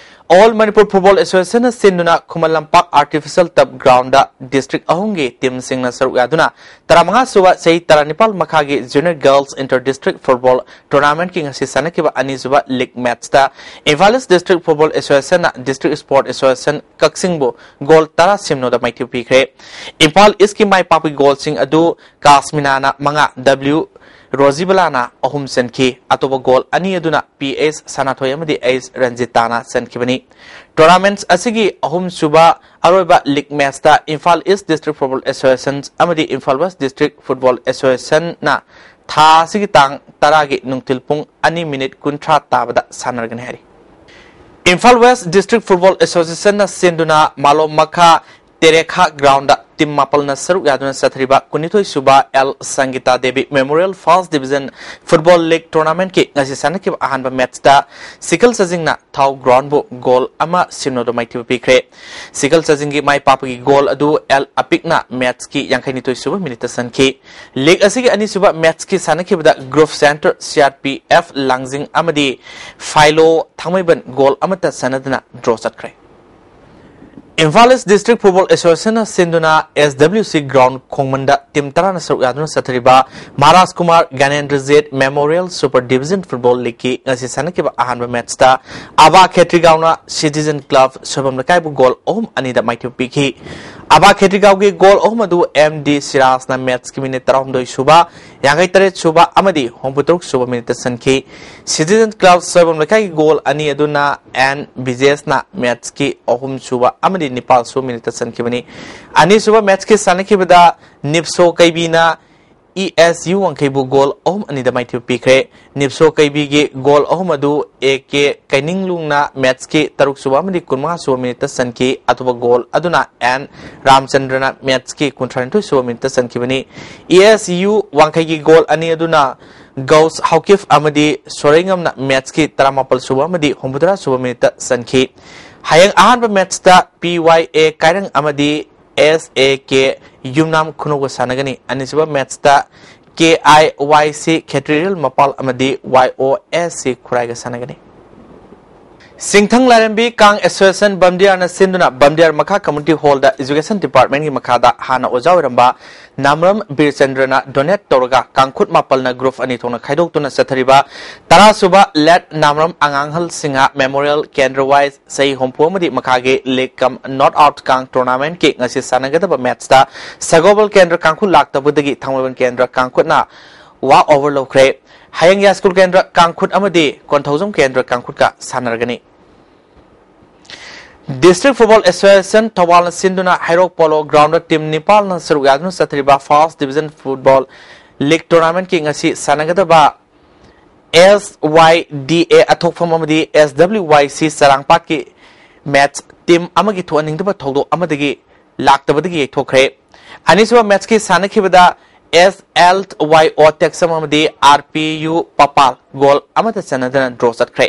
ꯑꯣꯜ ꯃꯅꯤꯄꯨꯔ ꯐꯨꯠꯕꯣꯜ ꯑꯦꯁꯣꯁꯤꯌꯦꯁꯟꯅ ꯁꯤꯟꯗꯨꯅ ꯈꯨꯃꯟ ꯂꯝꯄꯥꯛ ꯑꯥꯔꯇꯤꯐꯤꯁꯤꯌꯦꯜ ꯇꯔꯐ ꯒ꯭ꯔꯥꯎꯟꯗ ꯗꯤꯁꯇ꯭ꯔꯤꯛ ꯑꯍꯨꯝꯒꯤ ꯇꯤꯝꯁꯤꯡꯅ ꯁꯔꯨꯛ ꯌꯥꯗꯨꯅ ꯇꯔꯥꯃꯉꯥ ꯁꯨꯕ ꯆꯍꯤ ꯇꯔꯥꯅꯤꯄꯥꯜ ꯃꯈꯥꯒꯤ junior girls inter district football ꯇꯣꯔꯅꯥꯃꯦꯟꯠꯀꯤ ꯉꯁꯤ ꯁꯥꯟꯅꯈꯤꯕ ꯑꯅꯤꯁꯨꯕ ꯂꯤꯒ ꯃꯦꯠꯆꯇ ꯏꯝꯐꯥꯜ ꯏꯁ ꯗꯤꯁꯇ꯭ꯔꯤꯛ ꯐꯨꯠꯕꯣꯜ ꯑꯦꯁꯣꯁꯤꯌꯦꯁꯟꯅ ꯗꯤꯁꯇ꯭ꯔꯤꯛ ꯁ꯭ꯄꯣꯔꯠ ꯑꯦꯁꯣꯁꯤꯌꯦꯁꯟ ꯀꯛꯆꯤꯡꯕꯨ ꯒꯣꯜ ꯇꯔꯥ ꯁꯤꯅꯣꯗ ꯃꯥꯏꯊꯤꯕ ꯄꯤꯈ꯭ꯔꯦ꯫ ꯏꯝꯐꯥꯜ ꯏꯁꯀꯤ ꯃꯥꯏ ꯄꯥꯛꯄꯒꯤ ꯒꯣꯜꯁꯤꯡ ꯑꯗꯨ ꯀꯥꯁꯃꯤꯅꯥꯅ ꯃꯉꯥ, ꯗꯕ꯭ꯂꯤꯎ ꯔꯣꯖꯤꯕꯂꯥꯅ ꯑꯍꯨꯝ ꯆꯟꯈꯤ꯫ ꯑꯇꯣꯞꯄ ꯒꯣꯜ ꯑꯅꯤ ꯑꯗꯨꯅ ꯄꯤ ꯑꯦꯁ ꯁꯅꯥꯊꯣꯏ ꯑꯃꯗꯤ ꯑꯦꯁ ꯔꯟꯖꯤꯇꯥꯅ ꯆꯟꯈꯤꯕꯅꯤ꯫ ꯇꯣꯔꯅꯥꯃꯦꯟꯠ ꯑꯁꯤꯒꯤ ꯑꯍꯨꯝꯁꯨꯕ ꯑꯔꯣꯏꯕ ꯂꯤꯒ ꯃꯦꯠꯆꯇ Imphal east district football association ꯑꯃꯗꯤ ꯏꯝꯐꯥꯜ ꯋꯦꯁ ꯗꯤꯁꯇ꯭ꯔꯤꯛ ꯐꯨꯠꯕꯣꯜ ꯑꯦꯁꯣꯁꯤꯌꯦꯁꯟꯅ ꯊꯥ ꯑꯁꯤꯒꯤ ꯇꯥꯡ ꯇꯔꯥꯒꯤ ꯅꯨꯡꯊꯤꯜ ꯄꯨꯡ ꯑꯅꯤ ꯃꯤꯅꯤꯠ ꯀꯨꯟꯊ꯭ꯔꯥ ꯇꯥꯕꯗ ꯁꯥꯟꯅꯔꯒꯅꯤ ꯍꯥꯏꯔꯤ꯫ ꯏꯝꯐꯥꯜ ꯋꯦꯁ ꯗꯤꯁꯇ꯭ꯔꯤꯛ ꯐꯨꯠꯕꯣꯜ ꯑꯦꯁꯣꯁꯤꯌꯦꯁꯟꯅ ꯁꯤꯟꯗꯨꯅ ꯃꯥꯂꯣꯝ ꯃꯈꯥ ꯇꯦꯔꯦꯈꯥ ꯒ꯭ꯔꯥꯎꯟꯗ ꯇꯤꯝ ꯃꯥꯄꯜꯅ ꯁꯔꯨꯛ ꯌꯥꯗꯨꯅ ꯆꯠꯊꯔꯤꯕ ꯀꯨꯟꯅꯤꯊꯣꯏ ꯁꯨꯕ L Sangita Devi memorial first division football league ꯇꯣꯔꯅꯥꯃꯦꯟꯠꯀꯤ ꯉꯁꯤ ꯁꯥꯟꯅꯈꯤꯕ ꯑꯍꯥꯟꯕ ꯃꯦꯠꯆꯇ ꯁꯤꯀꯜ ꯁꯖꯤꯡꯅ ꯊꯥꯎ ꯒ꯭ꯔꯥꯎꯟꯕꯨ ꯒꯣꯜ ꯑꯃ ꯁꯤꯅꯣꯗ ꯃꯥꯏꯊꯤꯕ ꯄꯤꯈ꯭ꯔꯦ꯫ ꯁꯤꯀꯜ ꯁꯖꯤꯡꯒꯤ ꯃꯥꯏ ꯄꯥꯛꯄꯒꯤ ꯒꯣꯜ ꯑꯗꯨ ꯑꯦꯜ ꯑꯄꯤꯛꯅ ꯃꯦꯠꯆꯀꯤ ꯌꯥꯡꯈꯩꯅꯤꯊꯣꯏ ꯁꯨꯕ ꯃꯤꯅꯤꯠꯇ ꯆꯟꯈꯤ꯫ ꯂꯤꯒ ꯑꯁꯤꯒꯤ ꯑꯅꯤꯁꯨꯕ ꯃꯦꯠꯆꯀꯤ ꯁꯥꯟꯅꯈꯤꯕꯗ group centre C R P F Langjing ꯑꯃꯗꯤ ꯐꯥꯏꯂꯣ ꯊꯥꯡꯃꯩꯕꯟ ꯒꯣꯜ ꯑꯃꯠꯇ ꯆꯟꯅꯗꯅ ꯗ꯭ꯔꯣ ꯆꯠꯈ꯭ꯔꯦ꯫ ꯏꯝꯐꯥꯜ ꯏꯁ ꯗꯤꯁꯇ꯭ꯔꯤꯛ ꯐꯨꯠꯕꯣꯜ ꯑꯦꯁꯣꯁꯤꯌꯦꯁꯟꯅ ꯁꯤꯟꯗꯨꯅ ꯑꯦꯁ ꯗꯕ꯭ꯂꯤꯎ ꯁꯤ ꯒ꯭ꯔꯥꯎꯟ ꯈꯣꯡꯃꯟꯗ ꯇꯤꯝ ꯇꯔꯥꯅ ꯁꯔꯨꯛ ꯌꯥꯗꯨꯅ ꯆꯠꯊꯔꯤꯕ Maharaj Kumar Gyanendrajit memorial super division football ꯂꯤꯒꯀꯤ ꯉꯁꯤ ꯁꯥꯟꯅꯈꯤꯕ ꯑꯍꯥꯟꯕ ꯃꯦꯠꯆꯇ ꯑꯕꯥ ꯈꯦꯇ꯭ꯔꯤꯒꯥꯎꯅ ꯁꯤꯇꯤꯖꯟ ꯀ꯭ꯂꯕ ꯁꯣꯏꯕꯝ ꯂꯩꯀꯥꯏꯕꯨ ꯒꯣꯜ ꯑꯍꯨꯝ ꯑꯅꯤꯗ ꯃꯥꯏꯊꯤꯕ ꯄꯤꯈꯤ꯫ ꯑꯕꯥ ꯈꯦꯇ꯭ꯔꯤꯒꯥꯎꯒꯤ ꯒꯣꯜ ꯑꯍꯨꯝ ꯑꯗꯨ ꯑꯦꯝ ꯗꯤ ꯁꯤꯔꯥꯖꯅ ꯃꯦꯠꯆꯀꯤ ꯃꯤꯅꯤꯠ ꯇꯔꯥꯍꯨꯝꯗꯣꯏ ꯁꯨꯕ, ꯌꯥꯡꯈꯩ ꯇꯔꯦꯠ ꯁꯨꯕ ꯑꯃꯗꯤ ꯍꯨꯝꯐꯨ ꯇꯔꯨꯛ ꯁꯨꯕ ꯃꯤꯅꯤꯠꯇ ꯆꯟꯈꯤ꯫ ꯁꯤꯇꯤꯖꯟ ꯀ꯭ꯂꯕ ꯁꯣꯏꯕꯝ ꯂꯩꯀꯥꯏꯒꯤ ꯒꯣꯜ ꯑꯅꯤ ꯑꯗꯨꯅ ꯑꯦꯟ ꯕꯤꯖꯦꯁꯅ ꯃꯦꯠꯆꯀꯤ ꯑꯍꯨꯝ ꯁꯨꯕ ꯑꯃꯗꯤ ꯅꯤꯄꯥꯜ ꯁꯨꯕ ꯃꯤꯅꯤꯠꯇ ꯆꯟꯈꯤꯕꯅꯤ꯫ ꯑꯅꯤꯁꯨꯕ ꯃꯦꯠꯆꯀꯤ ꯁꯥꯟꯅꯈꯤꯕꯗ ꯅꯤꯞꯁꯣ ꯀꯩꯕꯤꯅ ꯏ ꯑꯦꯁ ꯌꯨ ꯋꯥꯡꯈꯩꯕꯨ ꯒꯣꯜ ꯑꯍꯨꯝ ꯑꯅꯤꯗ ꯃꯥꯏꯊꯤꯕ ꯄꯤꯈ꯭ꯔꯦ꯫ ꯅꯤꯞꯁꯣ ꯀꯩꯕꯤꯒꯤ ꯒꯣꯜ ꯑꯍꯨꯝ ꯑꯗꯨ ꯑꯦ ꯀꯦ ꯀꯩꯅꯤꯡꯂꯨꯡꯅ ꯃꯦꯠꯆꯀꯤ ꯇꯔꯨꯛ ꯁꯨꯕ ꯑꯃꯗꯤ ꯀꯨꯟꯃꯉꯥ ꯁꯨꯕ ꯃꯤꯅꯤꯠꯇ ꯆꯟꯈꯤ꯫ ꯑꯇꯣꯞꯄ ꯒꯣꯜ ꯑꯗꯨꯅ ꯑꯦꯟ ꯔꯥꯝꯆꯟꯗ꯭ꯔꯅ ꯃꯦꯠꯆꯀꯤ ꯀꯨꯟꯊ꯭ꯔꯥꯅꯤꯊꯣꯏ ꯁꯨꯕ ꯃꯤꯅꯤꯠꯇ ꯆꯟꯈꯤꯕꯅꯤ꯫ ꯏ ꯑꯦꯁ ꯌꯨ ꯋꯥꯡꯈꯩꯒꯤ ꯒꯣꯜ ꯑꯅꯤ ꯑꯗꯨꯅ ꯒꯧꯁ ꯍꯥꯎꯀꯤꯐ ꯑꯃꯗꯤ ꯁꯣꯔꯩꯉꯝꯅ ꯃꯦꯠꯆꯀꯤ ꯇꯔꯥꯃꯥꯄꯜ ꯁꯨꯕ ꯑꯃꯗꯤ ꯍꯨꯝꯐꯨꯇꯔꯥ ꯁꯨꯕ ꯃꯤꯅꯤꯠꯇ ꯆꯟꯈꯤ꯫ ꯍꯌꯦꯡ ꯑꯍꯥꯟꯕ ꯃꯦꯠꯆꯇ ꯄꯤ ꯋꯥꯏ ꯑꯦ ꯀꯥꯏꯔꯪ ꯑꯃꯗꯤ ꯑꯦꯁ ꯑꯦ ꯀꯦ ꯌꯨꯝꯅꯥꯝ ꯈꯨꯅꯧꯒ ꯁꯥꯟꯅꯒꯅꯤ꯫ ꯑꯅꯤꯁꯨꯕ ꯃꯦꯠꯁꯇ ꯀꯦ ꯑꯥꯏ ꯋꯥꯏ ꯁꯤ ꯈꯦꯇ꯭ꯔꯤꯔꯦꯜ ꯃꯄꯥꯜ ꯑꯃꯗꯤ ꯋꯥꯏ ꯑꯣ ꯑꯦꯁ ꯁꯤ ꯈꯨꯔꯥꯏꯒ ꯁꯥꯟꯅꯒꯅꯤ꯫ ꯁꯤꯡꯊꯪ ꯂꯥꯏꯔꯦꯝꯕꯤ ꯀꯥꯡ ꯑꯦꯁꯣꯁꯤꯌꯦꯁꯟ ꯕꯝꯗꯤꯌꯥꯔꯅ ꯁꯤꯟꯗꯨꯅ ꯕꯝꯗꯤꯌꯥꯔ ꯃꯈꯥ ꯀꯝꯃ꯭ꯌꯨꯅꯤꯇꯤ ꯍꯣꯜꯗ ꯏꯖꯨꯀꯦꯁꯟ ꯗꯤꯄꯥꯔꯠꯃꯦꯟꯒꯤ ꯃꯈꯥꯗ ꯍꯥꯟꯅ ꯑꯣꯖꯥ ꯑꯣꯏꯔꯝꯕ ꯅꯥꯃꯔꯝ ꯕꯤꯔꯆꯟꯗ꯭ꯔꯅ ꯗꯣꯅꯦꯠ ꯇꯧꯔꯒ ꯀꯥꯡꯈꯨꯠ ꯃꯥꯄꯜꯅ ꯒ꯭ꯔꯨꯞ ꯑꯅꯤ ꯊꯣꯛꯅ ꯈꯥꯏꯗꯣꯛꯇꯨꯅ ꯆꯠꯊꯔꯤꯕ ꯇꯔꯥꯁꯨꯕ ꯂꯦꯠ ꯅꯥꯃꯔꯝ ꯑꯉꯥꯡꯍꯜ ꯁꯤꯡꯍ ꯃꯦꯃꯣꯔꯤꯌꯦꯜ ꯀꯦꯟꯗ꯭ꯔ ꯋꯥꯏ ꯆꯍꯤ ꯍꯨꯝꯐꯨ ꯑꯃꯗꯤ ꯃꯈꯥꯒꯤ ꯂꯤꯒ ꯀꯝ ꯅꯣꯠ ꯑꯥꯎꯠ ꯀꯥꯡ ꯇꯣꯔꯅꯥꯃꯦꯟꯠꯀꯤ ꯉꯁꯤ ꯁꯥꯟꯅꯒꯗꯕ ꯃꯦꯠꯁꯇ ꯁꯒꯣꯜꯕꯜ ꯀꯦꯟꯗ꯭ꯔ ꯀꯥꯡꯈꯨꯠ ꯂꯥꯛꯇꯕꯗꯒꯤ ꯊꯥꯡꯃꯩꯕꯟ ꯀꯦꯟꯗ꯭ꯔ ꯀꯥꯡꯈꯨꯠꯅ ꯋꯥꯛ ꯑꯣꯚꯔ ꯂꯧꯈ꯭ꯔꯦ꯫ ꯍꯌꯦꯡ ꯌꯥꯏꯁ꯭ꯀꯨꯜ ꯀꯦꯟꯗ꯭ꯔ ꯀꯥꯡꯈꯨꯠ ꯑꯃꯗꯤ ꯀꯣꯟꯊꯧꯖꯝ ꯀꯦꯟꯗ꯭ꯔ ꯀꯥꯡꯈꯨꯠꯀ ꯁꯥꯟꯅꯔꯒꯅꯤ꯫ ꯗꯤꯁꯇ꯭ꯔꯤꯛ ꯐꯨꯠꯕꯣꯜ ꯑꯦꯁꯣꯁꯤꯌꯦꯁꯟ ꯊꯧꯕꯥꯜꯅ ꯁꯤꯟꯗꯨꯅ ꯍꯩꯔꯣꯛ ꯄꯣꯂꯣ ꯒ꯭ꯔꯥꯎꯟꯗ ꯇꯤꯝ ꯅꯤꯄꯥꯜꯅ ꯁꯔꯨꯛ ꯌꯥꯗꯨꯅ ꯆꯠꯊꯔꯤꯕ ꯐꯥꯔꯁ ꯗꯤꯕꯤꯖꯟ ꯐꯨꯠꯕꯣꯜ ꯂꯤꯒ ꯇꯣꯔꯅꯥꯃꯦꯟꯠꯀꯤ ꯉꯁꯤ ꯁꯥꯟꯅꯒꯗꯕ ꯑꯦꯁ ꯋꯥꯏ ꯗꯤ ꯑꯦ ꯑꯊꯣꯛꯐꯝ ꯑꯃꯗꯤ ꯑꯦꯁ ꯗꯕ꯭ꯂꯤꯎ ꯋꯥꯏ ꯁꯤ ꯆꯔꯥꯡꯄꯥꯠꯀꯤ ꯃꯦꯠꯁ ꯇꯤꯝ ꯑꯃꯒꯤ ꯊꯣꯛꯍꯟꯅꯤꯡꯗꯕ ꯊꯧꯗꯣꯛ ꯑꯃꯗꯒꯤ ꯂꯥꯛꯇꯕꯗꯒꯤ ꯌꯩꯊꯣꯛꯈ꯭ꯔꯦ꯫ ꯑꯅꯤꯁꯨꯕ ꯃꯦꯠꯁꯀꯤ ꯁꯥꯟꯅꯈꯤꯕꯗ ꯑꯦꯁ ꯑꯦꯜ ꯋꯥꯏ ꯑꯣ ꯇꯦꯛꯁꯝ ꯑꯃꯗꯤ ꯑꯥꯔ ꯄꯤ ꯌꯨ ꯄꯄꯥꯜ ꯒꯣꯜ ꯑꯃꯠꯇ ꯆꯟꯅꯗꯅ ꯗ꯭ꯔꯣ ꯆꯠꯈ꯭ꯔꯦ꯫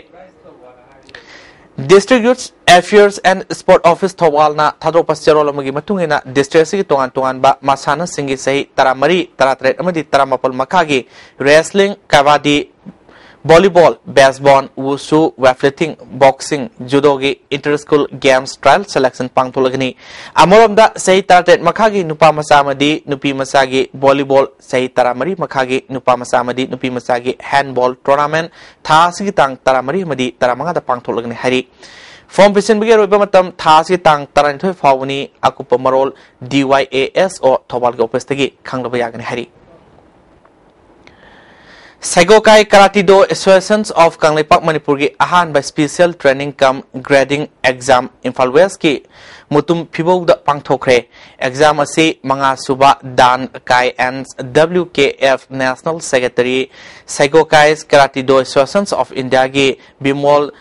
District youth affairs and sport office ꯊꯧꯕꯥꯜꯅ ꯊꯥꯗꯣꯔꯛꯄ ꯆꯦꯔꯣꯜ ꯑꯃꯒꯤ ꯃꯇꯨꯡ ꯏꯟꯅ ꯗꯤꯁꯇ꯭ꯔꯤꯛ ꯑꯁꯤꯒꯤ ꯇꯣꯉꯥꯟ ꯇꯣꯉꯥꯟꯕ ꯃꯁꯥꯟꯅꯁꯤꯡꯒꯤ ꯆꯍꯤ ꯇꯔꯥꯃꯔꯤ, ꯇꯔꯥꯇꯔꯦꯠ ꯑꯃꯗꯤ ꯇꯔꯥꯃꯥꯄꯜ ꯃꯈꯥꯒꯤ wrestling, kabaddi, volleyball, baseball, wushu, weightlifting, boxing, ꯖꯨꯗꯣꯒꯤ inter school games trial selection ꯄꯥꯡꯊꯣꯛꯂꯒꯅꯤ꯫ ꯑꯃꯔꯣꯝꯗ ꯆꯍꯤ ꯇꯔꯥꯇꯔꯦꯠ ꯃꯈꯥꯒꯤ ꯅꯨꯄꯥ ꯃꯆꯥ ꯑꯃꯗꯤ ꯅꯨꯄꯤ ꯃꯆꯥꯒꯤ ꯚꯣꯂꯤꯕꯣꯜ, ꯆꯍꯤ ꯇꯔꯥꯃꯔꯤ ꯃꯈꯥꯒꯤ ꯅꯨꯄꯥ ꯃꯆꯥ ꯑꯃꯗꯤ ꯅꯨꯄꯤ ꯃꯆꯥꯒꯤ ꯍꯦꯟꯕꯣꯜ ꯇꯣꯔꯅꯥꯃꯦꯟꯠ ꯊꯥ ꯑꯁꯤꯒꯤ ꯇꯥꯡ ꯇꯔꯥꯃꯔꯤ ꯑꯃꯗꯤ ꯇꯔꯥꯃꯉꯥꯗ ꯄꯥꯡꯊꯣꯛꯂꯒꯅꯤ ꯍꯥꯏꯔꯤ꯫ ꯐꯣꯔꯝ ꯄꯤꯁꯤꯟꯕꯒꯤ ꯑꯔꯣꯏꯕ ꯃꯇꯝ ꯊꯥ ꯑꯁꯤꯒꯤ ꯇꯥꯡ ꯇꯔꯥꯅꯤꯊꯣꯏ ꯐꯥꯎꯕꯅꯤ꯫ ꯑꯀꯨꯞꯄ ꯃꯔꯣꯜ ꯗꯤ ꯋꯥꯏ ꯑꯦ ꯑꯦꯁ ꯑꯣ ꯊꯧꯕꯥꯜꯒꯤ ꯑꯣꯐꯤꯁꯇꯒꯤ ꯈꯪꯂꯕ ꯌꯥꯒꯅꯤ ꯍꯥꯏꯔꯤ꯫ ꯁꯥꯏꯒꯣꯀꯥꯏ ꯀꯔꯥꯇꯤꯗꯣ ꯑꯦꯁꯣꯁꯤꯌꯦꯁꯟꯁ ꯑꯣꯐ ꯀꯪꯂꯩꯄꯥꯛ ꯃꯅꯤꯄꯨꯔꯒꯤ ꯑꯍꯥꯟꯕ ꯁ꯭ꯄꯤꯁꯦꯜ ꯇ꯭ꯔꯦꯅꯤꯡ ꯀꯝ ꯒ꯭ꯔꯦꯗꯤꯡ ꯑꯦꯛꯖꯥꯝ ꯏꯝꯐꯥꯜ ꯋꯦꯁꯀꯤ ꯃꯨꯇꯨꯝ ꯐꯤꯕꯧꯗ ꯄꯥꯡꯊꯣꯛꯈ꯭ꯔꯦ꯫ ꯑꯦꯛꯖꯥꯝ ꯑꯁꯤ ꯃꯉꯥ ꯁꯨꯕ ꯗꯥꯟ ꯀꯥꯏ N W K F national secretary ꯁꯥꯏꯒꯣꯀꯥꯏ ꯀꯔꯥꯇꯤꯗꯣ ꯑꯦꯁꯣꯁꯤꯌꯦꯁꯟꯁ ꯑꯣꯐ ꯏꯟꯗꯤꯌꯥꯒꯤ ꯕꯤꯃꯣꯜ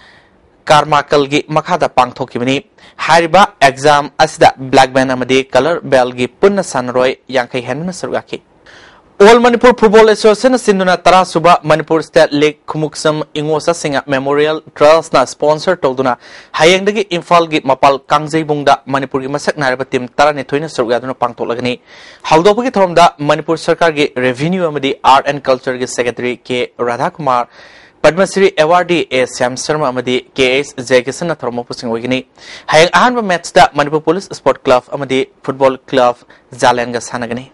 ꯀꯥꯔꯃꯥꯀꯜꯒꯤ ꯃꯈꯥꯗ ꯄꯥꯡꯊꯣꯛꯈꯤꯕꯅꯤ꯫ ꯍꯥꯏꯔꯤꯕ ꯑꯦꯛꯖꯥꯝ ꯑꯁꯤꯗ ꯕ꯭ꯂꯦꯛ ꯕꯦꯜꯠ ꯑꯃꯗꯤ ꯀꯂꯔ ꯕꯦꯜꯠꯀꯤ ꯄꯨꯟꯅ ꯁꯥꯟꯅꯔꯣꯏ ꯌꯥꯡꯈꯩ ꯍꯦꯟꯕꯅ ꯁꯔꯨꯛ ꯌꯥꯈꯤ꯫ All Manipur Football Association ꯅ ꯁꯤꯟꯗꯨꯅ ꯇꯔꯥ ꯁꯨꯕ Manipur State League ꯈꯨꯃꯨꯛꯁꯝ ꯏꯉꯣꯁꯥꯁꯤꯡ Memorial Trust ꯅ sponsor ꯇꯧꯗꯨꯅ ꯍꯌꯦꯡꯗꯒꯤ ꯏꯝꯐꯥꯜꯒꯤ ꯃꯄꯥꯜ ꯀꯥꯡꯖꯩꯕꯨꯡꯗ ꯃꯅꯤꯄꯨꯔꯒꯤ ꯃꯁꯛ ꯅꯥꯏꯔꯕ team ꯇꯔꯥꯅꯤꯊꯣꯏꯅ ꯁꯔꯨꯛ ꯌꯥꯗꯨꯅ ꯄꯥꯡꯊꯣꯛꯂꯒꯅꯤ꯫ ꯍꯧꯗꯣꯛꯄꯒꯤ ꯊꯧꯔꯝꯗ ꯃꯅꯤꯄꯨꯔ ꯁꯔꯀꯥꯔꯒꯤ Revenue ꯑꯃꯗꯤ Art and Culture ꯒꯤ Secretary ꯀꯦ ꯔꯥꯙꯥꯀꯨꯃꯥꯔ, ꯄꯗꯃꯁ꯭ꯔꯤ Awardee ꯑꯦ ꯁ꯭ꯌꯥꯝ ꯁꯔꯃ ꯑꯃꯗꯤ ꯀꯦ ꯑꯦꯁ ꯖꯌꯀꯤꯁꯟꯅ ꯊꯧꯔꯝ ꯃꯄꯨꯁꯤꯡ ꯑꯣꯏꯒꯅꯤ꯫ ꯍꯌꯦꯡ ꯑꯍꯥꯟꯕ match ꯇ ꯃꯅꯤꯄꯨꯔ Police Sport Club ꯑꯃꯗꯤ Football Club ꯖꯥꯂꯦꯟꯒ ꯁꯥꯟꯅꯒꯅꯤ꯫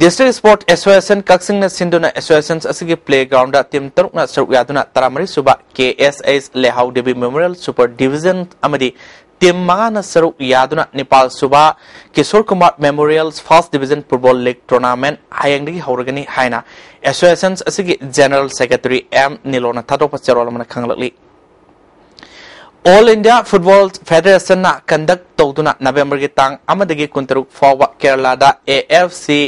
District Sport Association ꯀꯛꯆꯤꯡꯅ ꯁꯤꯟꯗꯨꯅ association ꯑꯁꯤꯒꯤ playground ꯗ team ꯇꯔꯨꯛꯅ ꯁꯔꯨꯛ ꯌꯥꯗꯨꯅ ꯇꯔꯥꯃꯔꯤ ꯁꯨꯕ ꯀꯦ ꯑꯦꯁ ꯑꯩꯆ ꯂꯩꯍꯥꯎ ꯗꯦꯕꯤ Memorial Super Division ꯑꯃꯗꯤ team ꯃꯉꯥꯅ ꯁꯔꯨꯛ ꯌꯥꯗꯨꯅ ꯅꯤꯄꯥꯜ ꯁꯨꯕ Kishore Kumar Memorial First Division Football League Tournament ꯍꯌꯦꯡꯗꯒꯤ ꯍꯧꯔꯒꯅꯤ ꯍꯥꯏꯅ association ꯑꯁꯤꯒꯤ General Secretary ꯑꯦꯝ ꯅꯤꯂꯣꯅ ꯊꯥꯗꯣꯛꯄ ꯆꯦꯔꯣꯜ ꯑꯃꯅ ꯈꯪꯂꯛꯂꯤ꯫ All India Football Federation ꯅ conduct ꯇꯧꯗꯨꯅ ꯅꯕꯦꯝꯕꯔꯒꯤ ꯇꯥꯡ ꯑꯃꯗꯒꯤ ꯀꯨꯟꯇꯔꯨꯛ ꯐꯥꯎꯕ ꯀꯦꯔꯂꯥꯗ A F C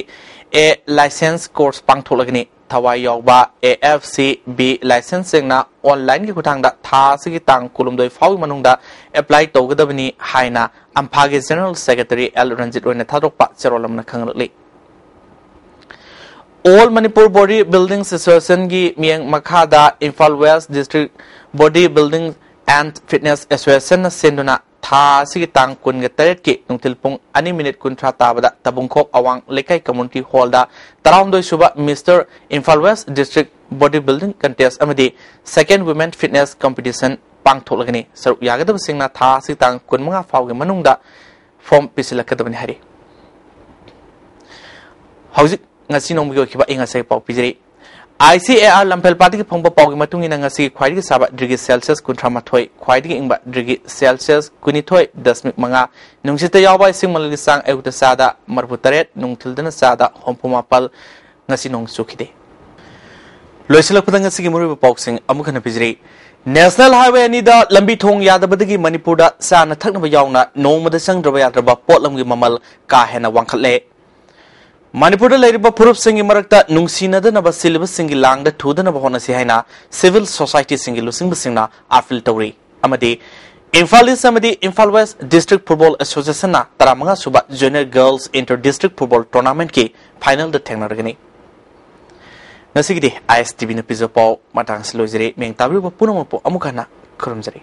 A license course ꯄꯥꯡꯊꯣꯛꯂꯒꯅꯤ꯫ ꯊꯋꯥꯏ ꯌꯥꯎꯕ A F C B license ꯁꯤꯡꯅ online ꯒꯤ ꯈꯨꯠꯊꯥꯡꯗ ꯊꯥ ꯑꯁꯤꯒꯤ ꯇꯥꯡ ꯀꯨꯟꯍꯨꯝꯗꯣꯏ ꯐꯥꯎꯒꯤ ꯃꯅꯨꯡꯗ apply ꯇꯧꯒꯗꯕꯅꯤ ꯍꯥꯏꯅ ꯑꯝꯐꯥꯒꯤ General Secretary ꯑꯦꯜ ꯔꯟꯖꯤꯠ ꯑꯣꯏꯅ ꯊꯥꯗꯣꯛꯄ ꯆꯦꯔꯣꯜ ꯑꯃꯅ ꯈꯪꯍꯜꯂꯛꯂꯤ꯫ All Manipur Body Building Association ꯒꯤ ꯃꯤꯠꯌꯦꯡ ꯃꯈꯥꯗ Imphal West District Body Building and Fitness Association ꯅ ꯁꯤꯟꯗꯨꯅ ꯊꯥ ꯑꯁꯤꯒꯤ ꯇꯥꯡ ꯀꯨꯟꯒ ꯇꯔꯦꯠꯀꯤ ꯅꯨꯡꯊꯤꯜ ꯄꯨꯡ ꯑꯅꯤ minute ꯀꯨꯟꯊ꯭ꯔꯥ ꯇꯥꯕꯗ ꯇꯕꯨꯡꯈꯣꯛ ꯑꯋꯥꯡ ꯂꯩꯀꯥꯏ community hall ꯗ ꯇꯔꯥꯍꯨꯝꯗꯣꯏ ꯁꯨꯕ Mister Imphal West District Body Building Contest ꯑꯃꯗꯤ Second Women Fitness Competition ꯄꯥꯡꯊꯣꯛꯂꯒꯅꯤ꯫ ꯁꯔꯨꯛ ꯌꯥꯒꯗꯕꯁꯤꯡꯅ ꯊꯥ ꯑꯁꯤ ꯇꯥꯡ ꯀꯨꯟꯃꯉꯥ ꯐꯥꯎꯒꯤ ꯃꯅꯨꯡꯗ form ꯄꯤꯁꯤꯜꯂꯛꯀꯗꯕꯅꯤ ꯍꯥꯏꯔꯤ꯫ ꯍꯧꯖꯤꯛ ꯉꯁꯤ ꯅꯣꯡꯃꯒꯤ ꯑꯣꯏꯈꯤꯕ ꯑꯏꯪ ꯑꯁꯥꯒꯤ ꯄꯥꯎ ꯄꯤꯖꯔꯤ꯫ ꯑꯥꯏ ꯁꯤ ꯑꯦ ꯑꯥꯔ ꯂꯝꯐꯦꯜꯄꯥꯠꯇꯒꯤ ꯐꯪꯕ ꯄꯥꯎꯒꯤ ꯃꯇꯨꯡ ꯏꯟꯅ ꯉꯁꯤꯒꯤ ꯈ꯭ꯋꯥꯏꯗꯒꯤ ꯁꯥꯕ degree Celsius ꯀꯨꯟꯊ꯭ꯔꯥ ꯃꯥꯊꯣꯏ, ꯈ꯭ꯋꯥꯏꯗꯒꯤ ꯏꯪꯕ degree Celsius ꯀꯨꯟꯅꯤꯊꯣꯏ ꯗꯁꯃꯤꯛ ꯃꯉꯥ, ꯅꯨꯡꯁꯤꯠꯇ ꯌꯥꯎꯕ ꯏꯁꯤꯡ ꯃꯅꯤꯜꯒꯤ ꯆꯥꯡ ꯑꯌꯨꯛꯇ ꯆꯥꯗ ꯃꯔꯤꯐꯨ ꯇꯔꯦꯠ, ꯅꯨꯡꯊꯤꯜꯗꯅ ꯆꯥꯗ ꯍꯨꯝꯐꯨ ꯃꯥꯄꯜ꯫ ꯉꯁꯤ ꯅꯣꯡ ꯆꯨꯈꯤꯗꯦ꯫ ꯂꯣꯏꯁꯤꯜꯂꯛꯄꯗ ꯉꯁꯤꯒꯤ ꯃꯔꯨꯑꯣꯏꯕ ꯄꯥꯎꯁꯤꯡ ꯑꯃꯨꯛ ꯍꯟꯅ ꯄꯤꯖꯔꯤ꯫ National Highway ꯑꯅꯤꯗ ꯂꯝꯕꯤ ꯊꯣꯡ ꯌꯥꯗꯕꯗꯒꯤ ꯃꯅꯤꯄꯨꯔꯗ ꯆꯥꯅ ꯊꯛꯅꯕ ꯌꯥꯎꯅ ꯅꯣꯡꯃꯗ ꯆꯪꯗ꯭ꯔꯕ ꯌꯥꯗ꯭ꯔꯕ ꯄꯣꯠꯂꯝꯒꯤ ꯃꯃꯜ ꯀꯥ ꯍꯦꯟꯅ ꯋꯥꯡꯈꯠꯂꯦ꯫ ꯃꯅꯤꯄꯨꯔꯗ ꯂꯩꯔꯤꯕ ꯐꯨꯔꯨꯞꯁꯤꯡꯒꯤ ꯃꯔꯛꯇ ꯅꯨꯡꯁꯤꯅꯗꯅꯕ ꯁꯤꯜꯂꯤꯕꯁꯤꯡꯒꯤ ꯂꯥꯡꯗ ꯊꯨꯗꯅꯕ ꯍꯣꯠꯅꯁꯤ ꯍꯥꯏꯅ civil society ꯁꯤꯡꯒꯤ ꯂꯨꯆꯤꯡꯕꯁꯤꯡꯅ appeal ꯇꯧꯔꯤ꯫ ꯑꯃꯗꯤ ꯏꯝꯐꯥꯜ ꯏꯁ ꯑꯃꯗꯤ ꯏꯝꯐꯥꯜ ꯋꯦꯁ ꯗꯤꯁꯇ꯭ꯔꯤꯛ ꯐꯨꯠꯕꯣꯜ ꯑꯦꯁꯣꯁꯤꯌꯦꯁꯟꯅ ꯇꯔꯥꯃꯉꯥ ꯁꯨꯕ junior girls inter district football ꯇꯣꯔꯅꯥꯃꯦꯟꯠꯀꯤ ꯐꯥꯏꯅꯦꯜꯗ ꯊꯦꯡꯅꯔꯒꯅꯤ꯫ ꯉꯁꯤꯒꯤꯗꯤ ꯑꯥꯏ ꯑꯦꯁ ꯇꯤ ꯚꯤꯅ ꯄꯤꯖꯕ ꯄꯥꯎ ꯃꯇꯥꯡꯁꯤ ꯂꯣꯏꯖꯔꯦ꯫ ꯃꯤꯡ ꯇꯥꯕꯤꯔꯤꯕ ꯄꯨꯝꯅꯃꯛꯄꯨ ꯑꯃꯨꯛ ꯍꯟꯅ ꯈꯨꯔꯨꯝꯖꯔꯤ꯫